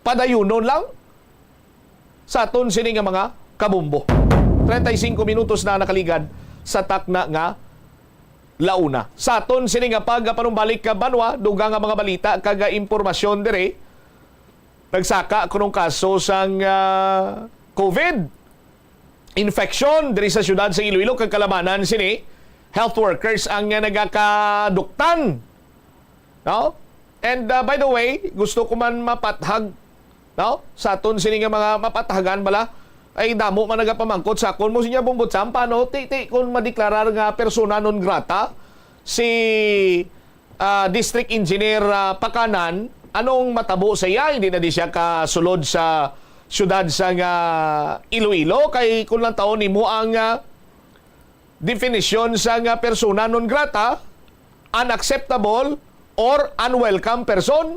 padayunon lang sa aton sini nga mga kabumbo. Treinta y cinco minutos na nakaligad sa takna nga launa. Sa aton sini nga pagpanumbalik ka banwa, dugang nga mga balita kag impormasyon diri. Nagsaka kunong kaso sang, ah, COVID infection diri sa siyudad sa Iloilo, kag kalabanan sini, health workers ang, ah, nagakaduktan. No? And, ah, by the way, gusto ko man mapathag, no? Sa aton sini nga mga mapathagan bala, ay damo man nagapamangkot sa akon mo sinya, Bumbutsan, paano ti, ti, kung madeklarar nga persona non grata si, ah, District Engineer, ah, Pacanan, anong matabo sa iya? Hindi na di siya kasulod sa siyudad sa nga Iloilo. Kay kung lang taon nimo ang, ah, definisyon sa nga persona non grata, unacceptable or unwelcome person.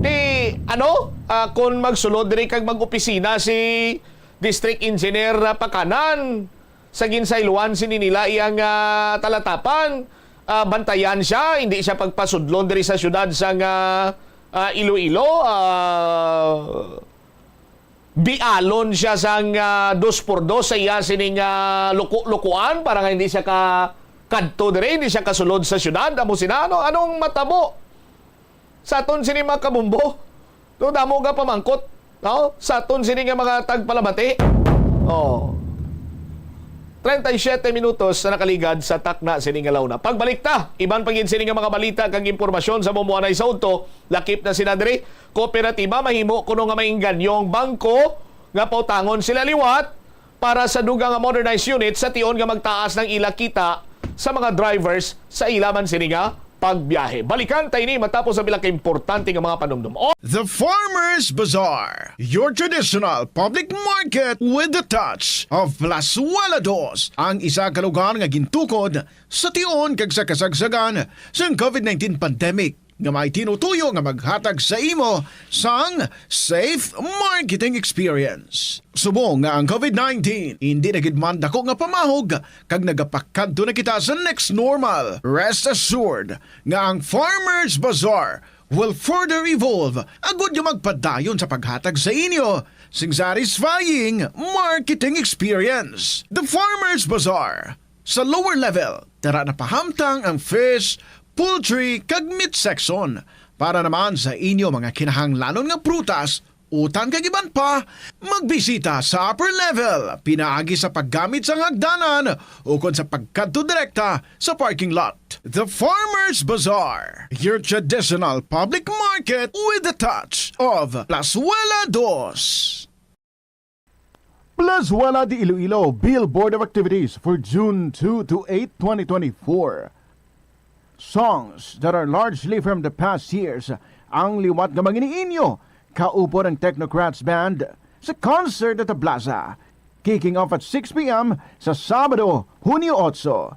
Di, ano, ah, kung magsulod diri kag mag-opisina si District Engineer, ah, Pacanan, sa ginsayloan sini nila iyang, ah, talatapan, ah, bantayan siya, hindi siya pagpasudlon diri sa siyudad sa nga, ah, Iloilo, ah, bialon siya sang, ah, dos por dos sa iya sining, ah, luko-lukuan para nga hindi siya ka kadto diri, hindi siya kasulod sa siyudad. Amo sina, ano, anong matabo sa aton sini mga kabumbo? No, damo nga pamangkot, no? Sa aton sini nga mga tagpalamati. Oh. Treinta y siete minutos na nakaligad sa takna sini nga launa. Pagbalik ta, iban pa gid sini nga mga balita kag impormasyon sa mumuanay sa udto, lakip na sina diri. Kooperatiba, mahimo kuno nga maengganyo ang bangko nga pautangon sila liwat para sa dugang nga modernized unit sa tion nga magtaas ng ila kita sa mga drivers sa ila man sini nga pagbiyahe. Balikan ta ini matapos ang pila ka importante nga mga panumdum. O- The Farmers Bazaar, your traditional public market with the touch of Plazuela Dos, ang isa ka lugar nga gintukod sa tion kag sa kasagsagan sang COVID nineteen pandemic, nga may tinutuyo nga maghatag sa imo sang safe marketing experience. Subong nga ang COVID nineteen hindi na gid man dako nga pamahog kag nagapakadto na kita sa next normal, rest assured nga ang Farmers Bazaar will further evolve agud nga magpadayon sa paghatag sa inyo sing satisfying marketing experience. The Farmers Bazaar, sa lower level, tara na pahamtang ang fish, poultry, kag meat section. Para naman sa inyo mga kinahanglanon nga prutas, utan kag iban pa, magbisita sa upper level, pinaagi sa paggamit sang hagdanan ukon sa pagkadto direkta sa parking lot. The Farmers Bazaar, your traditional public market with the touch of Plazuela Dos. Plazuela de Iloilo, Billboard of Activities for June two to eight, twenty twenty-four. Songs that are largely from the past years ang liwat nga mangin-inyo kaupod ang Technocrats Band sa concert at the Plaza, kicking off at six p m sa Sabado, Hunyo otso.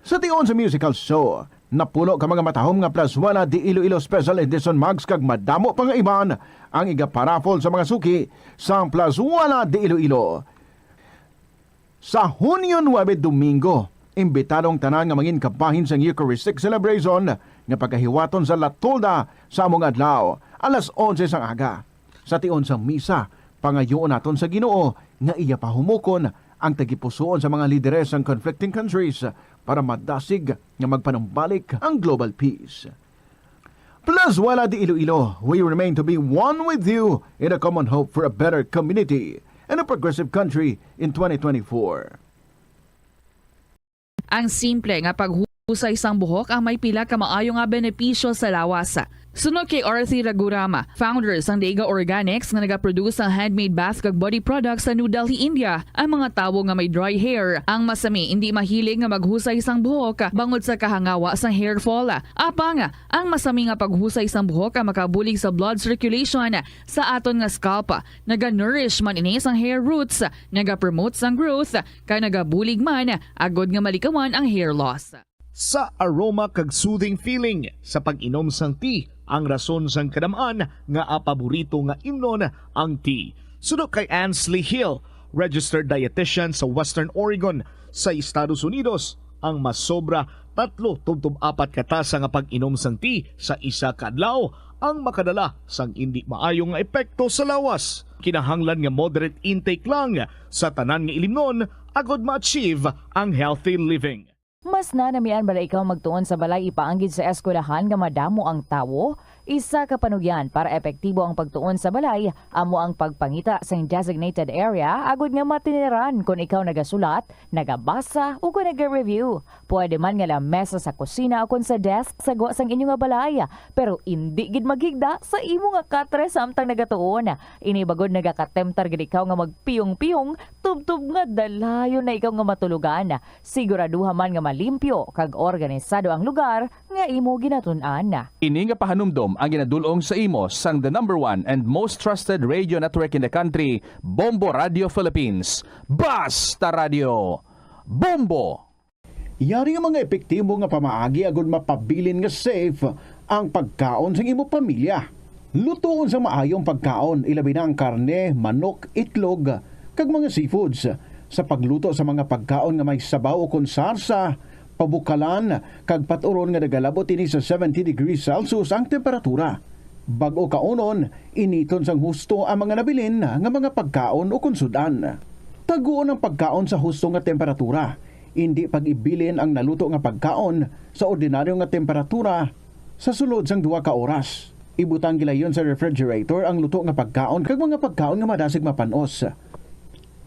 Sa tion sa musical show, napuno ka mga matahom nga Plazuela de Iloilo Special Edition mugs kag madamo pa nga iban ang igaparaffle sa mga suki sa Plazuela de Iloilo. Sa Hunyo nuebe, Domingo, imbitado ang tanan nga mangin kabahin sang Eucharistic Celebration nga pagahiwaton sa La Tolda sa amo nga adlaw, alas onse sang aga. Sa tion sa misa, pangayoon naton sa Ginoo nga iya pahumukon ang tagipusoon sa mga lideres sang conflicting countries para madasig nga magpanumbalik ang global peace. Plazuela de Iloilo, we remain to be one with you in a common hope for a better community and a progressive country in twenty twenty-four. Ang simple nga paghusay sang buhok ang may pila ka maayo nga benepisyo sa lawas. Suno kay Arthi Raghuram, founder sang Dega Organics nga nagaproduce sang handmade bath kag body products sa New Delhi, India, ang mga tawo nga may dry hair ang masami indi mahilig nga maghusay sang buhok bangod sa kahangawa sang hair fall. Apang ang masami nga paghusay sang buhok ang makabulig sa blood circulation sa aton nga scalp. Naga-nourish man ini sang hair roots, nagapromote sang growth, kag nagabulig man agod nga malikawan ang hair loss. Sa aroma kag soothing feeling sa pag-inom sang tea ang rason sang kadam-an nga paborito nga imnon ang tea. Suno kay Ansley Hill, registered dietitian sa Western Oregon sa Estados Unidos, ang masobra tatlo tubtob apat ka tasa nga pag-inom sang tea sa isa ka adlaw ang makadala sang indi maayo nga epekto sa lawas. Kinahanglan nga moderate intake lang sa tanan nga ilimnon agod ma-achieve ang healthy living. Mas nanamian bala ikaw magtuon sa balay ipaanggid sa eskwelahan nga madamo ang tawo? Isa ka panugyan para epektibo ang pagtuon sa balay amo ang pagpangita sing designated area agud nga matiniran kon ikaw nagasulat, nagabasa, o kon naga-review. Pwede man nga lamesa sa kusina o kon sa desk sa gwa sang inyo nga balay, pero indi gid maghigda sa imo nga katre samtang nagatuon. Ini bagod nagakatemptar gid ikaw nga magpiyong-piyong tubtob nga dalayon na ikaw nga matulogan. Siguraduha man nga malimpyo kag organisado ang lugar nga imo ginatun-an. Ini nga pahanumdom ang ginadul-ong sa imo sang the number one and most trusted radio network in the country, Bombo Radio Philippines. Basta Radio, Bombo! Yari ang mga epektibo nga pamaagi agud mapabilin nga safe ang pagkaon sang imo pamilya. Lutoon sang maayo ang pagkaon, ilabi na ang karne, manok, itlog, kag mga seafoods. Sa pagluto sa mga pagkaon nga may sabaw ukon sarsa, pabukalan, kag pat-uron nga nagalabot ini sa seventy degrees Celsius ang temperatura. Bag-o kaunon, initon sang husto ang mga nabilin nga mga pagkaon ukon sud-an. Taguon ang pagkaon sa husto nga temperatura. Indi pag-ibilin ang naluto nga pagkaon sa ordinaryo nga temperatura sa sulod sang duha ka oras. Ibutang gilayon sa refrigerator ang luto nga pagkaon kag mga pagkaon nga madasig mapan-os.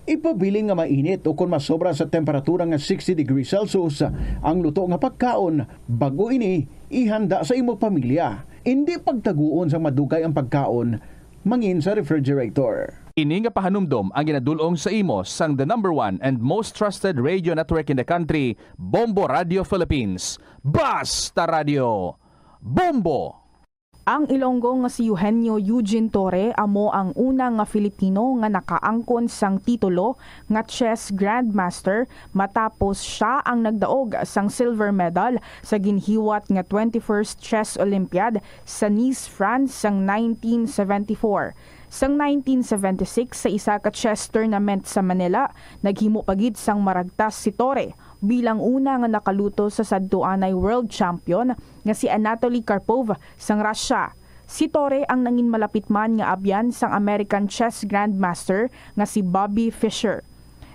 Ipabilin nga mainit ukon masobra sa temperatura nga sixty degrees Celsius ang luto nga pagkaon bag-o ini ihanda sa imo pamilya. Indi pagtaguon sang madugay ang pagkaon mangin sa refrigerator. Ini nga pahanumdom ang ginadul-ong sa imo sang the number one and most trusted radio network in the country, Bombo Radio Philippines. Basta Radio, Bombo! Ang Ilonggo nga si Eugenio Eugene Torre amo ang una nga Filipino nga nakaangkon sang titulo nga chess grandmaster matapos sia ang nagdaog sang silver medal sa ginhiwat nga twenty-first Chess Olympiad sa Nice, France sang nineteen seventy-four. Sang nineteen seventy-six, sa isa ka chess tournament sa Manila, naghimo pa gid sang maragtas si Torre bilang una nga nakaluto sa sadtuanay world champion nga si Anatoly Karpov sang Russia. Si Torre ang nangin malapit man nga abyan sang American chess grandmaster nga si Bobby Fischer.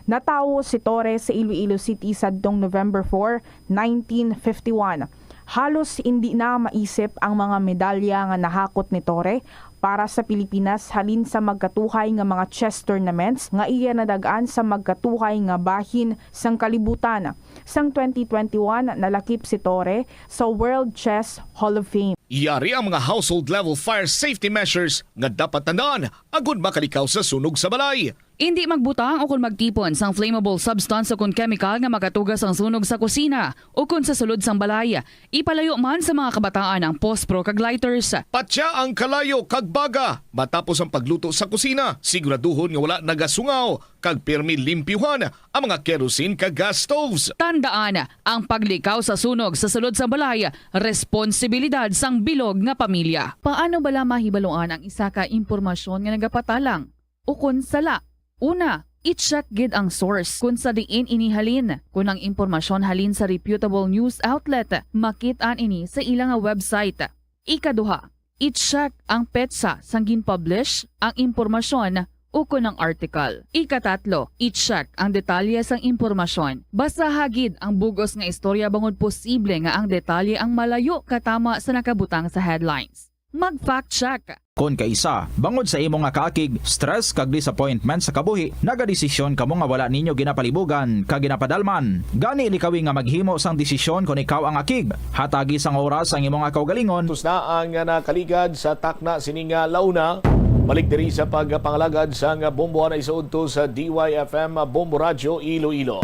Natawo si Torre sa Iloilo City sadtong November four, nineteen fifty-one. Halos indi na maisip ang mga medalya nga nahakot ni Torre para sa Pilipinas halin sa magkatuhay nga mga chess tournaments nga iya nadag-an sa magkatuhay nga bahin sang kalibutan. Sang twenty twenty-one, nalakip si Torre sa World Chess Hall of Fame. Yari ang mga household level fire safety measures nga dapat tandaan agud makalikaw sa sunog sa balay. Indi magbutang o kon magtipon sang flammable substance o kon chemical nga makatuga sang sunog sa kusina o kon sa sulod sang balay. Ipalayo man sa mga kabataan ang pospro kag lighters. Patya ang kalayo kag baga matapos ang pagluto sa kusina. Siguraduhon nga wala nagasungaw kag pirmi limpyuhan ang mga kerosene kag gas stoves. Tandaan, ang paglikaw sa sunog sa sulod sang balay, responsibilidad sang bilog nga pamilya. Paano bala mahibaluan ang isa ka impormasyon nga nagapatalang ukon sala? Una, i-check gid ang source kon sa diin ini halin. Kon ang impormasyon halin sa reputable news outlet, makit-an ini sa ila nga website. Ikaduha, i-check ang petsa sang gin-publish ang impormasyon ukon ang article. Ikatatlo, i-check ang detalye sang impormasyon. Basaha gid ang bug-os nga istorya bangod posible nga ang detalye ang malayo katama sa nakabutang sa headlines. Mag-fact check. Kon kaisa, bangod sa imo nga kaakig, stress kag disappointment sa kabuhi, nagadesisyon kamo nga wala ninyo ginapalibugan kag ginapadalman. Gani likawi nga maghimo sang desisyon kon ikaw ang akig. Hatagi sang oras ang imo nga kaugalingon. Tusnaan nga nakaligad sa takna sini nga launa. Balik diri sa pagpangalagad sang bombohan ay sa udto sa D Y F M Bombo Radyo Iloilo.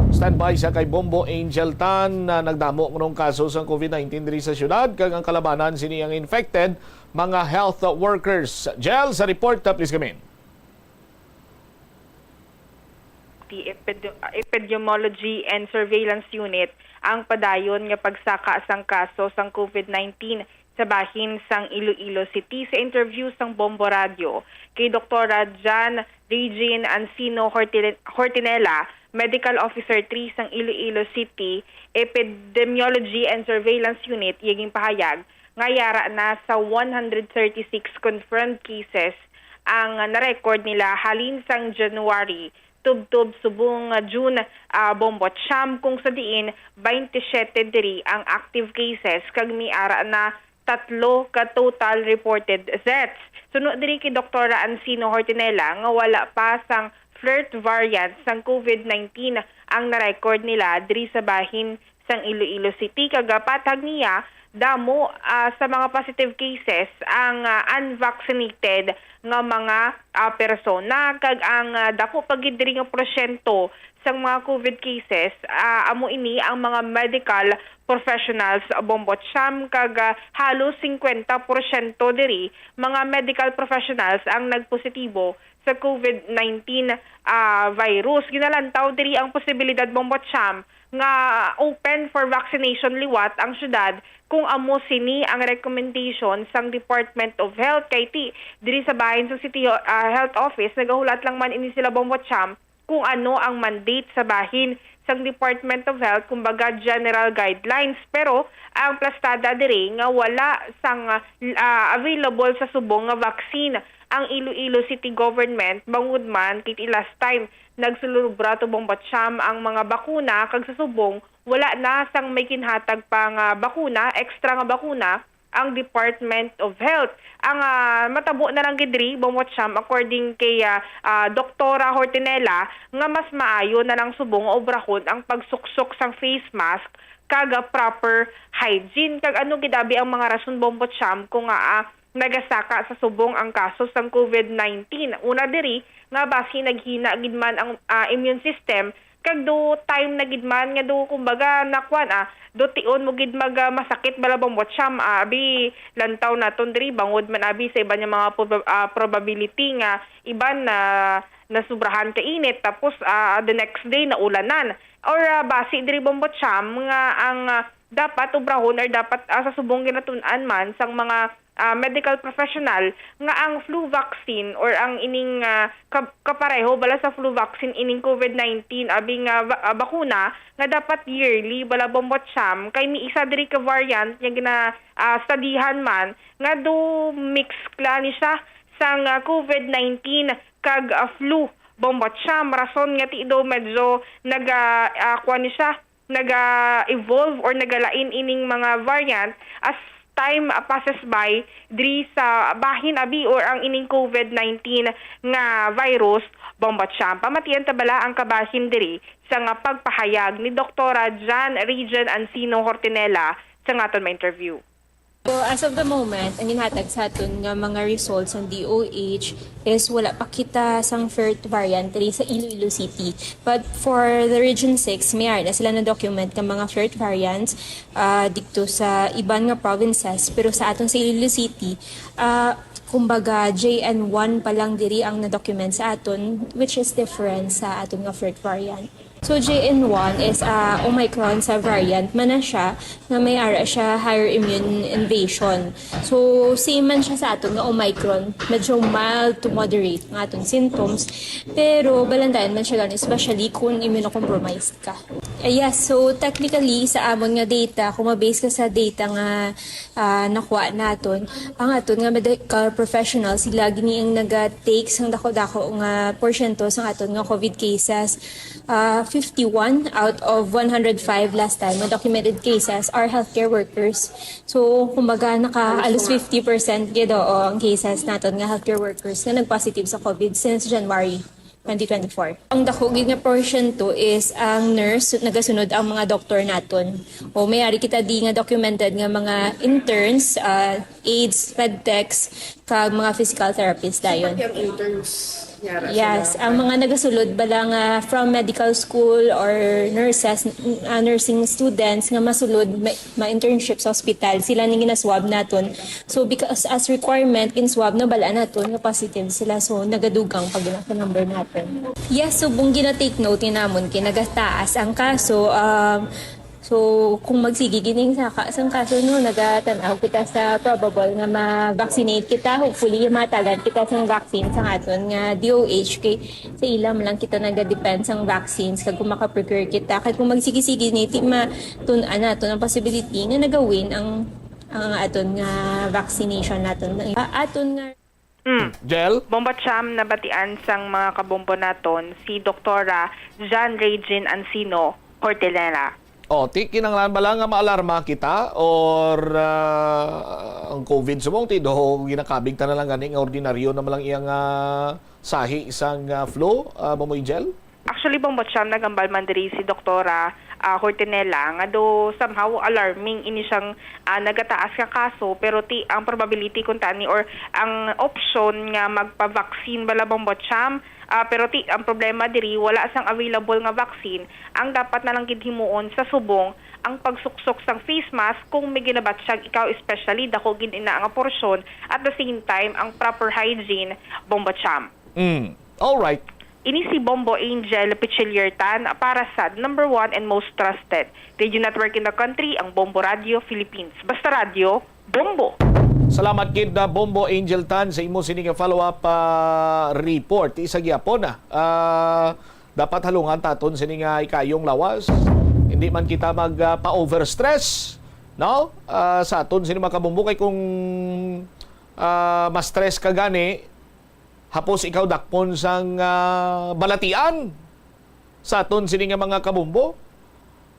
Standby sa kay Bombo Angel Tan na nagdamo ngunong kaso sang COVID nineteen diri sa syudad kag ang kalabanan sini ang infected mga health workers. Jel, sa report, uh, please come in. The Epid- Epidemiology and Surveillance Unit ang padayon nga pagsaka sang kaso sang COVID nineteen sa bahin sang Iloilo City. Sa interview sang Bombo Radio kay Doktora Jan Regine Ancino Hortile- Hortinela, Medical Officer three sang Iloilo City Epidemiology and Surveillance Unit, iya ginpahayag nga yara na sa one hundred thirty-six confirmed cases ang na-record nila halin sang January tubtob subong nga June, ah, Bombo Cham, kung sa diin twenty-seven diri ang active cases kag may ara na tatlo ka total reported deaths. Suno diri kay Doktora Ancino Hortinela nga wala pa sang flirt variant sang COVID nineteen ang na-record nila diri sa bahin sang Iloilo City, kag, ah, patag niya, damo, ah, sa mga positive cases ang, ah, unvaccinated nga mga, ah, persona, kag ang, ah, dako pa gid diri nga porsyento sang mga COVID cases, ah, amo ini ang mga medical professionals, Bombo Cham, kag, ah, halos singkwenta porsyento diri mga medical professionals ang nagpositibo sa COVID nineteen, ah, virus. Ginalantaw diri ang posibilidad, Bombo Cham, nga open for vaccination liwat ang syudad kung amo sini ang recommendation sang Department of Health. Kay ti, diri sa bahin sang City, ah, Health Office, nagahulat lang man ini sila, Bombo Cham, kung ano ang mandate sa bahin sang Department of Health, kumbaga general guidelines. Pero ang plastada diri nga wala sang, ah, available sa subong nga vaccine ang Iloilo City Government, bangod man kay ti last time nagsulubra tubong batsyam ang mga bakuna, kag sa subong wala na sang may ginhatag pa nga bakuna, extra nga bakuna, ang Department of Health. Ang, ah, matabo na lang gid diri, Bombo Cham, according kay, ah, ah, Doktora Hortinela, nga mas maayo na lang subong nga obrahon ang pagsuksok sang face mask kag, ah, proper hygiene. Kag ano gid abi ang mga rason, Bombo Cham, kung, ah, ah, nagasaka sa subong ang kaso sang COVID nineteen? Una diri nga basi naghina gid man ang, ah, immune system, kag do time na gid man nga do, kumbaga, nakuan, ah, do tion mo gid mag, ah, masakit bala, Bombo Cham, ah, abi lantaw naton diri, bangod man abi sa iban nga mga proba-, ah, probability nga iban na nasubrahan ka init, tapos, ah, the next day naulanan. Or, ah, basi diri, Bombo Cham, nga ang, ah, dapat obrahon or dapat, ah, sa subong ginatun-an man sang mga, ah, medical professional nga ang flu vaccine or ang ining, ah, ka-, kapareho bala sa flu vaccine ining COVID nineteen, abi nga ba-, ah, bakuna nga dapat yearly bala, Bombo Cham, kay may isa diri ka variant nga gina, ah, studihan man nga do mix kla ni siya sang, ah, COVID nineteen kag, ah, flu, Bombo Cham, rason nga ti do medyo naga, ah, kuwan ni siya, naga-evolve or nagalain ining mga variant as time, ah, passes by diri sa bahin abi or ang ining COVID nineteen nga virus, Bombo Cham. Pamatian ta bala ang kabahin diri sa nga pagpahayag ni Doktora Jan Regine Ancino Hortinela sa nga aton ma-interview. So, as of the moment, ang ginhatag sa aton nga mga results sang D O H is wala pa kita sang flirt variant diri sa Iloilo City. But for the Region six, may ara na sila na-document nga mga flirt variants, ah, didto sa iban nga provinces. Pero sa aton sa Iloilo City, ah, kumbaga, J N one pa lang diri ang na-document sa aton, which is different sa aton nga flirt variant. So, J N one is, ah, Omicron sa variant man na siya nga may ara siya higher immune invasion. So, same man siya sa aton nga Omicron, medyo mild to moderate nga aton symptoms, pero balantayan man siya gani, especially kung immunocompromised ka. Eh, yes, so technically, sa amon nga data, kung ma-base ka sa data nga, ah, nakuha naton, ang aton nga medical professionals, sila gini ang naga-take sang dako-dako nga porsyento sang aton nga COVID cases. Ah, Fifty-one out of one hundred five last time nga documented cases are healthcare workers. So, kumbaga, naka halos fifty percent gid, oo, ang cases naton nga healthcare workers nga nag-positive sa COVID since January twenty twenty-four. Ang dako gid nga portion to is ang nurse, nagasunod ang mga doktor naton. O may ari kita di nga documented nga mga interns, ah, aides, medtechs, kag mga physical therapists dayon. Pati ang interns, yara Yes, sila. Ang mga nagasulod bala nga from medical school or nurses, n- ah, nursing students nga masulod ma- ma-internship sa hospital, sila ni ginaswab naton. So because as requirement, ginswab na bala naton nga positive sila. So nagadugang pag sa number naton. Yes, subong gina-take note ni namon kay nagataas ang kaso. Um, So, kung magsigi gining saka sang kaso, no, nagatan-aw kita sa probable nga ma-vaccinate kita. Hopefully, matagan kita sang vaccine sang aton nga D O H kay sa ila man lang kita nagadepend sang vaccines kag kung maka-procure kita. Kag kung magsigi-sigi ni, ti matun-an naton ang possibility nga nagawin ang ang aton nga vaccination naton. Ah, aton nga Mm. Jel? Bombo Cham, nabatian sang mga kabombo naton si Doktora Jean Regine Ancino Hortenela. O, ti kinahanglan bala nga maalarma kita or, ah, ang COVID subong ti do ginakabig ta na lang gani nga ordinaryo na man lang iyang, ah, sahi sang, ah, flu, ah, Bombo Angel? Actually, Bombo Cham, nagambal man diri si Doktora, ah, Hortenela nga do somehow alarming ini siyang, ah, nagataas nga kaso, pero ti ang probability kun tani or ang option nga magpa-vaccine bala, Bombo Cham, ah, pero ti ang problema diri wala sang available nga vaccine. Ang dapat na lang gid himuon sa subong ang pagsuksok sang face mask kung may ginabatsyag ikaw, especially dako gid ina nga porsyon, at the same time ang proper hygiene, Bombo Cham. Mm. All right. Ini si Bombo Angel Pichillier Tan para sa number one and most trusted radio network in the country, ang Bombo Radio Philippines. Basta radyo, Bombo. Salamat gid na Bombo Angel Tan sa imo sini nga follow-up, ah, report. Isa gyapon na. Ah, dapat halungan taton sini nga ikayong lawas. Hindi man kita mag, ah, pa-overstress, no? Ah, sa aton sini mga kabombo kay kung, ah, ma-stress ka gani, hapos ikaw dakpon sang, ah, balatian sa aton sini nga mga kabombo,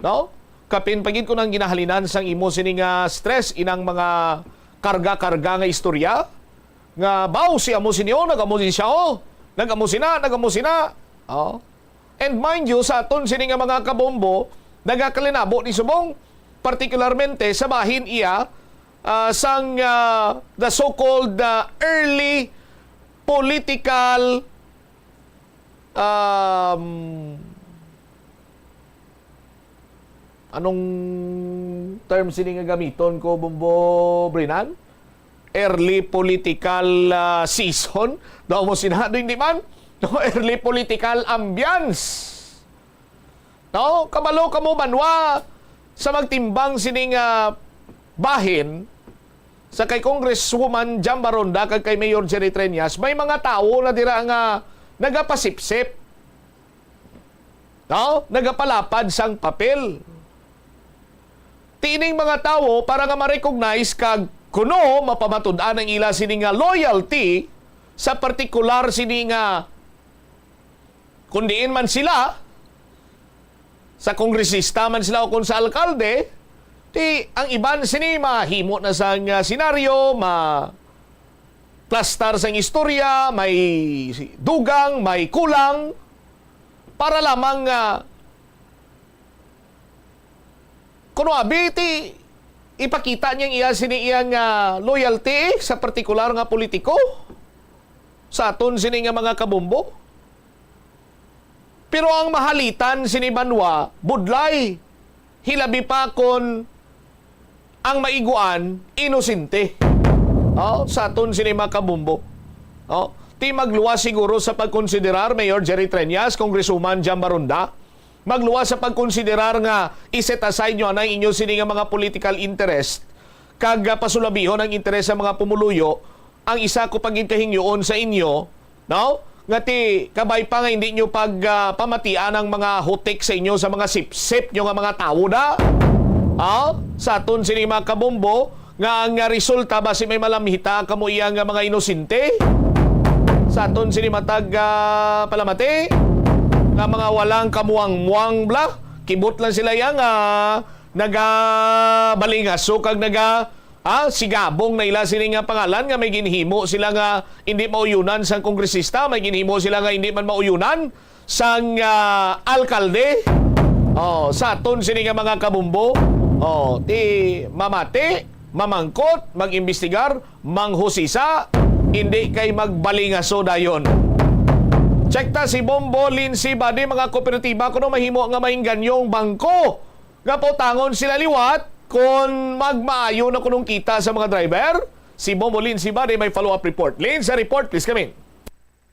no? Kapin pa gid kun ang ginahalinan sang imo sini nga stress, inang mga karga-karga nga istorya, nga, "Baw, si amo sini, oh, nag-amo ni siya, oh. Nag-amo sina, nag-amo sina." Oh. And mind you, sa aton sini nga mga kabombo, nagakalinabo ni subong, partikularmente sa bahin iya, ah, sang, ah, the so-called, ah, early political, um, anong term sini nga gamiton ko, Bombo Brinan? Early political, ah, season? Daw mo sinado, hindi man? No, early political ambience. No? Kabalo kamo, banwa, sa magtimbang sini nga bahin, sa kay Congresswoman Jam Baronda kag kay Mayor Jerry Treñas, may mga tawo na dira nga nagapasipsip. No? Nagapalapad sang papel. Ti ining mga tawo para nga ma-recognize kag kuno mapamatud-an ang ila sini nga loyalty sa partikular sini nga, kung diin man sila, sa kongresista man sila o kung sa alkalde, ti ang iban sini mahimo na sang, ah, senaryo, ma-plastar sang istorya, may dugang, may kulang, para lamang nga kuno abi ti ipakita niya ang iya sini iyang, ah, loyalty sa partikular nga politiko sa aton sini nga mga kabombo. Pero ang mahalitan sini banwa, budlay, hilabi pa kon ang maiguan inosente. Oh, sa aton sini mga kabombo. Oh, ti magluwas siguro sa pagkonsiderar, Mayor Jerry Treñas, Congresswoman Jam Baronda, magluwas sa pagkonsiderar nga i-set aside nyo anay inyo sini nga mga political interest kag, ah, pasulabihon ang interes sa mga pumuluyo, ang isa ko pa gid kahingyoon sa inyo, no? Nga ti kabay pa nga hindi nyo pag, ah, pamatian ang mga hutik sa inyo sa mga sipsip nyo nga mga tawo da. Ah, sa aton sini mga kabombo, nga ang resulta basi may malamhita kamo iya nga mga inosente. Sa aton sini matag, ah, palamati, Nga mga walang kamuang-muang bla, kibot lang sila iya nga nagabalingaso kag naga, ah, sigabong na ila sini nga pangalan nga may ginhimo sila nga hindi mauyunan sang kongresista, may ginhimo sila nga hindi man mauyunan sang, ah, alkalde. Oh, sa aton sini nga mga kabumbo, oh, ti mamati, mamangkot, mag-imbestigar, manghusisa, hindi kay magbalingaso dayon. Check ta si Bombo Lindsay Bade, mga kooperatiba kuno mahimo nga maingganyo ang bangko nga pautangon sila liwat kon magmaayo na kunong kita sa mga driver. Si Bombo Lindsay Bade may follow-up report. Lindsay, report please, come in.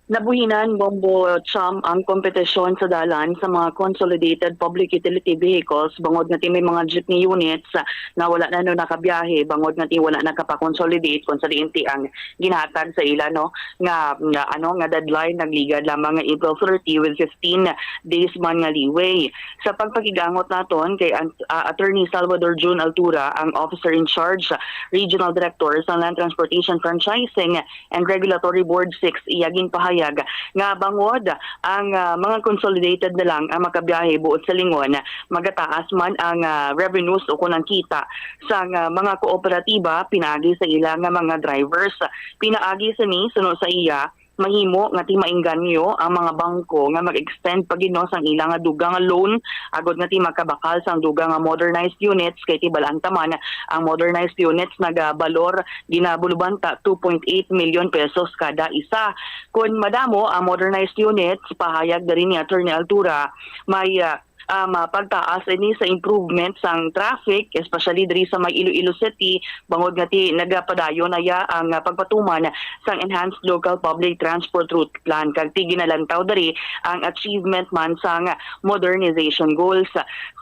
Nabuhinan, Bombo Cham, ang kompetisyon sa dalan sa mga consolidated public utility vehicles bangod nga ti may mga jeepney units, ah, nga wala na no nakabiyahe bangod nga ti wala nakapakonsolidate kung sa diin ti ang ginhatag sa ila, no, nga, nga, ano, nga deadline nagligad lamang nga April thirty with fifteen days man nga leeway. Sa pagpakigangot naton kay an-, ah, Attorney Salvador June Altura, ang officer in charge, regional director sa Land Transportation Franchising and Regulatory Board six, iya ginpahayag nga bangod ang, ah, mga consolidated na lang ang makabiyahe buot sa lingon, magataas man ang, ah, revenues o kon ang kita sang, ah, mga kooperatiba pinaagi sa ila nga mga drivers. Pinaagi sini, suno sa iya, mahimo nga ti maingganyo ang mga bangko nga mag-extend pa gid, no, sang ila nga dugang nga loan agod nga ti makabakal sang dugang nga modernized units, kay ti bal-an ta man ang modernized units nagabalor ginabulubanta two point eight million pesos kada isa. Kon madamo ang modernized units, pahayag diri ni Attorney Altura, may, ah, um, ah, pagtaas ini sa improvement sang traffic, especially diri sa may Iloilo City, bangod nga ti nagapadayon na ya ang, ah, pagpatuman sang Enhanced Local Public Transport Route Plan, kag ti ginalantaw diri ang achievement man sang modernization goals.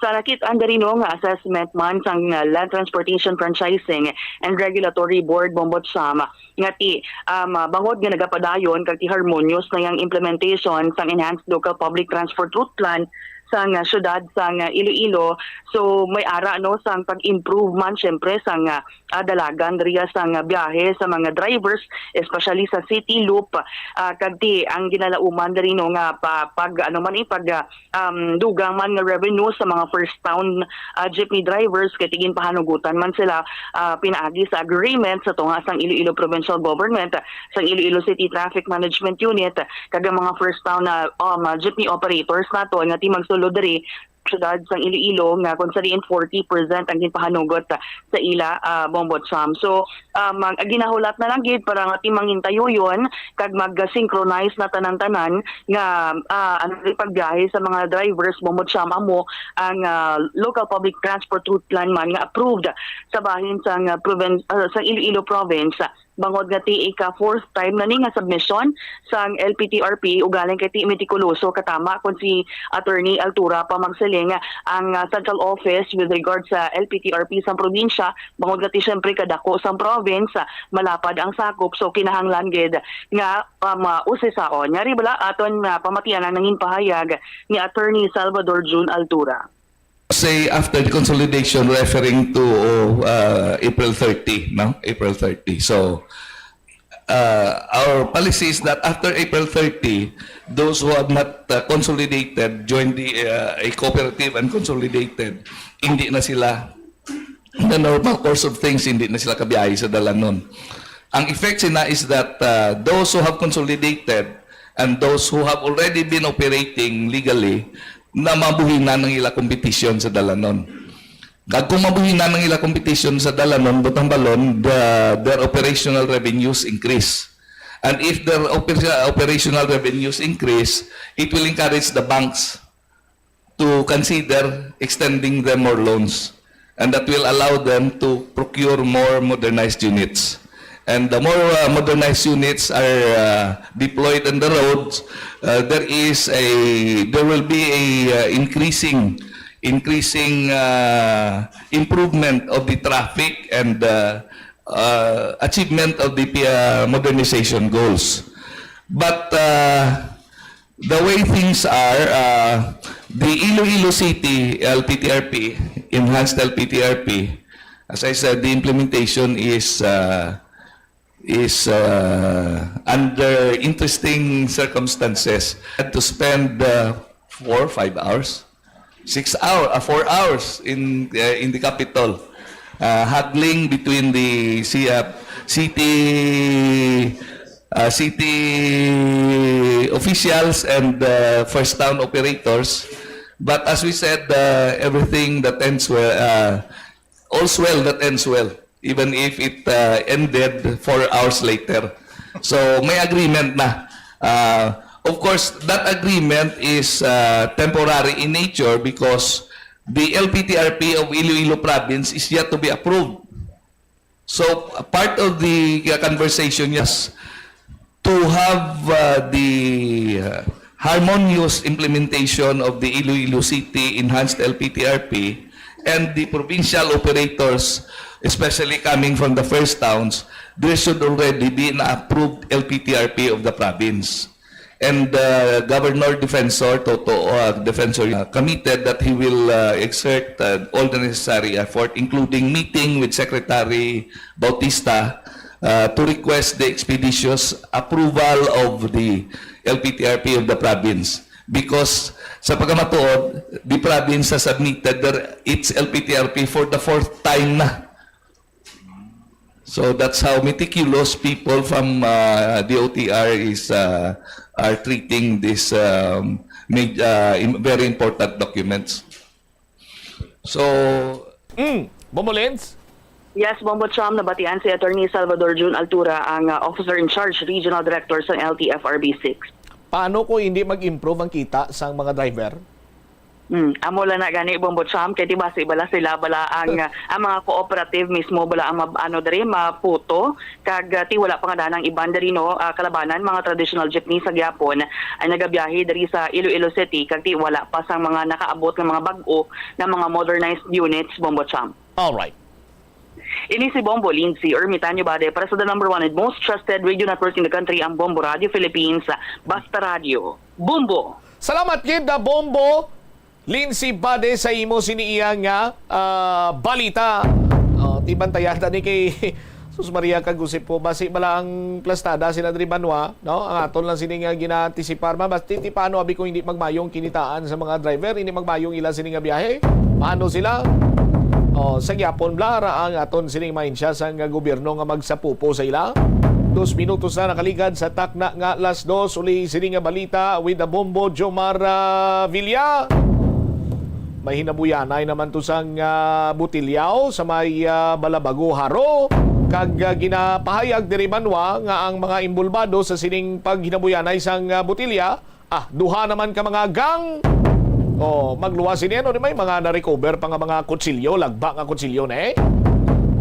Sa nakit-an diri, no, nga assessment man sang, ah, Land Transportation Franchising and Regulatory Board, Bombo Cham, nga ti, um, ah, bangod nga nagapadayon kag ti harmonious na yang implementation sang Enhanced Local Public Transport Route Plan sang, ah, siyudad sang, ah, Iloilo. So, may ara, no, sang pag-improve man, syempre, sang, ah, ah, dalagan diriya sang, ah, biyahe sa mga drivers, especially sa City Loop, ah, kag ti ang ginalauman diri, no, nga pa, pag, ano man, eh, pag, ah, um, dugang man nga revenue sa mga first town, ah, jeepney drivers, kay ti ginpahanugutan man sila, ah, pinaagi sa agreement sa tunga sang Iloilo Provincial Government, sang Iloilo City Traffic Management Unit, kag ang mga first town na, um, jeepney operators nato nga ti magsulod diri sa siyudad sang Iloilo, nga kung sa diin forty percent ang ginpahanugot sa ila, ah, Bombo Cham. So, um, ang ginahulat na lang gid para nga ti mangintayuyon kag mag-synchronize na tanan-tanan nga, ah, ano, pagbiyahe sa mga drivers, Bombo Cham, amo ang, ah, Local Public Transport Route Plan man nga approved sa bahin sang, ah, proven-, ah, sa Iloilo Province. Bangod nga ti ika fourth time na ni nga submission sang L P T R P, ugaling kay ti metikuloso katama kon si Attorney Altura pa magsiling, ang, ah, central office with regard sa L P T R P sang probinsya, bangod nga ti siyempre kadako sang province, ah, malapad ang sakop, so kinahanglan gid nga, ah, mausisaon. Yari bala aton nga pamatian ang nangin pahayag ni Attorney Salvador June Altura. Say after the consolidation, referring to, uh, April thirty, no? April thirty. So, uh, our policy is that after April thirty, those who have not, uh, consolidated, joined the, uh, a cooperative and consolidated, hindi na sila, in the normal course of things, hindi na sila kabiyahe sa dalanon. Ang effect sina is that, uh, those who have consolidated and those who have already been operating legally na mabuhinan ang ila kompetisyon sa dalanon. Kag kung mabuhinan ang ila kompetisyon sa dalanon, butang balon, the, their operational revenues increase. And if their oper- operational revenues increase, it will encourage the banks to consider extending them more loans. And that will allow them to procure more modernized units. And the more, uh, modernized units are, uh, deployed on the roads, uh, there is a, there will be a, uh, increasing, increasing, uh, improvement of the traffic and, uh, uh, achievement of the, uh, modernization goals. But, uh, the way things are, uh, the Iloilo City L P T R P, enhanced L P T R P, as I said, the implementation is, uh, is, uh, under interesting circumstances. Had to spend, uh, four, five hours, six hour, uh, four hours in uh, in the capital, uh, haggling between the C- uh, city uh, city officials and uh, first town operators. But as we said, uh, everything that ends well, uh, all's well that ends well, even if it uh, ended four hours later. So may agreement na. Uh, of course, that agreement is uh, temporary in nature because the L P T R P of Iloilo province is yet to be approved. So, a part of the uh, conversation, yes, to have uh, the uh, harmonious implementation of the Iloilo City Enhanced L P T R P and the provincial operators, especially coming from the first towns, there should already be an approved L P T R P of the province. And uh, Governor Defensor Toto uh, Defensor uh, committed that he will uh, exert uh, all the necessary effort, including meeting with Secretary Bautista uh, to request the expeditious approval of the L P T R P of the province. Because sa pagkamatuod, the province has submitted their, its L P T R P for the fourth time na. So that's how meticulous people from uh, D O T R is uh, are treating this um, maj- uh, im- very important documents. So Mm. Bombo Lens? Yes, Bombo Cham, nabatian si Attorney Salvador Jun Altura, ang uh, officer in charge, regional director sa L T F R B six. Paano kung hindi mag-improve ang kita sang mga driver? Hmm, amo lang na gani, Bombo Cham, kay di ba si bala sila bala ang uh, ang mga cooperative mismo bala ang mab- ano diri maputo kag uh, ti wala pa nga danang iban diri no uh, kalabanan mga traditional jeepney sa gyapon ay nagabiyahe diri sa Iloilo City kag ti wala pa sang mga nakaabot nga mga bag-o nga mga modernized units, Bombo Cham. Alright. Ini si Bombo Lindsay Ermitanio Bade para sa the number one and most trusted radio network in the country, ang Bombo Radio Philippines, Basta Radio. Bombo! Salamat gid na Bombo Lindsay Bade sa imo sini iya nga ah, balita. Oh, tibantayan ta ni kay Sus Maria kag Jose po, basi bala ang plastada sila diri banwa, no? Ang aton lang sini nga ginaantisipar, ma, basi ti paano abi kung hindi magmayong kinitaan sa mga driver, hindi magmayong ila sini nga biyahe? Paano sila? Oh, sa gyapon bla ra ang aton sining mahensya sang gobyerno nga magsapupo sa ila. Dos minutos na nakaligad sa takna nga alas dos. Uli sini nga balita with the Bombo Jomar ah, Villa. May hinabuyanay naman to sang ah, Butilyaw sa may ah, Balabago Haro kag ah, ginapahayag diri banwa nga ang mga imbulbado sa sining paghinabuyanay sang ah, Butilya ah, duha naman ka mga gang. Oh, magluwas ini ano ni may mga na-recover pa nga mga kutsilyo, lagba nga kutsilyo na eh.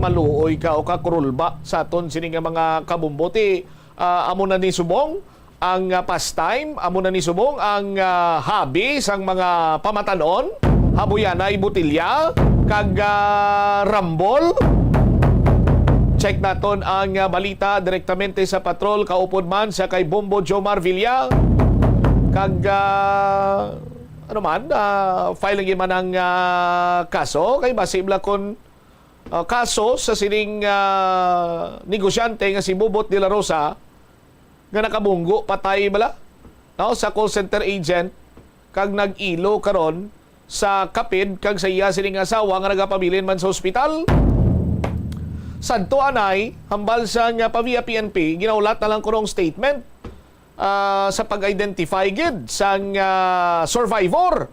Maluoy ka o ka kurulba sa aton sini nga mga kabumbuti. Ah, amo na ni subong ang ah, pastime, amo na ni subong ang ah, hobby sang mga pamatanon, habuyanay botilya kag ah, rambol. Check naton ang ah, balita direktamente sa patrol kaupod man sa kay Bombo Jomar Villa. Kag ah, ano man, ah, file lagi man ang ah, kaso kay basi bala kon ah, kaso sa sining ah, negosyante nga si Bobot de la Rosa nga nakabunggo patay bala, no, sa call center agent kag nag-ilo karon sa kapid kag sa iya sining asawa nga nagapabilin man sa ospital. Sadto anay, hambal sang ah, Pavia P N P, ginahulat na lang kuno ang statement ah, sa pag-identify gid sang ah, survivor.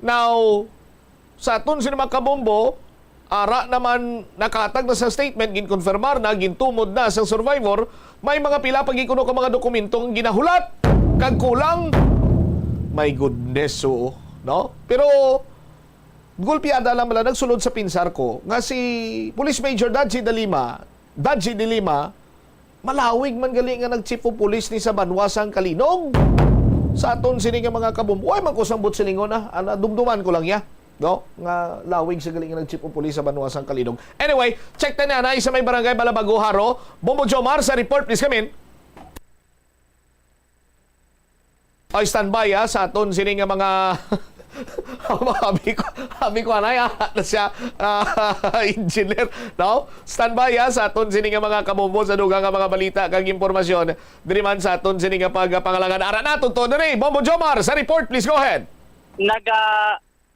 Now, sa aton sini mga kabombo, ara naman nakatag na sa statement, ginkonfirmar na, gintumod na sang survivor, may mga pila pa gid kuno ka mga dokumento nga ginahulat kag kulang. My goodness, oo, no? Pero gulpiada lang bala nagsulod sa pinsar ko nga si Police Major Dadji de Lima, Dadji de Lima, malawig man gali nga nag-chief of police ni sa banwa sang Kalinog. Sa aton sini nga mga kabombo, ay man ko sang butsilingona, ana, dumduman ko lang ya, no? Nga lawig sa gali nga nag-chief of police sa banwa sang Kalinog. Anyway, check ta na na sa may barangay Balabago Haro. Bombo Jomar sa report, please come in. Ay, standby ah, sa aton sini nga mga abi ko, abi ko anay ah, na siya ah, engineer, no? Standby ah, sa aton sini nga mga kabombo sa dugang nga mga balita kag impormasyon. Diri man sa aton sini nga pagpangalangan. Ara na, tunto na ni Bombo Jomar sa report. Please go ahead. Naga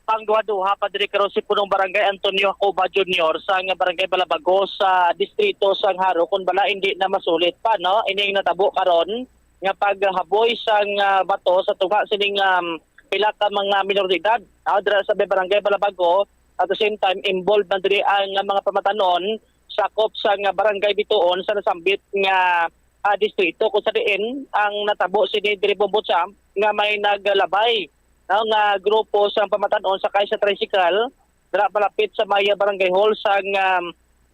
pangduha-duha pa diri karon si Punong Barangay Antonio Jacoba Junior sa nga Barangay Balabago sa distrito sa Jaro, kung bala hindi na masulit pa, no, ining natabo karon nga paghaboy sang, ah, bato sa tunga sining, um, pila ka mga minor de edad, ah, dira sa may Barangay Balabago. At the same time, involved man diri ang mga pamatanon sakop sa nga Barangay Bituon sa nasambit nga, ah, distrito, kung sa diin ang natabo sini diri, Bombo Champ, nga may naglabay, no, nga grupo sang pamatanon sakay sa tricycle dira malapit sa may Barangay Hall sang, um,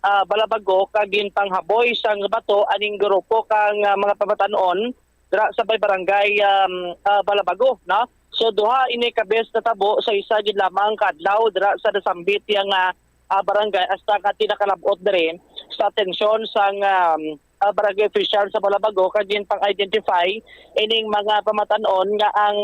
ah, Balabago, kag ginpanghaboy sang bato aning grupo kang, ah, mga pamatanon dira sa may Barangay, um, ah, Balabago, no? So, duha ini ka beses natabo sa isa gid lamang ka adlaw dira sa nasambit yang, ah, ah, barangay, hasta nga ti nakalab-ot diri sa atensyon sang, um, ah, barangay official sa Balabago kag ginpang-identify ining mga pamatanon nga ang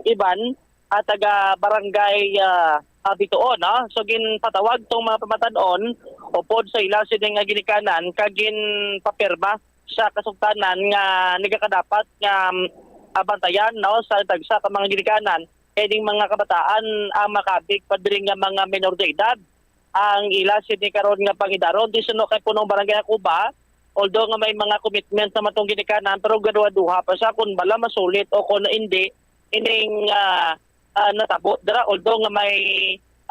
iban, ah, taga barangay, ah, ah, Bituon, no? So, ginpatawag tong mga pamatanon upod sa ila sini nga ginikanan kag ginpapirma sa kasugtanan nga nagakadapat nga, um, ah, bantayan, no, sa tagsa ka mga ginikanan kay ding mga kabataan ang makabig pa diri nga mga menor de edad. Ang ila sini karon nga pangidaron, di suno kay Punong Barangay Jacoba, although nga may mga commitment na matong ginikanan, pero gaduha-duha pa siya kung bala masulit o kung hindi ining, ah, ah, natabo dira, although nga may,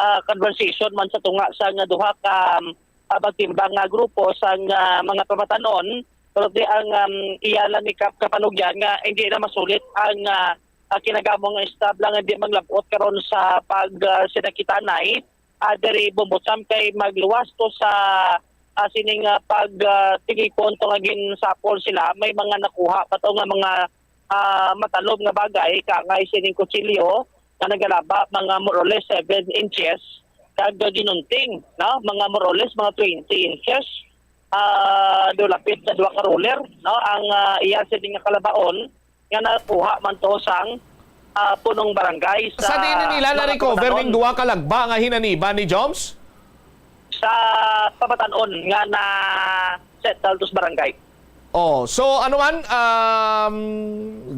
ah, conversation man sa tunga sa nga duha ka, um, ah, magtimbang nga grupo sa nga mga pamatanon, pero di ang, um, iya lang ni kap-, kapanugyan nga hindi na masulit ang, ah, ah, kinagamo nga istab lang hindi manglabot karon sa pag, ah, sinakitanay, ah, diri, Bombo Champ, kay magluwas to sa, ah, sining, ah, pag, ah, tigipon to nga ginsapol sila. May mga nakuha pa to nga mga, ah, matalom nga bagay, kangay sining kutsilyo nga nagalaba mga more or less seven inches, kag ginunting, no, mga more or less mga twenty inches. Ah, do lapit sa duha ka roller, no, ang, ah, iya sini nga kalabaon nga nakuha man to sang, ah, punong barangay sa Sa diin nila na-recover ning duha ka lagba nga hinaniban ni Joms? Sa pamatanon nga na-settle to sa barangay. Oh, so ano man, um,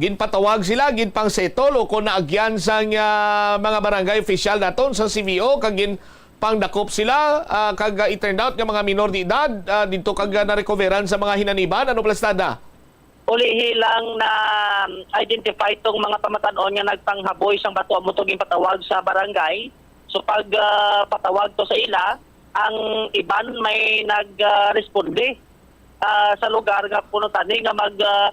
ginpatawag sila, ginpang-settle o kung naagyan sang, ah, mga barangay official naton sa C V O, kag ginpangdakop sila, ah, kag, ah, it turned out nga mga minor de edad, ah, didto kag, ah, narecoveran sa mga hinaniban, ano plastada? Ulihi lang na-identify tong mga pamatanon nga nagpanghaboy sang bato, amo to ginpatawag sa barangay. So pag, ah, patawag to sa ila, ang iban may nag, ah, responde, ah, sa lugar nga kuno tani nga mag, ah,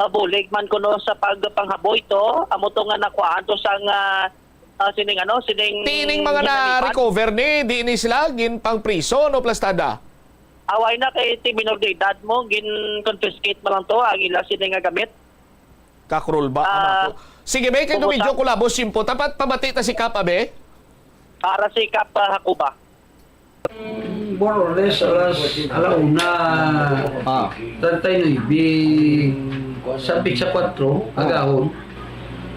mabulig man kuno sa pagpanghaboy to, amo to nga nakuhaan to sang, ah, ah, sining ano, sining Tining mga hinaniban. Na-recover ni, di ni sila ginpangpriso, no, plastada? Away na kay ti minor de edad mo, gin-confiscate mo lang to, ang ila sini nga gamit. Kakrol ba? Ah, Sige, be, kay kumusta? Medyo kulabos yung po. Tapat pabati ta si Kap, abe? Para si Kap, ah, Hakuba. More or less, alas, ala una, Ah. treinta y nueve, sa pitsa kwatro, Ah. agahon.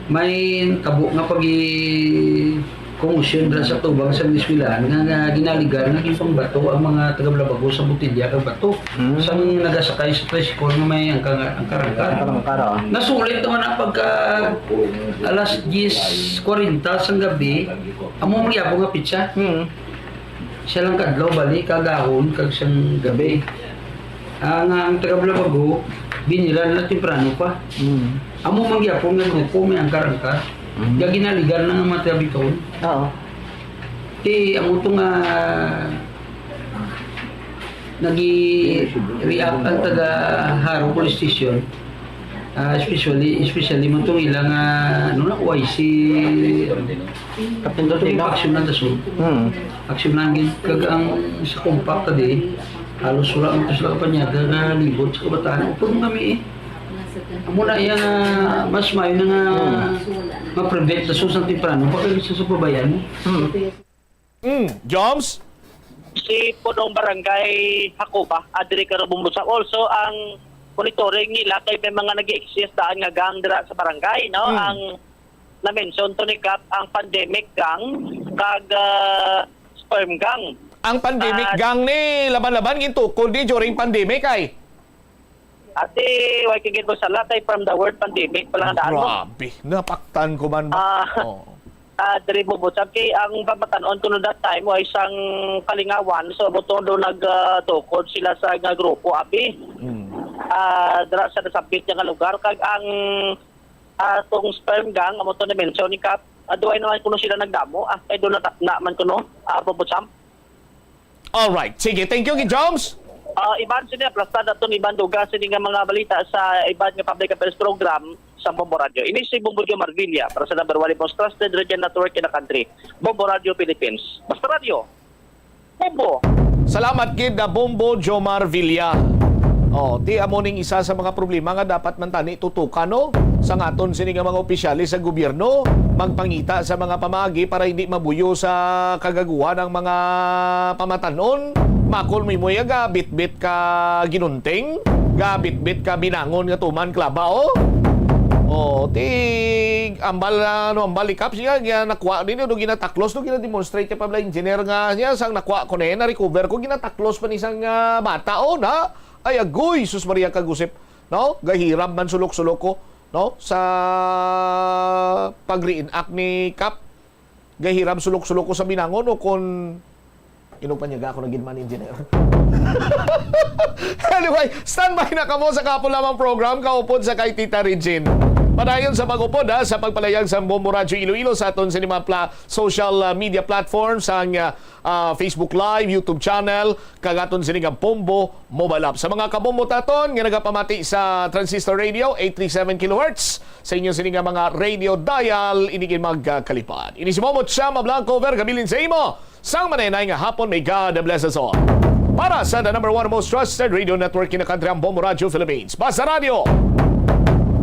May tabo nga pagi-, commotion dira sa tubang sa eskwelahan nga, nga ginaligar nga ginpangbato ang mga taga Balabago sa botelya kag bato. Hmm. Sang nagasakay sa tricycle nga may angka-, angkar-angkar. Angkar-angkar, ah. Nasulit naman ang pagka alas diyes kwarenta sang gabi, amo man gyapon nga pitsa. Hmm. Siya lang kadlaw, bali, kagahon, kag siyang gabi. Ang, ang taga Balabago, binira na temprano pa. Mm. Amo man gyapon nga grupo, may angkar-angkar. Mm. Nga ginaligar na nga mga taga Bituon. Oo. Ti, amo to nga nagi-react ang taga Jaro Police Station. Ah, especially, especially man tong ilang, ah, ano na, Y C, Kapindot Ito yung nila. Aksyon na dason. Hmm. Aksyon na gid. Kag ang sa compact ta di, halos wala man to sila kapanyaga nga libot sa kabataan. Upod mo kami eh. Amo na iya nga mas maayo na nga Hmm. ma-prevent dason sa temprano pa kay sa, sa pabayan mo. Hmm. Mm, Joms? Si Punong Barangay Hakuba, adiri ka Rabumbusa. Also, ang monitoring nila kay may mga nag-exist daan nga gang dira sa barangay, no? Hmm. Ang na-mention to ni Kap, ang pandemic gang kag, ah, sperm gang. Ang pandemic Ah, gang ni laban-laban gintukod ni during pandemic ay. Ate, why ka gid mo sala kay from the word pandemic pa lang daan mo? Grabe, napaktan ko man ba? Ah. Oh. Ah, diri mo busa kay ang pamatan-on kuno that time wa isang kalingawan, so buto do nag, ah, tukod sila sa nga grupo abi. Mm. Ah, dira sa nasabit nga lugar kag ang, ah, tong sperm gang amo to ni mention ni Kap, ah, duay naman kuno sila nagdamo, ah, kay do natakna man kuno, ah, Bobo Sam. Alright. Sige, thank you, Joms. Ah, iban sini, basta daton iban duga sini nga mga balita sa iban nga public affairs program sa Bombo Radio. Ini si Bombo Joe Marvilla para sa number one most trusted radio network in the country, Bombo Radio Philippines. Basta Radio, Bombo. Salamat gid na Bombo Jomar Villa. Oh, ti amo ning isa sa mga problema nga dapat man tani tutukan, no? Sa ngaton sini nga mga opisyales sa gobyerno, magpangita sa mga pamaagi para hindi mabuyo sa kagaguhan ang mga pamatan-on. Makol mo imo ya gabitbit ka ginunting, gabitbit ka binangon nga tuman klaba, oh. Oh, ti ambal, ano, ambal ni Kap, siya, nga nakuha din, no, ginataklos, no, ginademonstrate kay Pablo Engineer nga, niya, sang nakuha ko na yun, na-recover ko, ginataklos pa ni isang, ah, bata, oh, na, ay, agoy, sus Maria Kagusip, no, gahirab man sulok-sulok ko, no, sa pag-reenact ni Kap, gahirab sulok-sulok ko sa binangon, o kon Inupanyaga ako na gid man, engineer. Anyway, standby na kamo sa kapo lamang program, kaupod sa kay Tita Regine. Padayon sa pag-upod, ha, sa pagpalayag sa Bombo Radyo Iloilo sa aton sini mga pla-, social, ah, media platforms, ang, ah, ah, Facebook Live, YouTube channel, kag aton sini nga Bombo mobile app. Sa mga kabombo taton nga nagapamati sa Transistor Radio, eight three seven kilohertz, sa inyo sini nga mga radio dial, ini gid magkalipat. Ini si Momot Shama Blanco, over kabilin sa imo. Sang manenay nga hapon, may God bless us all. Para sa the number one most trusted radio network in the country, ang Bombo Radio Philippines. Basta Radio,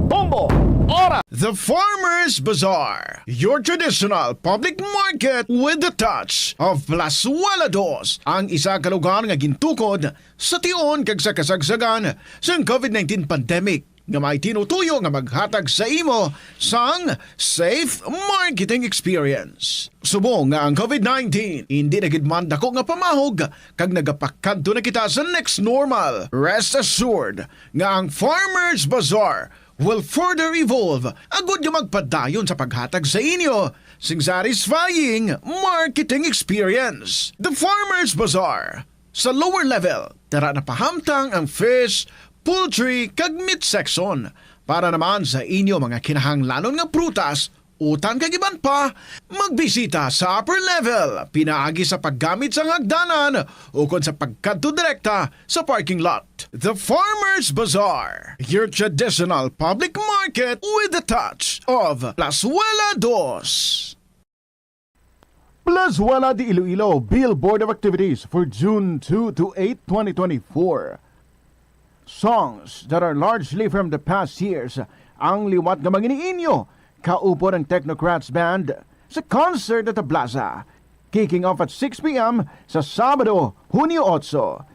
Bombo, Oras. The Farmers Bazaar, your traditional public market with the touch of Plazuela Dos, ang isa ka lugar nga gintukod sa tion kag sa kasagsagan sang COVID nineteen pandemic. nga may tinutuyo nga maghatag sa imo sang safe marketing experience. Subong nga ang COVID nineteen indi na gid man dako nga pamahog kag nagapakadto na kita sa next normal, rest assured nga ang Farmers Bazaar will further evolve agud nga magpadayon sa paghatag sa inyo sing satisfying marketing experience. The Farmers Bazaar, sa lower level, dara na pahamtang ang fish, poultry, kag meat section. Para naman sa inyo mga kinahanglanon nga prutas, utan kag iban pa, magbisita sa upper level pinaagi sa paggamit sang hagdanan ukon sa pagkadto direkta sa parking lot. The Farmers Bazaar, your traditional public market with the touch of Plazuela Dos. Plazuela de Iloilo Billboard of Activities for June two to eight, twenty twenty-four. Songs that are largely from the past years ang liwat nga manginiinyo, kaupod ang Technocrats Band sa concert at the Plaza, kicking off at six p m sa Sabado, Hunyo otso.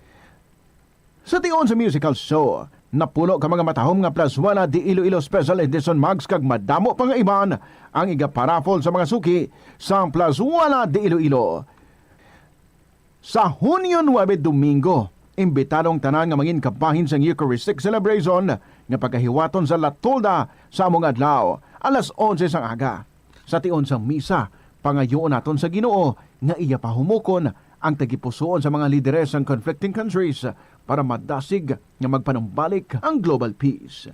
Sa tion sa musical show, napuno ka mga matahom nga Plazuela de Iloilo Special Edition mugs kag madamo pa nga iban ang igaparaffle sa mga suki sa Plazuela de Iloilo. Sa Hunyo nuebe, Domingo, imbitado ang tanan nga mangin kabahin sang Eucharistic celebration nga pagahiwaton sa La Tolda sa amo nga adlaw, alas onse sang aga. Sa tion sang misa, pangayoon naton sa Ginoo nga iya pahumukon ang tagipusoon sa mga lideres sang conflicting countries para madasig nga magpanumbalik ang global peace.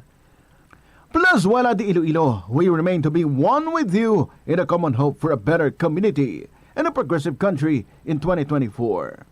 Plazuela de Iloilo, we remain to be one with you in a common hope for a better community and a progressive country in twenty twenty-four.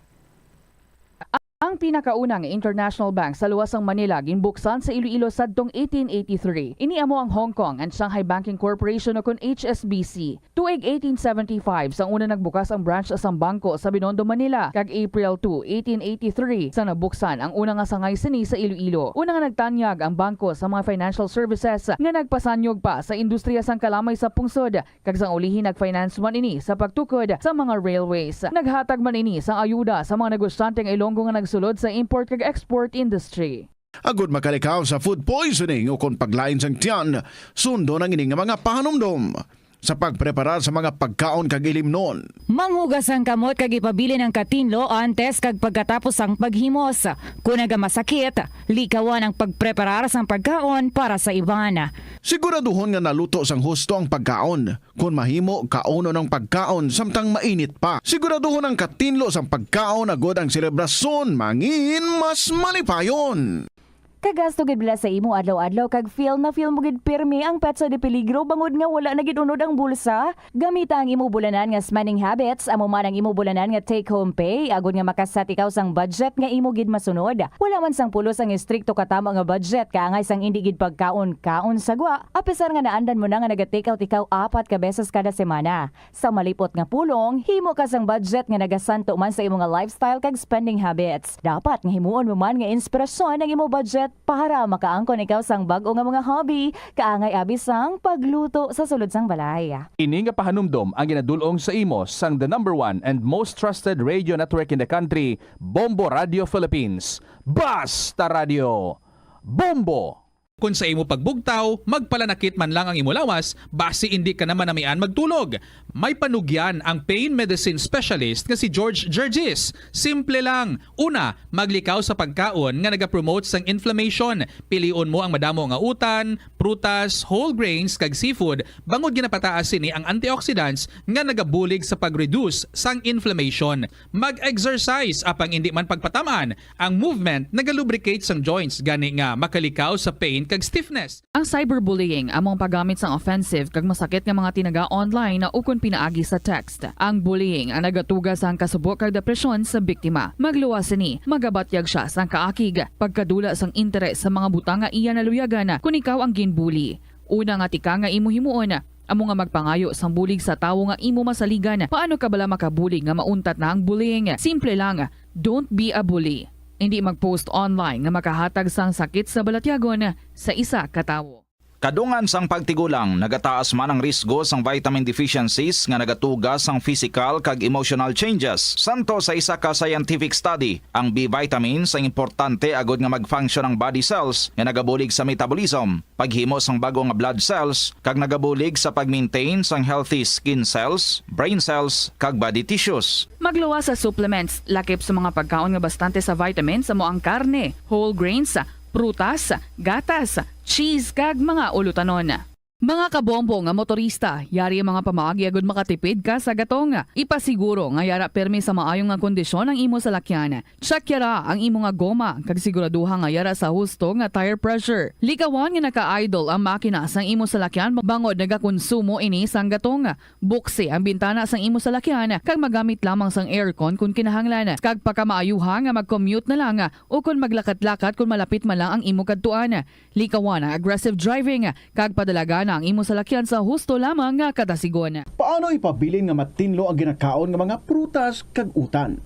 Ang pinakauna nga international bank sa luwas sang Manila ginbuksan sa Iloilo sadtong eighteen eighty-three. Ini amo ang Hong Kong and Shanghai Banking Corporation, o kon H S B C. Tuig eighteen seventy-five sang una nagbukas ang branch sang bangko sa Binondo, Manila, kag April two, eighteen eighty-three sang nabuksan ang una nga sangay sini sa Iloilo. Una nga nagtanyag ang bangko sa mga financial services nga nagpasanyog pa sa industriya sang kalamay sa pungsod, kag sang ulihi nag-finance man ini sa pagtukod sa mga railways. Naghatag man ini sang ayuda sa mga negosyante nga Ilonggo nga nagsulod sa import kag export industry. Agud makalikaw sa food poisoning ukon paglain sang tiyan, sundon ang ini nga mga pahanumdom sa pagpreparar sa mga pagkaon kag ilimnon. Manghugas ang kamot kag ipabilin ang katinlo antes kag pagkatapos sang paghimos. Kon nagamasakit, likawan ang pagpreparar sang pagkaon para sa iban. Siguraduhon nga naluto sang husto ang pagkaon. Kon mahimo, kaunon ang pagkaon samtang mainit pa. Siguraduhon ang katinlo sang pagkaon agod ang selebrasyon mangin mas malipayon. Kagasto gid bala sa imo adlaw-adlaw kag feel na feel mo gid pirmi ang petsa de peligro bangod nga wala na gid unod ang bulsa? Gamita ang imo bulanan nga spending habits, amo man ang imo bulanan nga take-home pay, agod nga makasat ikaw sang budget nga imo gid masunod. Wala man sang pulos ang estrikto katamo nga budget, kaangay sang indi gid pagkaon-kaon sa gwa, apisar nga naandan mo na nga naga-take out ikaw apat ka beses kada semana. Sa malipot nga pulong, himo ka sang budget nga nagasanto man sa imo nga lifestyle kag spending habits. Dapat nga himuon mo man nga inspirasyon ang imo budget para makaangkon ikaw sang bag-o nga mga hobby, kaangay abi sang pagluto sa sulod sang balay. Ini nga pahanumdom ang ginadul-ong sa imo sang the number one and most trusted radio network in the country, Bombo Radio Philippines. Basta Radio! Bombo! Kon sa imo pagbugtaw, magpalanakit man lang ang imo lawas, basi indi ka na manamian magtulog. May panugyan ang pain medicine specialist nga si George Gergis. Simple lang. Una, maglikaw sa pagkaon nga nagapromote sang inflammation. Pilion mo ang madamo nga utan, prutas, whole grains, kag seafood, bangod ginapataas sini ang antioxidants nga nagabulig sa pag-reduce sang inflammation. Mag-exercise, apang indi man pagpataman. Ang movement nagalubricate sang joints, gani nga makalikaw sa pain kag stiffness. Ang cyberbullying amo ang paggamit sang offensive kag masakit nga mga tinaga online ukon pinaagi sa text. Ang bullying ang nagatuga sang kasubo kag depresyon sa biktima. Magluwas sini, magabatyag sia sang kaakig, pagkadula sang interes sa mga butang nga iya naluyagan kon ikaw ang ginbully. Una nga tikang nga imo himuon, amo nga magpangayo sang bulig sa tawo nga imo masaligan. Paano ka bala makabulig nga mauntat na ang bullying? Simple lang, don't be a bully. Indi mag-post online nga makahatag sang sakit sa balatyagon sa isa ka tawo. Kadungan sang pagtigulang, nagataas man ang risgo sang vitamin deficiencies nga nagatuga sang physical kag emotional changes. Santo sa isa ka scientific study, ang B vitamins ang importante agod nga mag-function ang body cells nga nagabulig sa metabolism, paghimo sang bag-o nga blood cells, kag nagabulig sa pag-maintain sang healthy skin cells, brain cells, kag body tissues. Magluwas sa supplements, lakip sa mga pagkaon nga bastante sa vitamins amo ang karne, whole grains, prutas, gatas, cheese, kag mga ulutanon. Mga kabombo nga motorista, yari ang mga pamaagi agud makatipid ka sa gatong. Ipasiguro nga yara pirmi sa maayo nga kondisyon ang imo salakyan. Check yara ang imo nga goma, kag siguraduha nga yara sa husto nga tire pressure. Likawan nga naka-idle ang makina sang imo salakyan bangod nagakonsumo ini sang gatong. Buksi ang bintana sang imo salakyan kag magamit lamang sang aircon kon kinahanglan, kag pakamaayuha nga mag-commute na lang o kon maglakat-lakat kon malapit man lang ang imo kadtuan. Likawan ang aggressive driving kag padalagana ang imo salakyan sa husto lamang nga kadasigon. Paano ipabilin nga matinlo ang ginakaon nga mga prutas kag utan?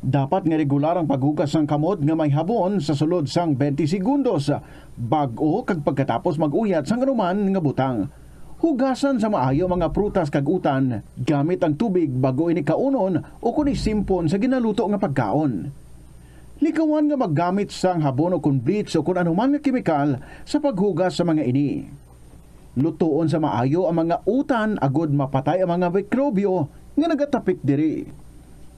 Dapat nga regular ang paghugas sang kamot nga may habon sa sulod sang twenty segundos, bag-o kag pagkatapos mag-uyat sang anuman nga butang. Hugasan sa maayo ang mga prutas kag utan gamit ang tubig bag-o ini kaunon ukon isimpon sa ginaluto nga pagkaon. Likawan nga maggamit sang habon ukon bleach ukon anuman nga kemikal sa paghugas sa mga ini. Lutoon sa maayo ang mga utan agod mapatay ang mga mikrobyo nga nagatapik diri.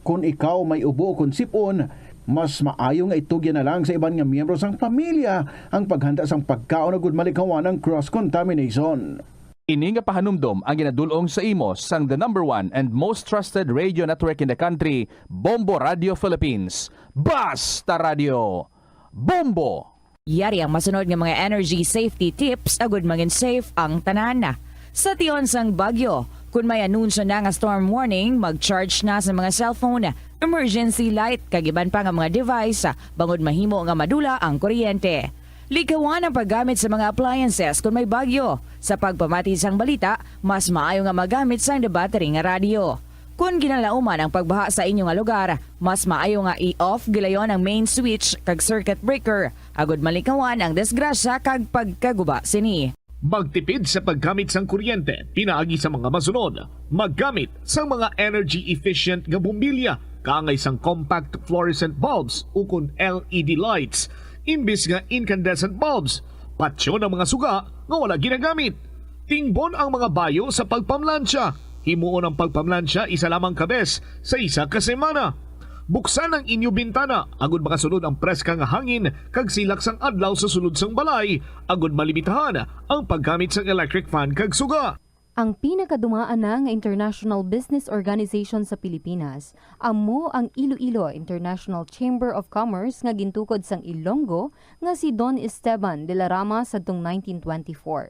Kon ikaw may ubo ukon sip-on, mas maayo nga itugyan na lang sa iban nga miyembro sang pamilya ang paghanda sang pagkaon agud malikawan ang cross-contamination. Ini nga pahanumdom ang ginadul-ong sa imo sang the number one and most trusted radio network in the country, Bombo Radio Philippines. Basta Radio! Bombo! Yari ang masunod nga mga energy safety tips agud mangin safe ang tanan. Sa tion sang bagyo, kun may anunsyo na nga storm warning, mag-charge na sa mga cellphone, emergency light, kag iban pa nga mga device, bangod mahimo nga madula ang kuryente. Likawan ang paggamit sa mga appliances kun may bagyo. Sa pagpamati sang balita, mas maayo nga magamit sang debattery nga radyo. Kon ginalauman ang pagbaha sa inyo nga lugar, mas maayo nga i-off gilayon ang main switch kag circuit breaker, agud malikawan ang disgrasya kag pagkaguba sini. Magtipid sa paggamit sang kuryente pinaagi sa mga masunod: maggamit sang mga energy-efficient nga bombilya, kaangay sang compact fluorescent bulbs ukon L E D lights imbis nga incandescent bulbs. Patyon ang mga suga nga wala ginagamit. Tingbon ang mga bayo sa pagpamlansya. Himuon ang pagpamlansya isa lamang ka bes sa isa ka semana. Buksan ang inyo bintana agud makasulod ang preska nga hangin kag silak sang adlaw sa sulod sang balay, agud malimitahan ang paggamit sang electric fan kag suga. Ang pinakadumaan na nga international business organization sa Pilipinas amo ang Iloilo International Chamber of Commerce nga gintukod sang Ilonggo nga si Don Esteban de la Rama sadtong nineteen twenty-four.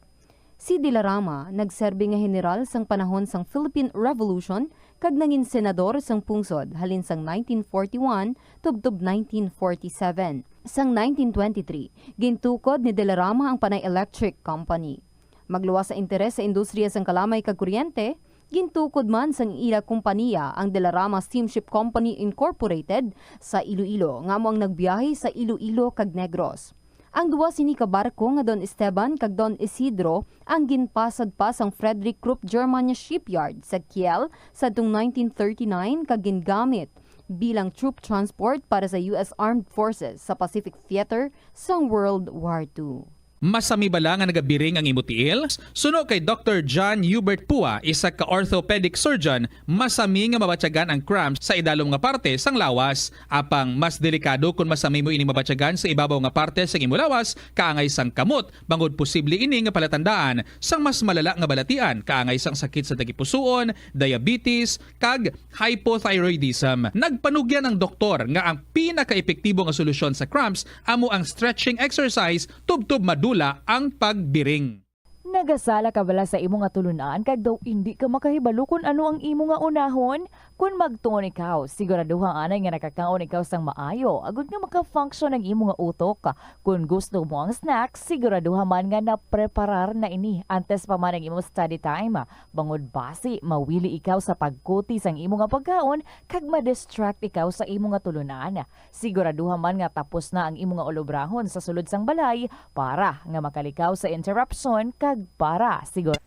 Si De la Rama nagserbi nga heneral sang panahon sang Philippine Revolution kag nangin senador sang pungsod halin sang nineteen forty-one tubtob nineteen forty-seven. Sang nineteen twenty-three, gintukod ni De la Rama ang Panay Electric Company. Magluwas sa interes sa industriya sang kalamay kag kuryente, gintukod man sang ila kompaniya ang De la Rama Steamship Company Incorporated sa Iloilo, nga amo ang nagbiyahe sa Iloilo kag Negros. Ang duwa sini ka barko nga Don Esteban kag Don Isidro ang ginpasad pa sang Frederick Krupp Germania Shipyard sa Kiel sadtong nineteen thirty-nine kag gingamit bilang troop transport para sa U S Armed Forces sa Pacific Theater sang World War Two. Masami bala nga nagabiring ang imo tiil? Suno kay Doktor John Hubert Pua, isa ka orthopedic surgeon, masami nga mabatyagan ang cramps sa idalom nga parte sang lawas. Apang mas delikado kon masami mo ining mabatyagan sa ibabaw nga parte sang imo lawas, kaangay sang kamot, bangod posible ini nga palatandaan sang mas malala nga balatian, kaangay sang sakit sa tagipusoon, diabetes, kag hypothyroidism. Nagpanugyan ang doktor nga ang pinakaepektibo nga solusyon sa cramps amo ang stretching exercise tubtob madula ang pagbiring. Nagasala ka bala sa imo nga tulunan kag daw indi ka makahibalo kon ano ang imo nga unahon? Kon magtuon ikaw, siguraduha anay nga nakakaon ikaw sang maayo agod nga maka-function ang imo nga utok. Kon gusto mo ang snack, siguraduha man nga napreparar na ini antes pa man ang imo study time. Bangod basi mawili ikaw sa pagkuti sang imo nga pagkaon kag ma-distract ikaw sa imo nga tulunan. Siguraduha man nga tapos na ang imo nga ulobrahon sa sulod sang balay para nga makalikaw sa interruption kag para siguro.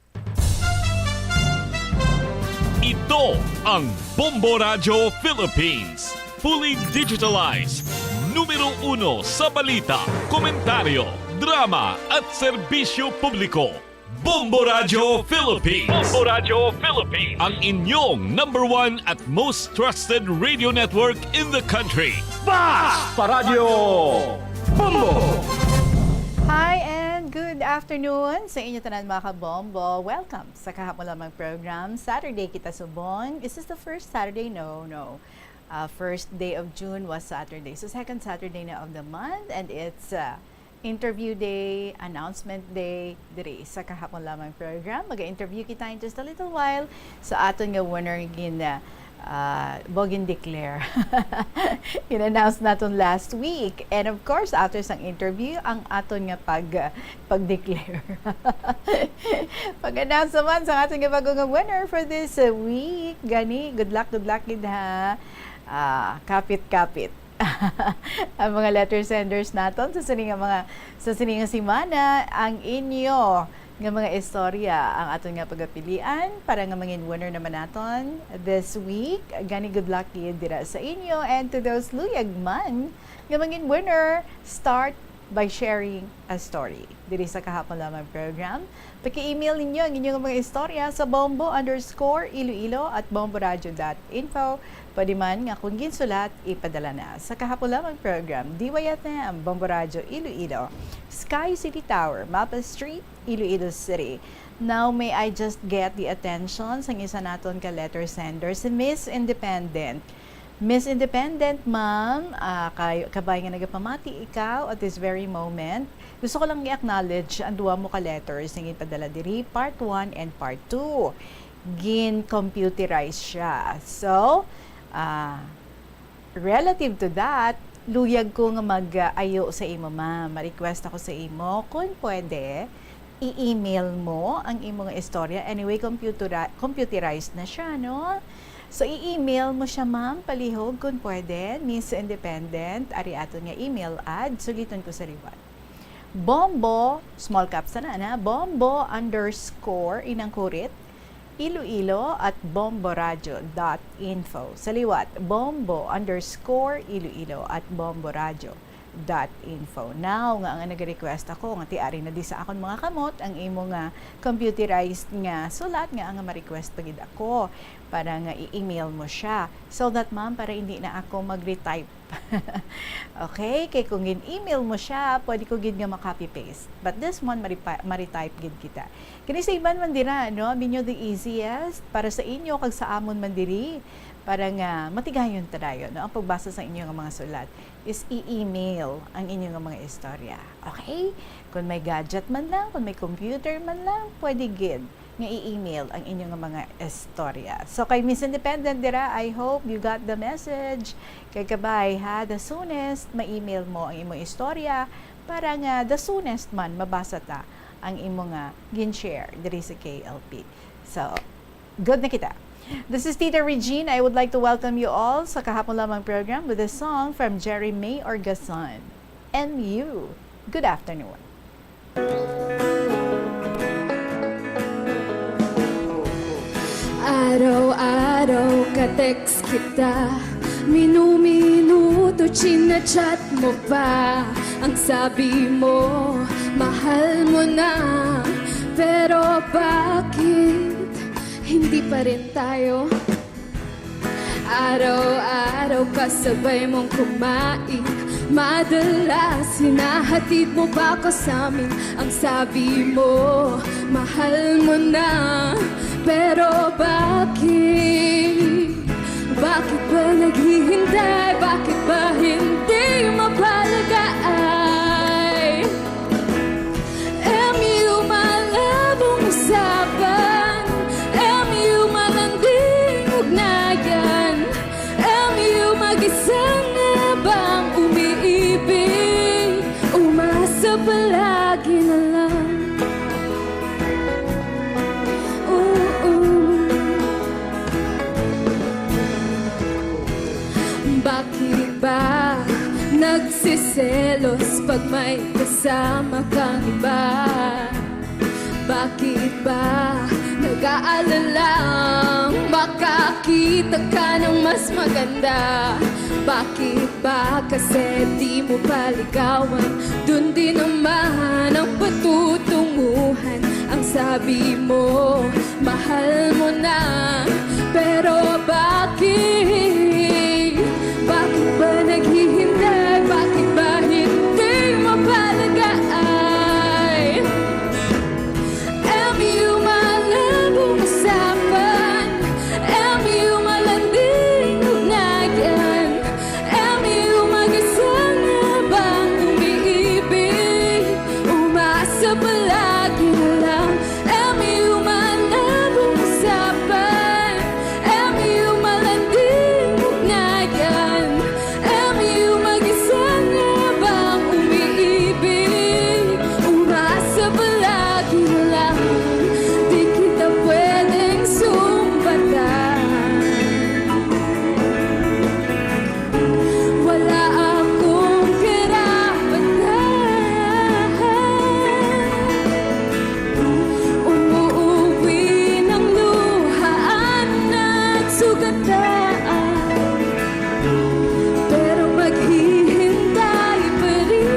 Ito ang Bombo Radyo Philippines. Fully digitalized. Numero uno sa balita, komentaryo, drama at serbisyo publiko. Bombo Radyo Philippines. Bombo Radyo Philippines. Ang inyong number one at most trusted radio network in the country. Basta Radyo Bombo! Hi and good afternoon sa inyo tanan, mga kabombo. Welcome sa kahapon lamang program. Saturday kita subong. Is this the first Saturday? No, no. Uh, first day of June was Saturday. So second Saturday na of the month and it's uh, interview day, announcement day diri sa kahapon lamang program. Mag-interview kita in just a little while sa aton nga winner gin uh, uh, bo gin-declare. Gin-announce naton last week. And of course, after sang interview, ang aton nga pag uh, pag-declare. Pag-announce naman sa aton nga bago nga winner for this uh, week. Gani, good luck, good luck gid ha. Ah, kapit-kapit. Ang mga letter senders naton sa sini nga mga sa sini nga semana, ang inyo nga mga istorya ang aton nga pagapilian para nga mangin winner naman naton this week. Gani, good luck gid dira sa inyo, and to those luyag man nga mangin winner, start by sharing a story diri sa kahapon lamang program. Paki-email ninyo ang inyong mga istorya sa bombo underscore iloilo at bomboradio dot info. Pwede man nga kung ginsulat, ipadala na sa kahapon lamang program, D Y F M, Bombo Radyo Iloilo, Sky City Tower, Mapa Street, Iloilo City. Now, may I just get the attention sang isa naton ka letter sender, si Miss Independent. Miss Independent, ma'am, ah, kay, kabay nga nagapamati ikaw at this very moment. Gusto ko lang i-acknowledge ang duwa mo ka letters nga ginpadala diri, part one and part two. Gin-computerize siya. So, ah, relative to that, luyag ko nga mag-ayo sa imo, ma'am. Ma-request ako sa imo, kung pwede, i-email mo ang imo nga istorya. Anyway, computer computerized na siya, no? So, i-email mo siya, ma'am, palihog, kung pwede, Miss Independent. Ari aton nga email ad, suliton ko sa liwat. Bombo, small caps na, na, bombo underscore inangkurit, iloilo at bomboradio dot info. Sa liwat, bombo underscore iloilo at bomboradio dot info. Now, nga ang nag-request ako, nga ti ari na di sa akon mga kamot, ang imo nga computerized nga sulat, nga ang ma-request pa gid ako para nga i-email mo siya. So that, ma'am, para hindi na ako mag-retype. Okay? Kay kung gin-email mo siya, pwede ko gid nga ma-copy-paste. But this one, maripa-, ma-retype gid kita. Kini sa iban man dira, no? Minyo the easiest para sa inyo kag sa amon man diri, para nga matigayon ta dayon, no? Ang pagbasa sa inyo nga mga sulat is i-email ang inyo nga mga istorya. Okay? Kung may gadget man lang, kung may computer man lang, pwede gid nga i-email ang inyo nga mga istorya. So, kay Miss Independent dira, I hope you got the message. Kay kabay, ha, the soonest, ma-email mo ang imong istorya para nga the soonest man mabasa ta ang imo nga gin-share diri sa K L P. So, good na kita. This is Tita Regine. I would like to welcome you all sa kahapon lamang program with a song from Jerry May Orgason, M U. Good afternoon. Araw-araw ka-text kita, minuminuto chinachat mo pa. Ang sabi mo, mahal mo na, pero bakit hindi pa rin tayo? Araw-araw kasabay mong kumain, madalas hinahatid mo pa ko sa amin. Ang sabi mo, mahal mo na, pero bakit? Bakit ba naghihintay? Bakit ba hindi mapalagaay? M U malabong usapan, M U malanding ugnayan, M U mag-isa na bang umiibig? Umasa palagi na lang. Oo. Bakit ba nagsiselos pag may kasama kang iba? Bakit ba nag-aalalang makakita ka ng mas maganda? Bakit ba kasi di mo paligawan? Dun din naman ang patutunguhan. Ang sabi mo, mahal mo na, pero bakit? Bakit ba naghihintay? Bakit ba hindi mapalagaay? M U malabong usapan, M U malanding ugnayan, M U mag-isa na bang umiibig? Umasa palagi na lang, M U malabong usapan, M U malanding ugnayan, M U mag-isa na bang umiibig? Umasa palagi na lang, di kita pwedeng sumbatan. Wala akong karapatan. Umuuwi ng luhaan at sugatan, pero maghihintay pa rin.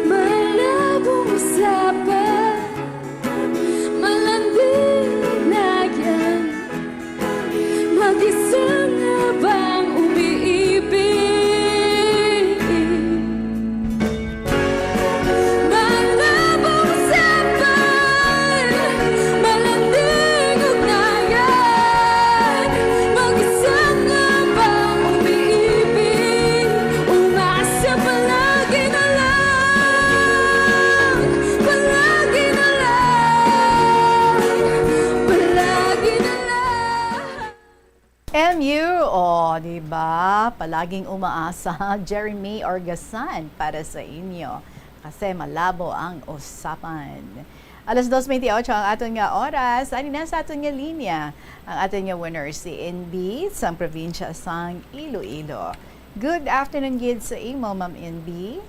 Malabong usapan, malanding ugnayan, mag-isa nga bang umiibig? Malabong usapan, malanding ugnayan, mag-isa nga bang umiibig? Umasa palagi na lang, palagi na lang, palagi na lang. M U, o, di ba? Palaging umaasa, Jeremy Orgasan para sa inyo. Kasi malabo ang usapan. Alas dos bentiocho ang aton nga oras. Ani na sa aton nga linya ang aton nga winner, si N B sang probinsya sang Iloilo. Good afternoon gid sa imo, Ma'am N B.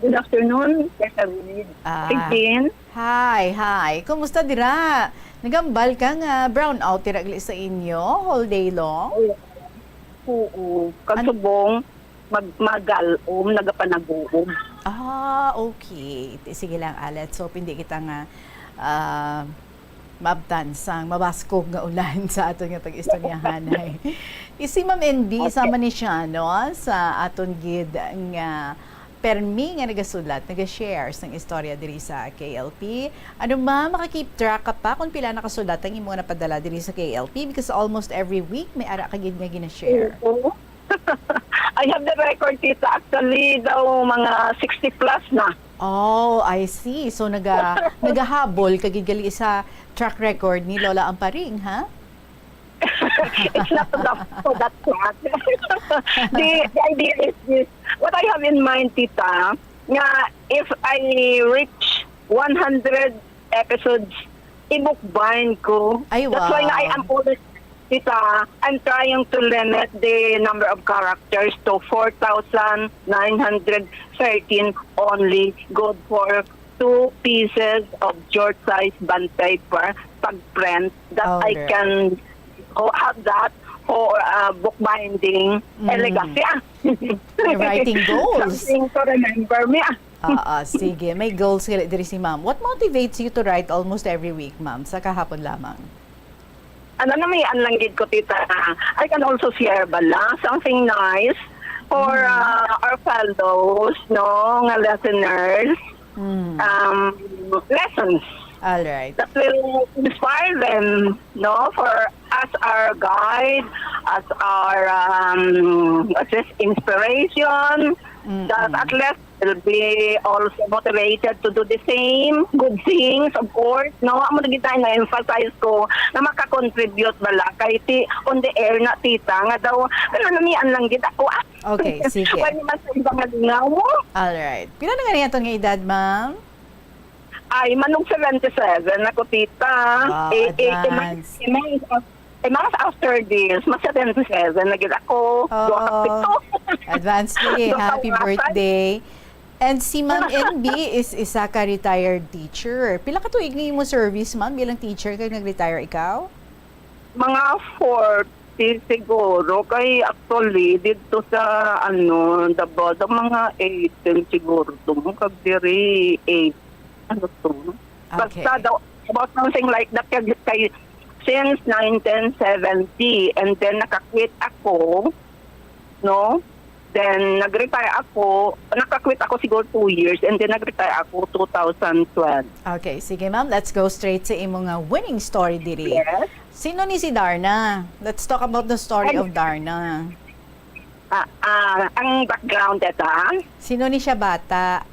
Good afternoon, Tessa Reed. Ah. Again, Hi, hi. Kumusta dira? Nagambal ka nga brown out dira gali sa inyo whole day long? oh, Oo, kag An- subong mag-, magal-om, nagapanaguob. Ah, okay. Ti-, sige lang, Alet. So, hindi kita nga, ah, maabtan sang mabaskog nga ulan sa aton nga pag-istoryahanay. Si Ma'am N B, Okay. sama ni siya, no, sa aton gid nga permi nga nagasulat, naga-share sang istorya diri sa K L P. Ano, ma'am, maka-keep track ka pa kung pila na ka sulat ang imo nga napadala diri sa K L P? Because almost every week may ara ka gid nga gina-share. Oo. I have the record, tita. Actually, daw mga sixty plus na. Oh, I see. So, naga-, nagahabol ka gid gali sa track record ni Lola Amparing, ha? It's not to the, to that track. The, the idea is this. What I have in mind, tita, nga if I reach one hundred episodes, i-bookbind ko. Ay, That's why nga I wow. am always, tita, I'm trying to limit the number of characters to four thousand nine hundred thirteen only, good for two pieces of George size bond paper pag-print that I Alright. can ho-, have that for, uh, bookbinding Mm. legacy, ah. You're writing goals. Something to remember me, ah. Ah, ah, sige. May goals gali diri si ma'am. What motivates you to write almost every week, ma'am, sa kahapon lamang? Ano na may anlanggit ko, tita, I can also share bala something nice for, Mm. uh, our fellows, no, nga listeners. Mm. Um, lessons All right. that will inspire them, no, for as our guide, as our, um, as this inspiration, Mm-mm. that at least will be also motivated to do the same good things, of course, no? Amo na gid na emphasize ko na makakontribute bala kay ti on the air na, tita, nga daw, ano na, may anlanggit ako, ah. Okay, sige. Wala naman sa ibang nalingaw mo. All right. Pila na nga niya nga edad, ma'am? Ay, manong seventy-seven ako, tita. Wow, Eh, eh, eh, advance. eh, mga, eh, mga after this, mas seventy-seven na gid ako. Oo. Duha ka pito. Advance kay, Duha ka happy wasan. birthday. And si Ma'am N B is isa ka retired teacher. Pila ka tuig na imo service, ma'am, bilang teacher kag nag-retire ikaw? Mga forty siguro. Kay actually, dito sa, ano, Davao, sa mga eighteen siguro to. Kag diri, eight. Ano to? Okay. Basta daw, about something like that. Kay, kay, since nineteen seventy, and then nakakwit ako, no? Then, nag-retire ako. Nakakwit ako siguro two years, and then nag-retire ako two thousand twelve. Okay, sige, ma'am. Let's go straight sa imo nga winning story diri. Yes. Sino ni si Darna? Let's talk about the story Ay. of Darna. Ah, ah, ang background, tita? Sino ni siya bata?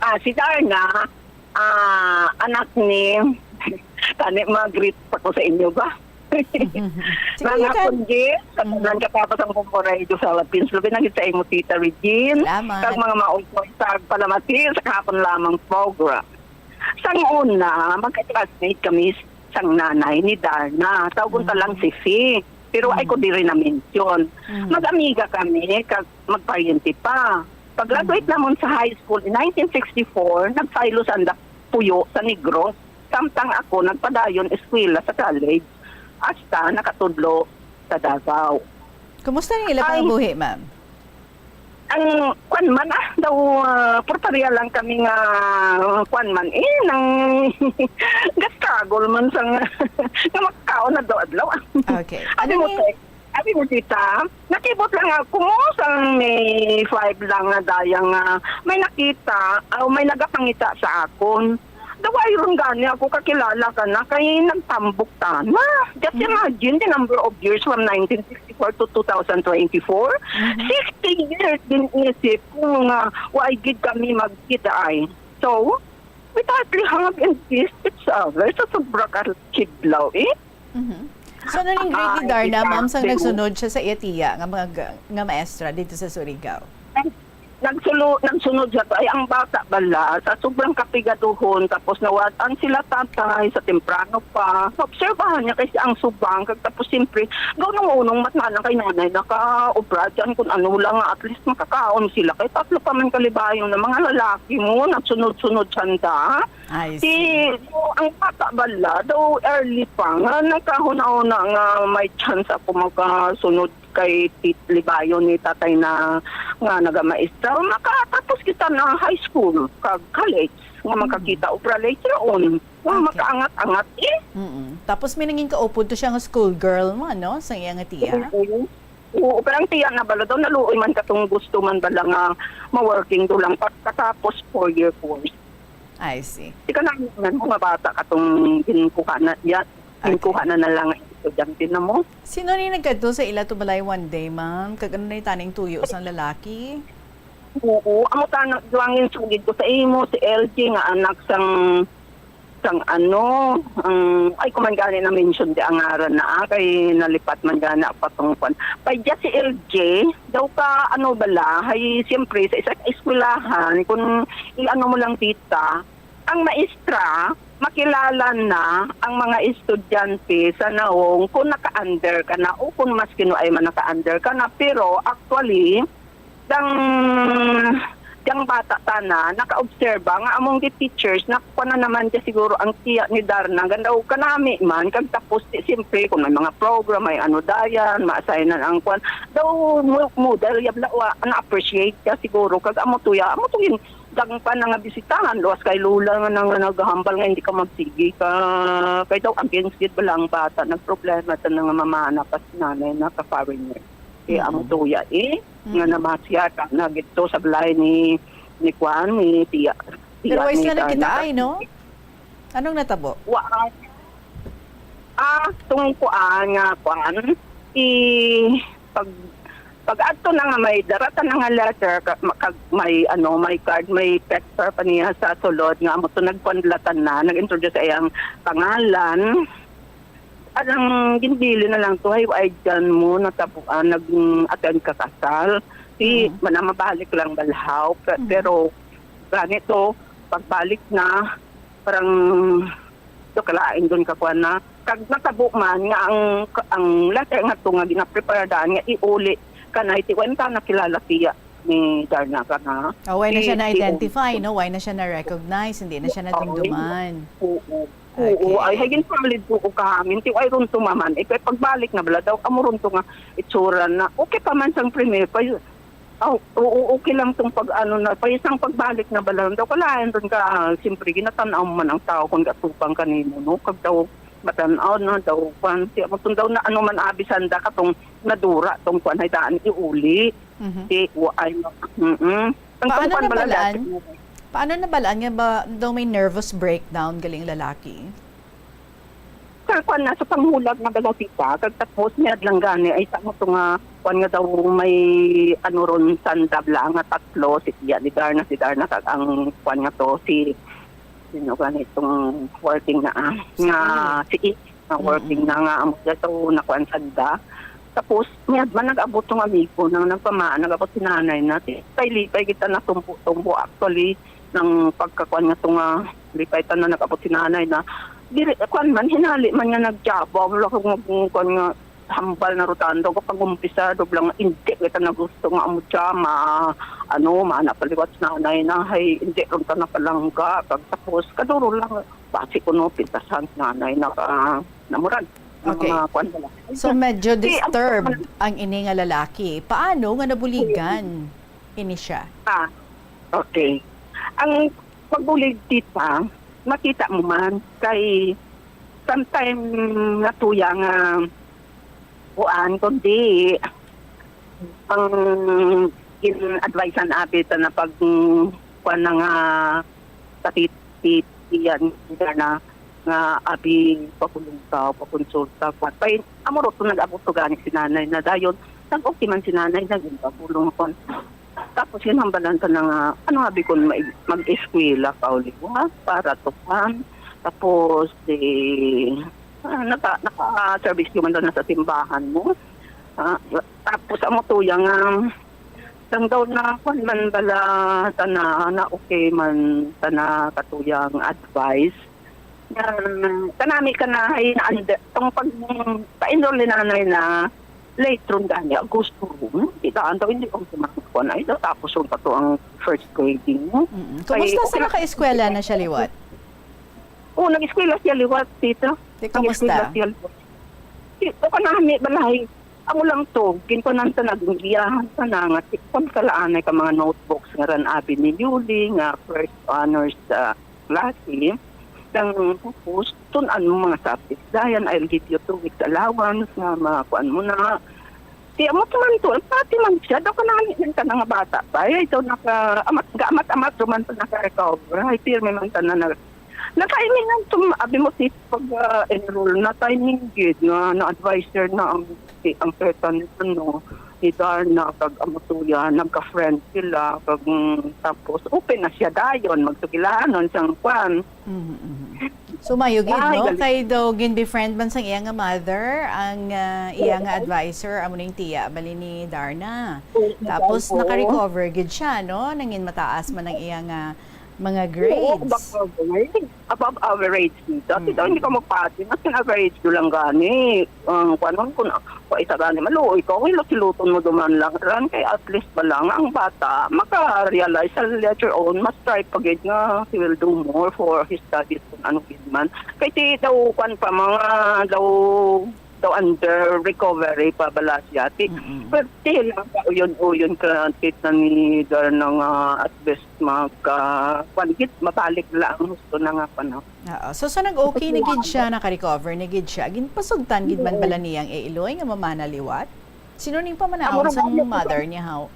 Ah, si Darna, ah, anak ni, tani, mag-greet pa ko sa inyo ba? Sige, Mga you can. Kunji, sa Mm. tanan ka tapos ang Bumbo Radio Philippines, labi na gid sa imo, Tita Regine. Salamat. Kag mga maupay sa palamati sa kahapon lamang program. Sang una, magka-classmate kami sang nanay ni Darna. Tawgon ta lang Mm. si Fi. Pero ay ko Mm. diri na-mention. Mm. Mag-amiga kami, kag magparyente pa. Pag-graduate Mm. namon sa high school in nineteen sixty-four, nag-file sa anda puyo sa Negros. Samtang ako, nagpadayon eskwela sa college. Hasta nakatudlo sa Davao. Kumusta ang ila Ay. pangabuhi, ma'am? Ang, kwan man, ah, daw, ah, purpareha lang kami nga, ah, kwan man, eh, nang ga-struggle man sa nga, nga makakaon adlaw-adlaw. Okay. Abi Ano mo, ni te, abi mo, tita, nakibot lang ako mo sa May five lang na dayang, ah, may nakita, ah, may nagapangita sa akon. Daw wayron gani ako kakilala ka na kay nagtambok ta na. Just Mm. imagine the number of years from nineteen sixty-four to two thousand twenty-four. Mhm. Sixty years din isip ko nga wa gid kami magkita ay. So, we hardly have and kiss each other. Sa sobra ka kidlaw, eh. Mhm. So, ano ning grade ni Ah, Darna, kita, ma'am, sang pero nagsunod siya sa iya tiya nga mag-, nga maestra dito sa Surigao? Nagsulo-, nagsunod siya to. Ay, ang bata bala, sa sobrang kapigaduhon, tapos nawad-an sila tatay sa temprano pa. Obserbahan niya kasi ang subang, kag tapos siyempre, gaw nung unong mata na kay nanay, nakaobra dyan kung ano lang nga, at least makakaon sila. Kay tatlo pa man kalibayon na mga lalaki mo, nagsunod-sunod sanda. I Si, see. ang bata bala, daw early pa, nga nagkahuna-huna nga may chance ako makasunod kay Tit Libayon ni tatay na nga nagamaestra. Makatapos kita na high school, kag college, nga Mm. makakita obra later on. Nga Okay. makaangat-angat eh. Mm-mm. Tapos may nangin kaupod to siya nga school girl mo, no? Sa iya nga tiya. Oo. Oo, pero ang tiya na bala daw, naluoy man katong gusto man bala nga ma-working do lang pagkatapos four-year course. I see. Di ka naman mga bata katong ginkuha na, ya, Okay. ginkuha na na lang ang estudyante na mo. Sino ni nagkadto sa ila to balay one day, ma'am? Kag ano na taning tuyo sang lalaki? Oo, amo ta na, duwangin sugid ko sa imo, si L G nga anak sang, sang ano, ang, ay, kuman gani na mention di ang ngaran na, ah, kay nalipat man gani ako patungkon. Kay just si L J, daw ka, ano bala, hay, siyempre, sa isa ka eskwelahan, kung i-ano mo lang tita, ang maestra, makilala na ang mga estudyante sa naong kung naka-under ka na o kung mas kinuay man naka-under ka na. Pero actually, dang, dang bata tana, nakaobserba nga among the teachers, na kuha na naman siya siguro ang tiya ni Darna, ganda o kanami man, kag tapos, di, siyempre, kung may mga program, may ano dayan, ma-assignan ang kwan, daw mo, model, yabla, wa, na-appreciate ka siguro, kag amo tuya, amo tuya, dagpa na nga bisitahan, luwas kay Lola nga nang naghambal nga hindi ka magsigi ka. Kay daw against gid bala ang bata, nagproblema sa nga mamana pa si nanay na ka-foreigner. Eh, Mm. amo tuya eh, nga Mm. namasya ka na gito sa balay ni, ni Kwan, ni Tiya. Pero Tiya why ni sila Darna. nagkitaay, no? Anong natabo? Wa, ah, tong kuan nga kuan, i, pag, pag adto na nga may darata na nga letter, ka, ma-, kag may, ano, may card, may picture pa niya sa sulod nga amo to nagpanlatan na, nag-introduce sa iyang pangalan. Alang ginbili na lang to, ay, ay, dyan mo, natabuan, nag-attend ka kasal. Di, Mm. mana mabalik lang balhaw. Pe-, Mm. Pero, ganito, pagbalik na, parang, to kalain doon ka kuan na. Kag natabo man nga ang, ang letter nga to nga ginaprepare daan nga iuli ka na iti wenta nakilala siya ni Darna ka na. Oh, why na siya Di- na-identify, di- no? Why na siya na-recognize? Hindi na siya Oo. nadumduman. Oo. Okay. Oo, ay, hagin solid po ko kahamin. Ti ay ron tumaman. Eh, kay pagbalik na bala daw, amo ron to nga itsura na. Okay pa man sang premier. Kay, oh, oo, okay lang tong pag-ano na. Kay isang pagbalik na bala daw, kalain ron ka, siyempre, ginatanaw man ang tao kung gatupang kanimo, no? Kag daw, matanaw na daw, kwan, siya mo tong daw na ano man, abi sanda ka tong nadura, tong kwan, ay daan, iuli. Mhm. Di, wa, ay, mm-mm. Ang Paano tong kwan bala, nabalaan? dati- Paano nabalaan nga ba daw may nervous breakdown galing lalaki? Sa kwan na, sa panghulag na bala, tita, kag tapos niya lang gani, ay sa mo to nga, kwan nga daw may, ano ron, sandab lang nga tatlo, si Tia, si Darna, si Darna, kag ang kwan nga to, si, sino gani itong working na, ah, nga, si I, nga working Mm-mm. na nga, amo siya to, na kwan sanda. Tapos, niya man nag-abot tong amigo, nang nagpamaan, nag-abot si nanay na, si, kay lipay kita na tumbo-tumbo, actually, nang pagkakuan nga to nga, lipay ta na nag-abot si nanay na, diri, kuan man, hinali man nga nagjabaw, wala ko nga, kuan nga, hambal na rutando, kapag umpisa, doblang, hindi kita na gusto nga, amo siya, ma, ano, maana paliwat si nanay na, hay, hindi ron ta napalangga, pag tapos, kaduro lang, basi ko no, pintasan si nanay na, ka, namuran, ang Okay. mga kuan bala. So medyo Di, ang- disturbed ang ini nga lalaki. Paano nga nabuligan ini siya? Ah, okay. Ang pagbulig, tita, makita mo man kay sometime nga tuya nga kuan, kundi ang in-advisean abi ta na pag, mm, kuan na nga sa tit-, tit-, yan, na nga abi pabulong ka, pakonsulta, kuan. Kay amo ro to nag-abot to gani si nanay na dayon. Nag-okay man si nanay, naging pabulong, kuan. Tapos ginhambalan ta na nga, ano, abi ko, mag-, mag-eskwela ka uli, ha? Para to, kuan. Tapos, eh, ah, naka, naka-service ko man daw na sa simbahan mo. Ah, tapos, amo tuya nga, sang daw na, kuan man bala, tana, na okay man, tana, katuyang advice. Nga, kanami ka na, ay, na, tong pag, pa-enroll ni nanay na, late ron gani, Agosto ron. Di ka, anto, hindi ko kumakuan. Ay, tapos ron pa to ang first grading mo. Mm-mm. Kay, Kumusta sa okay lang. nakaeskwela na siya liwat? Oo, nag-eskwela siya liwat, tita. Di, Nag-eskwela kamusta? siya liwat. Di, o kanami, balay. Amo lang to, ginkuanan ta, nagbiyahan ta na nga, di, kung kalaanay ka mga notebooks nga ran abi ni Yuli, nga first honors sa klase, nang tapos, tun-an mo mga subjects. Dayan, I'll give you two weeks allowance nga makuan mo na. Di, amo to man to, pati man siya, daw kanami man ka na nga bata pa. Ay, ito naka, amat, amat, amat, duman pa naka-recover. Ay, pirmi man ta na nag-, Naka-, I mean, ang tum-, abi mo, sis, pag, ah, enroll na, timing gid na, na-adviser na ang, si, ang certain, ano, ni Darna, kag ang Matuya, nagka-friend sila, kag, mm, tapos open na siya dayon, magsugilanon sang kwan. Mhm, mhm. So, mayo gid, Ay, no? galing. Kay daw gin-befriend man sang iya nga mother, ang, ah, iya nga Oo. adviser, amo ning tiya, bali ni Darna. Oo, Tapos, oo. naka-recover gid siya, no? Nangin mataas man ang iya nga mga Oo, above grades. average. Above average dito. Kasi daw hindi ka Mm-mm. magpati. Mas in average do lang gani. Ang kwanon, kung wa isa gani maluoy ka, uy, lasiluton mo duman lang. Ran kay at least ba lang ang bata maka-realize sa later on, mas try pa gid nga he will do more for his studies kung ano gid man. Kay ti daw, kwan pa, mga daw, daw under recovery pa bala siya. Ti, Mm-mm. pero ti lang pa uyon-uyon ka, tita ni Darna nga at best mag, ah, kwan gid, mabalik lang ang husto na nga pa, no? Oo. So, so nag-okay na gid siya, naka-recover na gid siya. Ginpasugtan gid man Oo. bala niya ang iloy nga mamana liwat? Sino ning Amo pamanaon ra sang gani to sa mother niya, haw?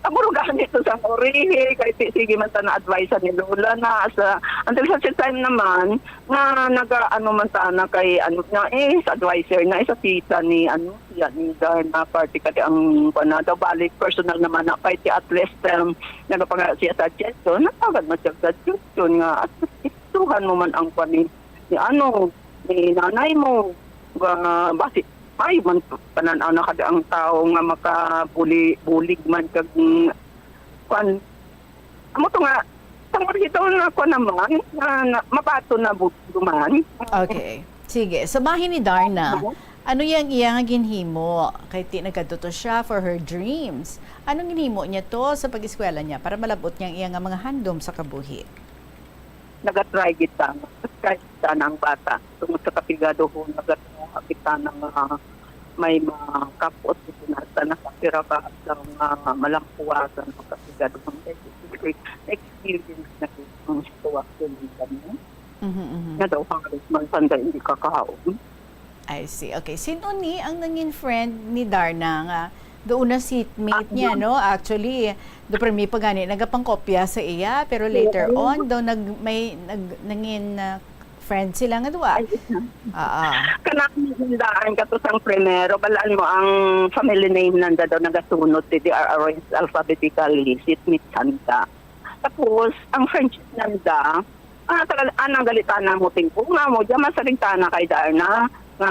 Amo ra gani to sa urihi, kay si-, sige man ta na-advise ni Lola na sa, until such a time naman, nga naga-, ano man ta na kay, ano na, eh, sa adviser na, eh, sa tita ni, ano, siya ni Darna, party kadi ang, kwan na daw, balik, personal naman na, kay ti at least, um, nagapanga siya suggestion, natagad man siya suggestion nga, at least, isuhan mo man ang kwan ni, ni, ano, ni nanay mo, nga, basi, ay, man, panan-aw na kadi ang tao nga makabuli-, bulig man kag, mm, kwan, Amo to nga, sa Margidon na ako naman, na, na, mabato na bu-, duman. Okay. Sige. Sa bahin ni Darna, Oo. ano yang iya nga ginhimo? Kay ti nagkadto to siya for her dreams. Anong ginhimo niya to sa pag-eskwela niya para malab-ot niya ang iya nga mga handom sa kabuhi? Nagatry gid ta. Nagatry gid ta ang bata. Tungod sa kapigado ko, nagatry gid ta nga may makapot gid na sa nakapira ka adlaw nga malampuwasan ang kapigado. Ang experience na gid ang sitwasyon nila, no? Mhm, mhm. Nga daw, halos man sanda hindi kakaon. I see. Okay. Sino ni ang nangin friend ni Darna nga doon na seatmate Ah, niya, yun. no? Actually, do permi pa gani nagapangkopya sa iya, pero later Oo. on daw nag-, may nag-, nangin, ah, friend sila nga duwa. Ay, isa. Ah, ah. Kanang nandaan ka to sang primero, balaan mo ang family name nanda daw nagasunod, they are arranged alphabetically, seatmate sanda. Tapos, ang friendship nanda, ah, tagal, anang galitan na mo tingko nga mo, diyan man sa bintana kay Darna, nga,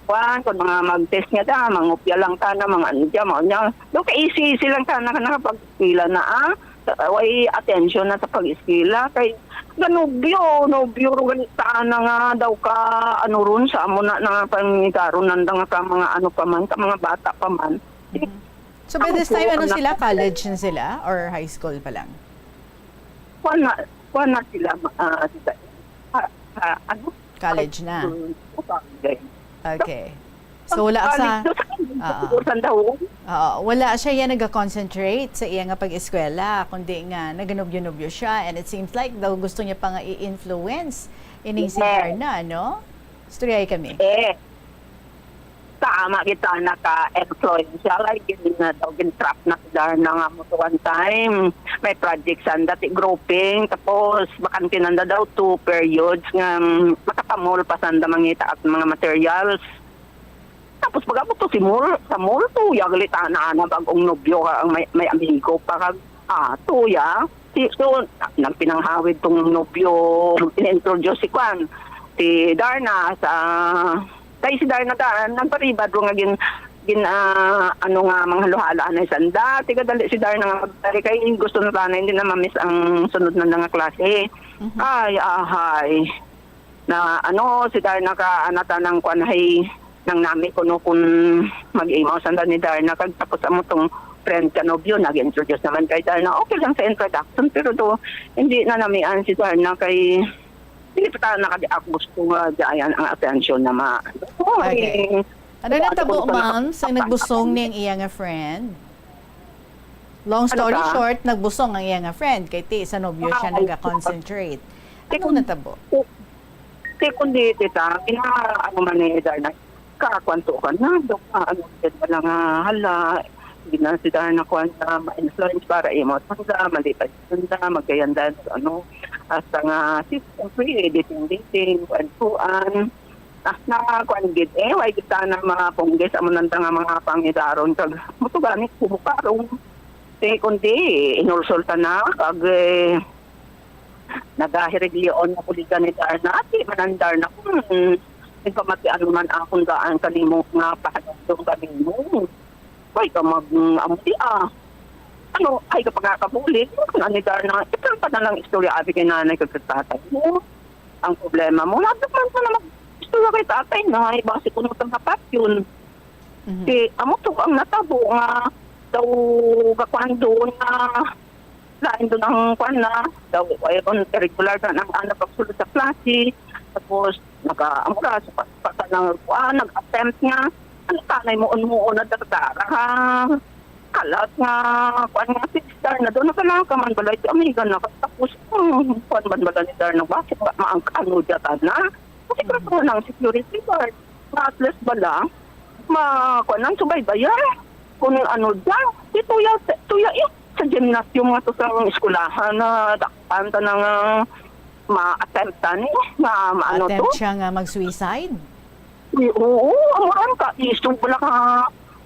kwan, kung mga mag-test nga da, mangupya lang ta na, mga ano diyan, mga niya. Do ka easy-easy lang ta na, nakapag-eskwela na, ah. Sa, way attention na sa pag-eskwela, kay ganubyo, nubyo, ro galitan na nga daw ka, ano ron, sa amo na, na pangigaron nanda nga ka mga ano pa man, ka mga bata pa man. Mhm. So, by Ako this po time, ano ang sila? naka- College na sila? Or high school pa lang? Kuwan na, kuwan na sila, ah, sila, ah, ah, ano? College na. Mm, okay. Okay. So, wala sa, College na sa, ah, sa Sandahon. Oo, wala siya yan nag-concentrate sa iya nga pag-eskwela, kundi nga naganubyo-nubyo siya, and it seems like daw gusto niya pa nga i-influence ining si Yes. Darna, no? Istoryahay kami. Eh, Tama kita, naka-influential. Ay, gin-, na daw, gin-trap na si Darna nga mo to one time. May project sanda ti grouping, tapos bakante nanda daw two periods nga, mm, makapamol pa sanda mangita at mga materials. Tapos pag-abot to si mall, sa mall, tuya, galitan na, ana, bag-ong nobyo ka, ang may, may amigo pa, kag, ah, tuya. Si, so, na-, nagpinanghawid tong nobyo, in-introduce si Kwan, si Darna, sa, kay si Darna daan, nagparibad ro nga gin-, gin-, ah, ano nga, mga haluhala na sanda. Tiga dali si Darna nga magdali, kay gusto na tana, hindi na ma-miss ang sunod na nga klase. Mhm. Ay, ahay. Na, ano, si Darna ka, anata ng kwan, hay, nang nami kuno kun mag-imaw sanda ni Darna, kag tapos amo tong friend ka nobyo, nag-introduce naman kay Darna. Okay lang sa introduction, pero do, hindi na namian si Darna kay Hindi pa ta nakadi-, ako gusto nga diyan ang atensyon na ma-, Okay. Ano natabo, ma'am, sa nagbusong ning iya nga friend? Long story short, nagbusong ang iya nga friend kay ti sa nobyo siya nagaconcentrate. Ano natabo? Ti kundi, tita, gina-, ano man ni Darna, kakwanto ka na, dok, ah, ano, gid wala nga, hala, gina si Darna, kwan, na ma-influence para imo, tanda, mali pa, tanda, magkayanda, ano, hasta nga, si, siyempre, dating-dating, kwentuan, ah, na, kwan, gid, eh, way gid ta na mga pungge sa amo nanda nga mga pangidaron, kag, muto gani, kubukarong, ti kundi, inulsol ta na, kag, eh, nagahiriglion na kuligan ni Darna, ati man ang Darna, hmm, nagpamatian man akong daan kanimo nga pahanumdom kanimo. Way ka mag, mm, amti, ah. Ano, ay ka pagkakabulig, ano ni Darna, ikaw pa na lang istorya, abi kay nanay kag tatay mo. Ang problema mo, labot man pa na mag-istorya kay tatay na, ay basi kuno tang kapat yun. Mhm. Ti, amo to ang natabo nga daw gakuan doon nga lain doon ang kuan na daw, ay, on, irregular na ang anak pagsulod sa klase. Tapos, nag-, ang oras, pa, pa, pa, nag-, ah, nag-attempt nga, ano, tanay mo, on mo, on, na dardara, ha? Kalat nga, kuan nga, sister na doon, nakalaka man balay, ti amiga na, tapos, hmm, kuan man balay ni Darna, bakit ba, maang, ano, dyan na? Kasi, mm, pero kung nang security guard, na at least bala, ma, kuan, ang subaybayan, kung ano dyan, di tuya, tuya, eh, sa gymnasium nga to sa eskwelahan na dakpan ta na nga ma-attempt ta ni, nga maano to. Attempt siya nga mag-suicide? Uy, oo, amo ran ka, isog pala ka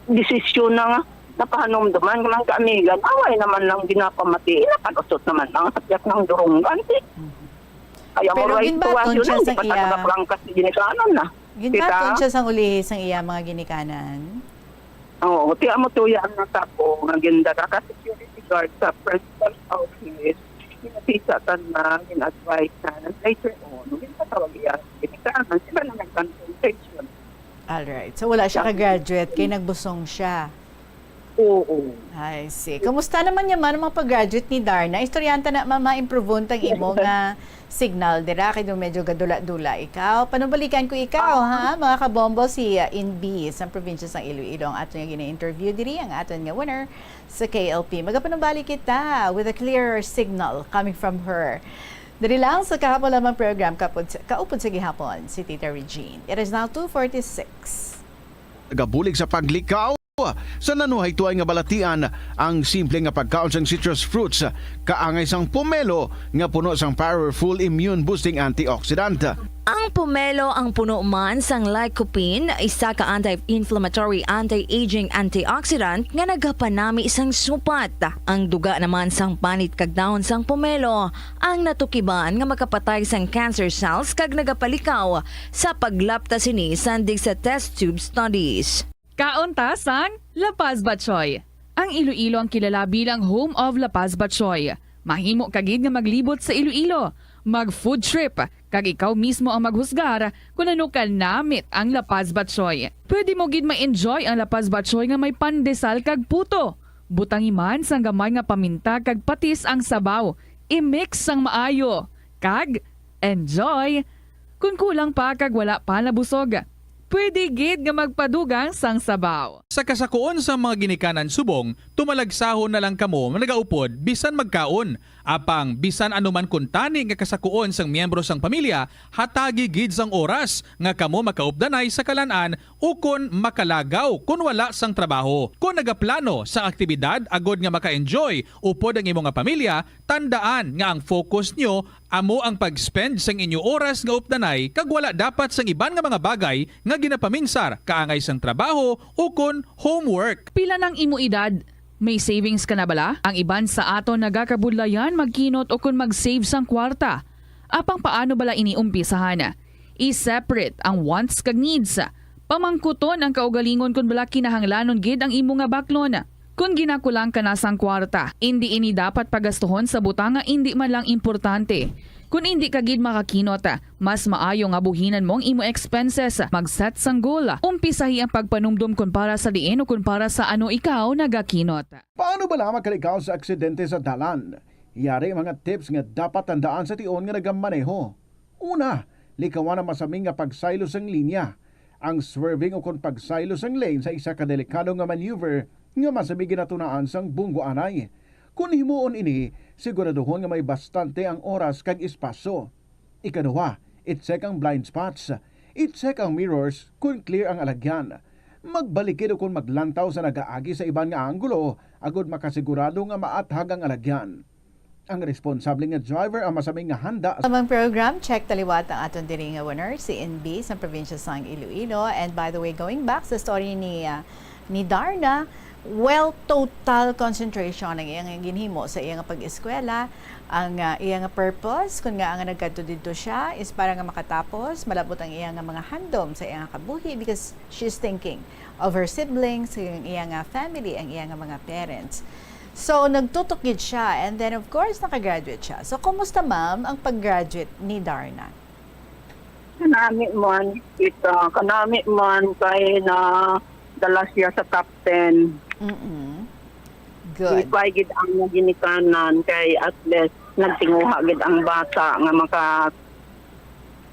desisyon na nga napahanumduman ka ng kaamigan. Away naman lang ginapamati, nakalusot naman ang hapyak ng durunggan, eh. Mhm. Kaya mo Pero right to ginbaton us, yun, siya hindi sang pa iya, taga-prangkas ni ginikanan na. Ginbaton Kita? Siya sang ulihi sang iya mga ginikanan? Oo, ti amo tuya ang natabo nga gindara ka security guard sa principal's office. Ginapisa ta na, gin-advise na, and later on, ginpatawag iya sa ginikanan. Sila na nag-confrontation. Alright. So, wala siya ka-graduate, kay nagbusong siya. Oo. I see. Kumusta naman niya man ang mga pag-graduate ni Darna? Istoryahan ta na, ma-, ma-improve tang imo nga signal dira, kay daw medyo gadula-dula ikaw. Panubalikan ko ikaw, ah, ha? Mga kabombo, si, uh, Inbi sa probinsya sang Iloilo ang aton nga gina-interview diri, ang aton nga winner sa K L P. Magapanumbalik kita with a clearer signal coming from her. Diri lang sa kahapon lamang program, Kaupod sa, Kaupod sa Gihapon, si Tita Regine. It is now two forty-six. Nagabulig sa paglikaw sa nanuhay tuay nga balatian ang simple nga pagkaon sang citrus fruits, kaangay sang pomelo nga puno sang powerful immune boosting antioxidant. Ang pomelo ang puno man sang lycopene, isa ka anti-inflammatory, anti-aging antioxidant nga nagapanami sang supat. Ang duga naman sang panit kag dahon sang pomelo ang natukiban nga makapatay sang cancer cells kag nagapalikaw sa paglapta sini sandig sa test tube studies. Kaon ta sang La Paz Batchoy. Ang Iloilo ang kilala bilang home of La Paz Batchoy. Mahimo ka gid nga maglibot sa Iloilo, mag food trip, kag ikaw mismo ang maghusgar kon ano ka namit ang La Paz Batchoy. Pwede mo gid ma-enjoy ang La Paz Batchoy nga may pandesal kag puto. Butangi man sang gamay nga paminta kag patis ang sabaw. I-mix sang maayo. Kag enjoy! Kon kulang pa kag wala pa nabusog, pwede gid nga magpadugang sang sabaw. Sa kasakuon sang mga ginikanan subong, tumalagsahon na lang kamo nga nagaupod bisan magkaon. Apang bisan ano man kuntani nga kasakuon sang miyembro sang pamilya, hatagi gid sang oras nga kamo makaupdanay sa kalan-an ukon makalagaw kon wala sang trabaho. Kon nagaplano sang aktibidad agod nga maka-enjoy upod ang imo nga pamilya, tandaan nga ang focus nyo amo ang pag-spend sang inyo oras nga updanay kag wala dapat sang iban nga mga bagay nga ginapaminsar kaangay sang trabaho ukon homework. Pila nang imo edad? May savings ka na bala? Ang iban sa aton nagakabudlayan magkinot ukon mag-save sang kwarta. Apang paano bala ini umpisahan? I-separate ang wants kag needs. Pamangkuton ang kaugalingon kon bala kinahanglanon gid ang imo nga baklon. Kon ginakulang ka na sang kwarta, indi ini dapat pagastuhon sa butang nga indi man lang importante. Kon indi ka gid makakinot, mas maayo nga buhinan mo ang imo expenses. Mag-set sang goal. Umpisahi ang pagpanumdom kon para sa diin o kon para sa ano ikaw nagakinot. Paano bala makalikaw sa aksidente sa dalan? Yari mga tips nga dapat tandaan sa tion nga nagamaneho. Una, likawan ang masami nga pagsaylo sang linya. Ang swerving ukon pagsaylo sang lane sa isa ka delikado nga maneuver nga masami ginatunaan sang bunggoanay. Kon himuon ini, siguraduhon nga may bastante ang oras kag espasyo. Ikaduha, i-check ang blind spots. I-check ang mirrors kon clear ang alagyan. Magbalikid ukon maglantaw sa nagaagi sa iban nga anggulo agod makasigurado nga maathag ang alagyan. Ang responsable nga driver ang masami nga handa sa Amang program, check ta liwat ang aton diri nga winner, si N B sa probinsya sang Iloilo. And by the way, going back sa story ni, ah, ni Darna, well, total concentration ang iyang ginhimo sa iyang pag-eskwela. Ang, ah, iyang purpose, kung nga ang nagkadto didto siya, is para nga makatapos, malabot ang iyang mga handom sa iyang kabuhi because she's thinking of her siblings, ang iyang, ah, family, ang iyang mga parents. So, nagtutok gid siya, and then, of course, nakagraduate siya. So, kumusta, ma'am, ang pag-graduate ni Darna? Kanami man, kita. Kanami man kay na dala siya sa top ten. Mm-mm. Good. Lipay gid ang ginikanan kay at least nagtinguha gid ang bata nga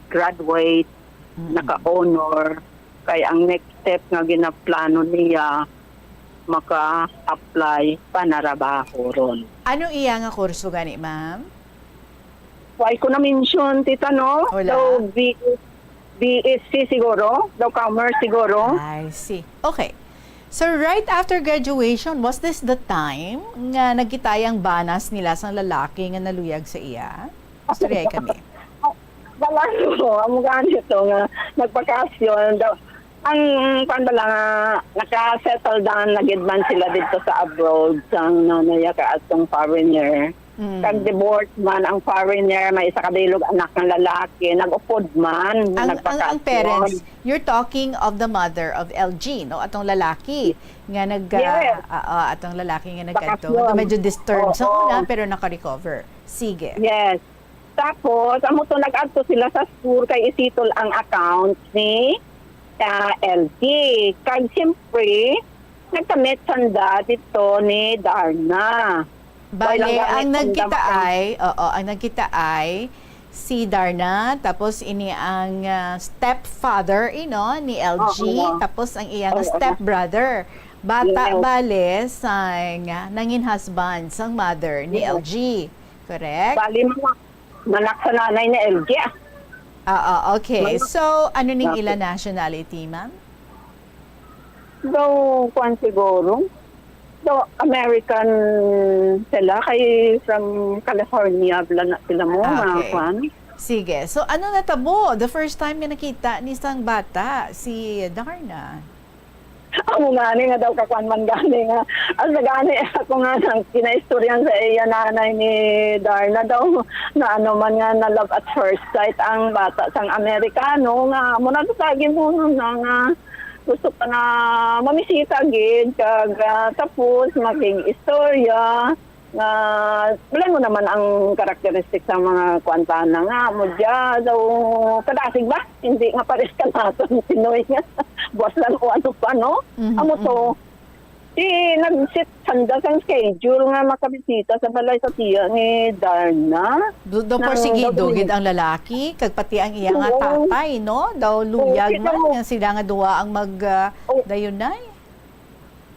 maka-graduate, Mm-mm. naka-honor. Kay ang next step nga ginaplano niya, maka-apply panarabaho ron. Ano iya nga kurso gani, ma'am? Why ko na-mention, tita, no? Wala. Daw B-, B S C siguro, daw commerce siguro. I see. Okay. So, right after graduation, was this the time nga nagkitay ang banas nila sang lalaki nga naluyag sa iya? Istorya kami. Wala, no. Amo gani to nga nagpakasyon daw. Ang, kwan bala nga, naka-settle down na gid man sila didto sa abroad, sang nanay ka atong foreigner. Mm. Kag divorce man ang foreigner, may isa ka bilog anak nga lalaki, nag-upod man, Ang, ang, ang nagpakasyon. Parents, you're talking of the mother of L G, no? Atong lalaki nga nag, ah, Yes. ah, ah, atong lalaki nga nagkadto. Bakasyon. Although medyo disturbed sa Oo. una, pero naka-recover. Sige. Yes. Tapos, amo to, nag-adto sila sa school kay isettle ang account ni, ah, L G. Kag siyempre, nagkamit sanda dito ni Darna. Bale, Wala ang gamit ang nagkita gamay. Ay, oo, ang nagkita ay si Darna, tapos ini ang, ah, stepfather, ino, ni L G, Oo. Tapos ang iya nga Oo. Stepbrother. Bata Yes. bale sang, ah, nangin husband sang mother ni Yes. L G. Correct? Bali, mga Manak sa nanay ni L G, ah. Ah, ah, okay. Manak. So, ano ning Okay. ila nationality, ma'am? Daw, kwan siguro. Daw, American sila. Kay from California, bala na sila mo, Ah, mga okay. kwan. Sige. So, ano natabo? The first time nga nakita ni sang bata, si Darna? Amo gani nga daw kakwan man gani nga, ang gani ako nga nang kinaistoryan sa iya nanay ni Darna daw na ano man nga na love at first sight ang bata sang Amerikano nga amo na sa gimuno na nga gusto pa na mamisita gid kag, ah, tapos maging istorya. Nga, wala mo naman ang characteristic sa mga kuan pa na nga, mo dya, daw, kadasig ba? Hindi nga pares ka naton, Pinoy nga. Buwas lang o ano pa, no? Mhm, Amo to, mhm. Di, nag-set sanda sang schedule nga makabisita sa balay sa tiya ni Darna. Do, do Nang porsigido gawin. Gid ang lalaki, kag pati ang iya nga Oo. Tatay, no? Daw Oo, luyag kaya man, mo nga sila nga duwa ang mag, ah, Oo. Dayunay.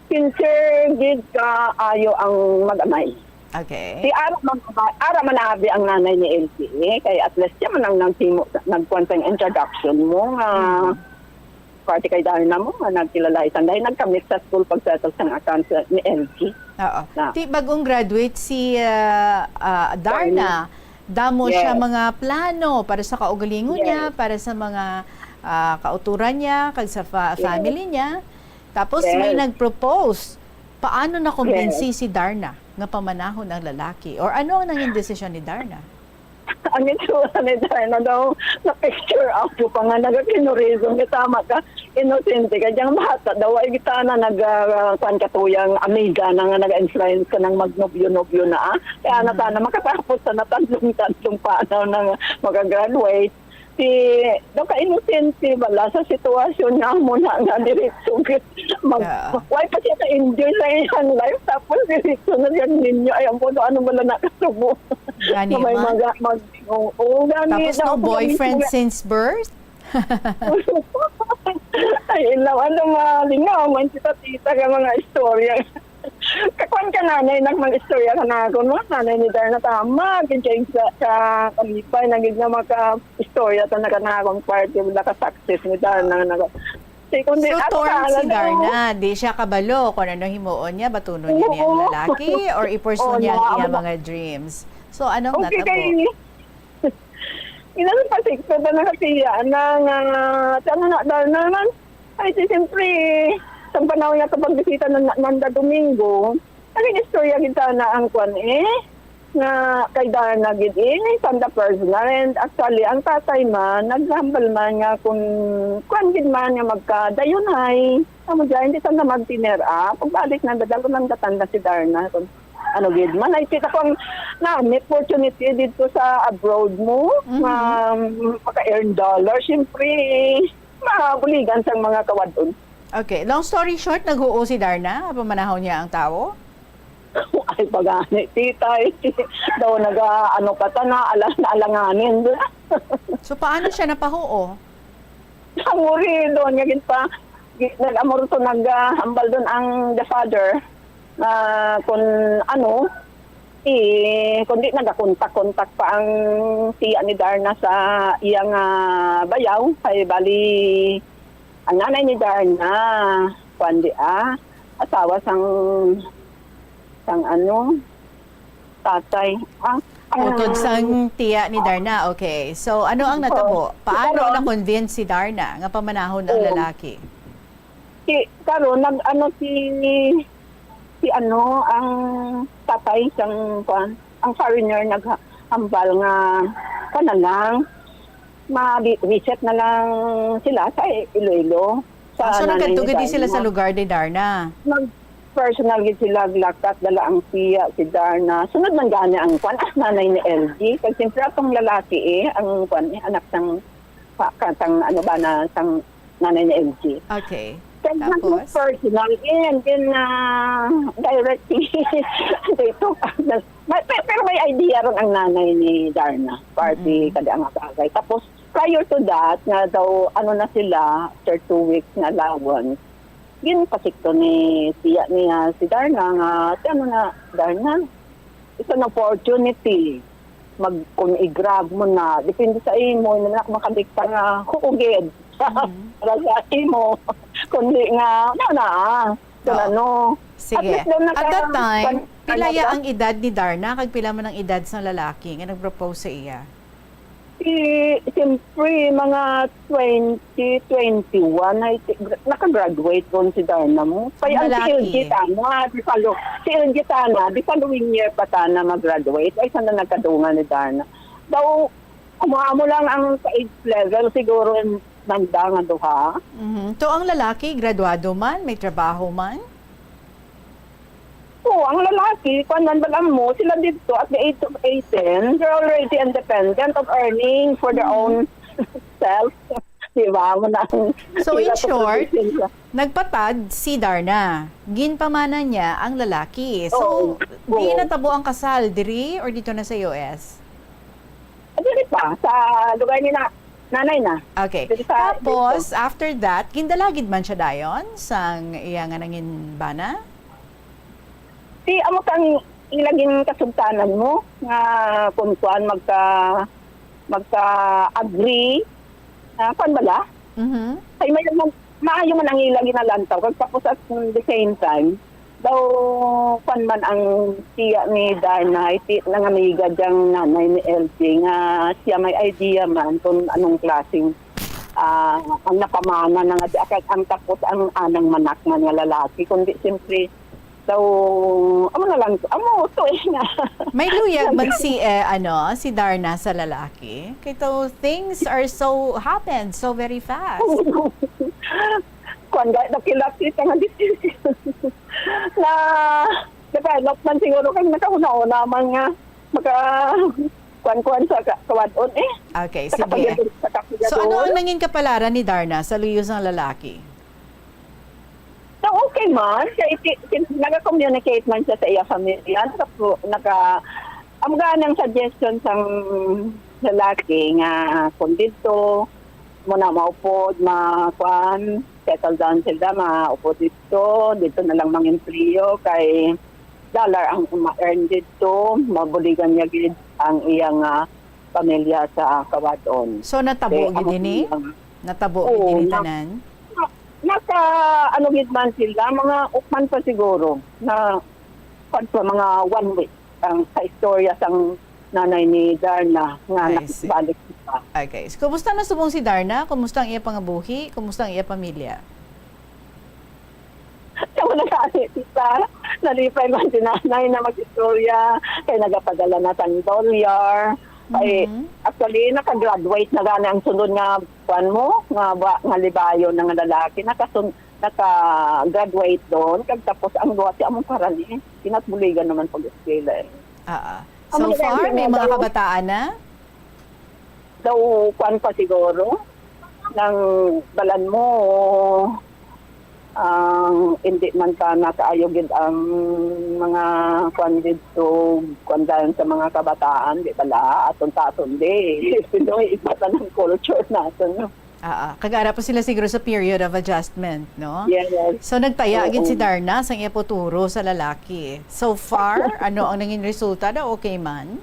Sincere gid ka ayo ang mag-amay. Okay. Si ara man, ara man abi ang nanay ni L P A, kay at least siya man ang nagtimo, nagkuan sang introduction mo nga Mm. parte kay Darna mo nga nagkilala isan dahil nagkamit sa school pag-settle sang account sa, ni L G. Oo. Na. Ti bagong graduate si, ah, ah, Darna, Darna. Damo siya Yes. mga plano para sa kaugalingon niya, Yes. para sa mga, ah, kauturan niya, kag sa fa-, Yes. family niya. Tapos may Yes. nag-propose. Paano nakumbinsi Yes. si Darna nga pamanahon ang lalaki? Or ano ang nanging desisyon ni Darna? Ang itsura ni Darna daw, na-picture ako pa nga nagakinurizon. Nga tama ka, inosente ka. Diyang bata daw, ay kita na nag, ah, kwan ka tuyang amiga na nga nag-influence ka ng magnobyo-nobyo na, ah. Kaya na Mm. sana makatapos sa natandong-tandong pa, ano, na nga makagraduate. Si, daw ka inosente bala sa sitwasyon nga amo na nga diretso gid mag, Yeah. Wala pa siya ka-enjoy sa iyang life, tapos diretso na siya ninyo. Ay, ang puno, ano bala nakasubo? Gani Nga may man. mga mag-, oo, oo, gani, Tapos daw no ka boyfriend mag-, since birth? Ay, ilaw, ano, malingaw man kita, tita, ka mga istorya. Kakuan ka, nanay, nag-, mag-istorya ka na ako, no? Nanay ni Darna, tama, gid kay sa, sa kalipay, na gid nga maka-istorya ta na ka na akong party, wala ka success ni Darna, na ka-, si, kundi So, ako, torn kala si na, Darna. Di siya kabalo kung ano himuon niya, batunon niya niyang Oo. lalaki, or i-pursue Oo, niya ang na, iya ako. mga dreams. So, anong Okay, natabo? kay, Inang pasikto na nakasiya na nga, sa mga dal naman. Ay, si siyempre, sa panahon niya kapag bisita ng Nanda Domingo, naging istorya gid sana ang kwan eh, nga kay Darna gid eh, sa the personal. And actually, ang tatay man, naghambal man nga kung kwan gid man nga magkadayunay, amo dyan, hindi sana mag-dinner up. Pagbalik na, dadalo ng datanda si Darna. Kung ano gid man, ay kita ko ang nami opportunity dito sa abroad mo, Mhm. nga maka-earn dollar, siyempre, mabuligan sang mga kawadon. Okay, long story short, naghuo si Darna, pamanahon niya ang tawo? Ay, pagani, tita, eh. Daw naga, ano ka ta na, ala-, naalanganin. So, paano siya napahuo? Ang uri doon, nga gid pa, gi-, nag-amor to, nag-, ah, hambal doon ang the father, nga kung ano, eh, kundi nagakontak-kontak pa ang tiya ni Darna sa iyang, ah, bayaw, kay bali, ang nanay ni Darna, kuwan di, ah, asawa sang, sang ano, tatay. Ah, Utod ah, sang tiya ni Darna. Okay. So, ano ang natabo? Oo. Paano Karon, na-convince si Darna nga pamanahon ang oo. lalaki? Si, karon, nag-ano si, si ano, ang tatay sang, kuwan, ang foreigner naghambal nga, kuwan na lang, ma-, reset na lang sila sa Iloilo, Ah, sa so, nanay nagkadto ni gid sila sa Darna. lugar ni Darna? Nag-personal gid sila, lakat, dala ang tiya, si Darna. Sunod man gani ang kwan, ah, nanay ni L G. Kag siyempre, atong lalaki eh, ang kwan eh, anak sang, pa-, ka-, sang, ano ba na, sang nanay ni L G. Okay. Kag Tapos? nag-personal, eh, and then, ah, directly, dito, may, pe-, pero may idea ron ang nanay ni Darna, party, Mm. kada ang bagay. Tapos, prior to that, nga daw, ano na sila, after two weeks nga allowance, ginpasikto ni siya niya si Darna nga, si ano na, Darna, it's an opportunity. Mag, kung i-grab mo na, depende sa imo, hindi na ako makabikta nga, huugid. Mhm. Para sa imo. Kundi nga, ano na, ah, kung Oo. ano. Sige. At least daw At that naka-, time, kan-, pila ya ano ang edad ni Darna, kag pila man ang edad sa lalaki nga nag-propose sa iya? Si, siyempre, mga twenty, twenty-one, I think, nakagraduate ron si Darna mo. Kaya ang si Lalaki. L G sana, di pa lo-, si L G sana, di pa following year pa sana mag-graduate. Ay, sana nagkadungan ni Darna. Daw, kumuha mo lang ang sa age level, siguro, nanda nga duha. Mhm. To ang lalaki, graduado man, may trabaho man? Oo, ang lalaki, kwan man, balam mo, sila dito at the age of eighteen, they're already independent of earning for their Mm. own self. Di ba? Mo na ang So, in hirap sa short, probinsya. nagpatad si Darna. Ginpamana niya ang lalaki. So, Oo. di Oo. natabo ang kasal diri or dito na sa U S? Diri pa, sa lugar ni na-, nanay na. Okay. Diri sa Tapos, dito. after that, gindala gid man siya dayon sang iya nga nangin bana? Si amo kang ila gin kasugtanan mo nga kung kuan magka, magka-agree, ah, kuan bala? Mhm. Kay may man, maayo man ang ila ginalantaw. Kag tapos at the same time, daw, kwan man ang tiya ni Darna, iti nangamiga diyang nanay ni L J nga siya may idea man kung anong klaseng, ah, ang napamana na nga di akag ang tapos ang anang manak man nga lalaki, kundi siyempre, daw, amo na lang, amo, to eh nga. May luyag man si, eh, ano, si Darna sa lalaki. Kay to, things are so, happened so very fast. Kwan, ga-, nakilakita nga decision. Na development siguro kay nakahuna-huna man nga maka-, kwan-kwan sa ka-, kawad-on eh. Okay, Sa sige. kapag-, sa kap-, So, ano ang nangin kapalaran ni Darna sa luyo sang lalaki? So, okay man. Kay ti-, ti-, naka-communicate man siya sa iya pamilya. Naka-, naka-, ang ganang suggestion sang lalaki nga kung dito, muna maupod, ma-, kuan, settle down sila, maupod dito, dito na lang mangimpliyo kay dollar ang ma-earn dito, mabuligan niya gid ang iyang, ah, pamilya sa Kawad-on. So, natabo Kay gid ang ini? iyang Natabo gid Oo, ini na-, tanan? na-, naka, ano gid man sila, mga ukman pa siguro, na, kuwan pa, mga one week ang sa istorya sang nanay ni Darna nga I see. nakibalik pa. Okay. So, kumusta na subong si Darna? Kumusta ang iya pangabuhi? Kumusta ang iya pamilya? Sa una gani, tita, nalipay man si nanay na mag-istorya, kay nagapadala na sang dolyar. Ay, Mhm. actually, naka-graduate na gani ang sunod nga, kuwan mo, nga ba, nga libayon na nga lalaki. Nakasun-, naka-graduate doon, kag tapos ang duha siya among karali. Kinatbuligan naman pag-eskwela eh. Ah, ah. Ang So mga far, may mga kabataan na? Daw, kwan pa siguro, nang balan mo, ang hindi man ka nakaayo gid ang mga kwan didto, kwan dayon sa mga kabataan, di bala, aton-taton, di. Pinoy, iba ta ng culture natin, no? Ah, ah. Kag ara pa sila siguro sa period of adjustment, no? Yes. So, nagtaya gid si Oo. Darna sang iya futuro sa lalaki. So far, ano ang nangin resulta daw? Okay man?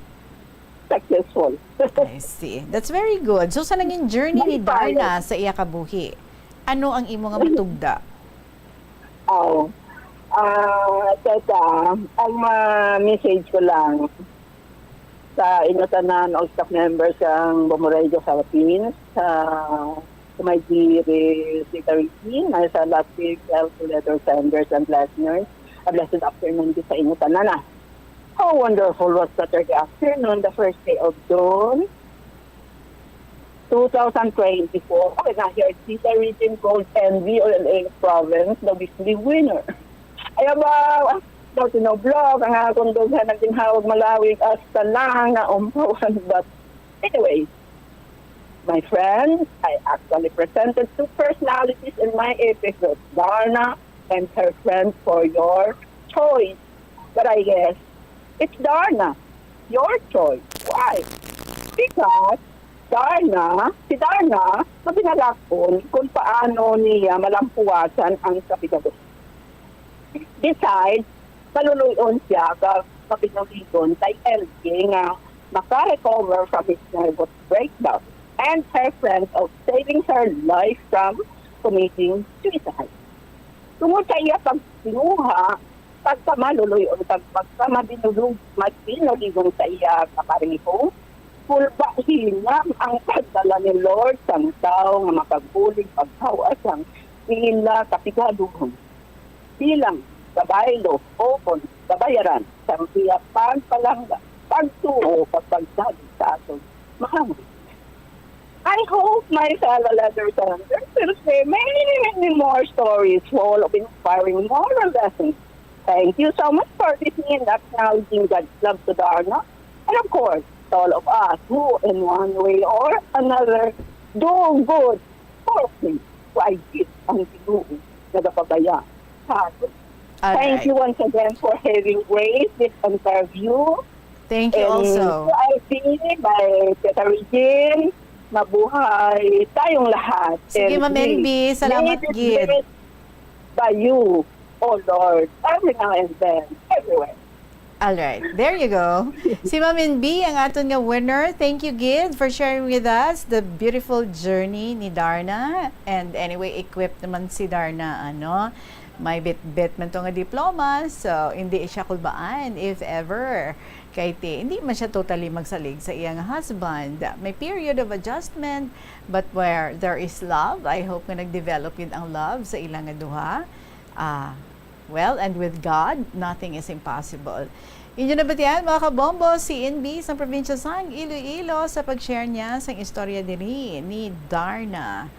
Successful. I see. That's very good. So, sa nangin journey ni May fire. Darna sa iya kabuhi, ano ang imo nga matugda? Oh. Ah, teka, ang ma-message ko lang sa inyo tanan og staff members sang Bombo Radio Philippines, sa, sa may Diri Secretary, may sa Latvia, Letter Senders and Listeners, a blessed afternoon din sa inyo tanan, ah. How wonderful was Saturday afternoon, the first day of June, two thousand twenty-four. Ako na here, Tita Regine Gold, N V, O L A Province, the weekly winner. Ay, aba, daw tinoblog ang akong dughan nga ginhawag malawig hasta lang na umpawan. But anyway, my friend, I actually presented two personalities in my episode, Darna and her friend, for your choice. But I guess it's Darna, your choice. Why? Because Darna, si Darna, mabinalakon kung paano niya malampuwasan ang kapigagutan. Besides, maluluy-on siya kag mabinuligon kay L J nga maka-recover from his nervous breakdown and her friend of saving her life from committing suicide. Tungod sa iya pagtinguha, pagkamaluluy-on kag pagkamabinulog-, magbinuligon sa iya kapareho, kulba hinam ang pagdala ni Lord sang tawo nga makabulig paghawa sang ila kapigaduhon bilang kabaylo o kon kabayaran sang iya pagpalangga, pagtuo, kag pagsalig sa aton mga mga. I hope my fellow letter senders will share many, many more stories full of inspiring moral lessons. Thank you so much for listening and acknowledging God's love to Darna. And of course, to all of us who, in one way or another, do good for things who I give ang Ginoo nagapabaya sa aton. Thank Alright. you once again for having graced this interview. Thank you And also. to I C by Tita Regine, mabuhay tayong lahat. Sige, And Ma'am N B, please, salamat may this gid. Spirit by you, oh Lord, every now and then, everywhere. Alright, there you go. Si Ma'am N B ang aton nga winner. Thank you gid for sharing with us the beautiful journey ni Darna. And anyway, equipped naman si Darna, ano, may bit-bit man to nga diploma. So, hindi siya kulbaan if ever. Kay ti, hindi man siya totally magsalig sa iyang husband. May period of adjustment, but where there is love, I hope nga nag-develop gid ang love sa ila nga duha. Ah, well, and with God, nothing is impossible. Inyo nabatian, mga kabombo, si N B sang probinsya sang Iloilo sa pag-share niya sang istorya diri ni Darna.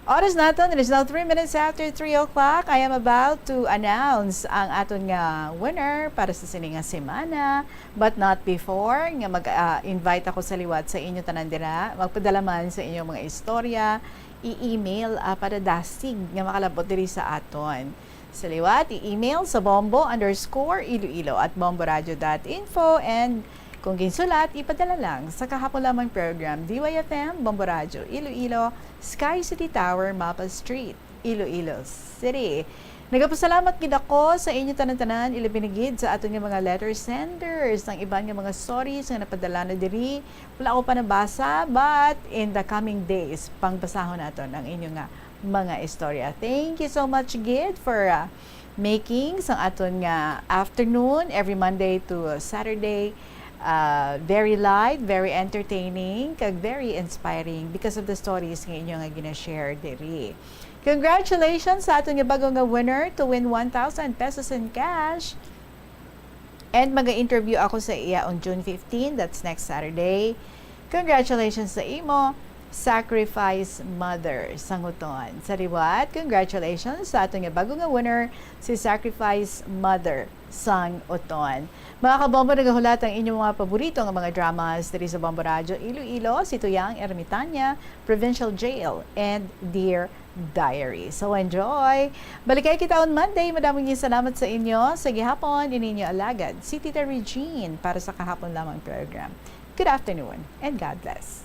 Oras naton, it is now three minutes after three o'clock. I am about to announce ang aton nga winner para sa sini nga semana. But not before nga mag-invite ako sa liwat sa inyo tanan dira. Magpadala man sa inyong mga istorya, i-email, ah, para dasig nga makalabot diri sa aton. Sa liwat, i-email sa bombo underscore iloilo at bomboradio dot info, and kung ginsulat, ipadala lang sa kahapon lamang program, D Y F M, Bombo Radyo, Iloilo, Sky City Tower, Mapa Street, Iloilo City. Nagapasalamat gid ako sa inyo tanan-tanan, ilabi na gid sa aton nga mga letter senders, ang iban nga mga stories nga napadala na diri. Wala ko pa nabasa, but in the coming days, pangbasahon naton ang inyo nga mga istorya. Thank you so much gid for, uh, making sang aton nga afternoon every Monday to Saturday, uh, very light, very entertaining, kag very inspiring because of the stories nga inyo nga gina-share diri. Congratulations sa aton nga bago nga winner to win one thousand pesos in cash. And maga-interview ako sa iya on June fifteen, that's next Saturday. Congratulations sa imo, Sacrifice Mother sang Uton. Sa liwat, congratulations sa aton nga bago nga winner, si Sacrifice Mother sang Uton. Mga kabombo, nagahulat ang inyong mga paborito nga mga dramas diri sa Bombo Radyo Iloilo, Si Tuyang Ermitanya, Provincial Jail, and Dear Diary. So enjoy! Balikay kita on Monday. Madamong salamat sa inyo. Sa gihapon, ini inyo alagad, si Tita Regine para sa kahapon lamang program. Good afternoon and God bless.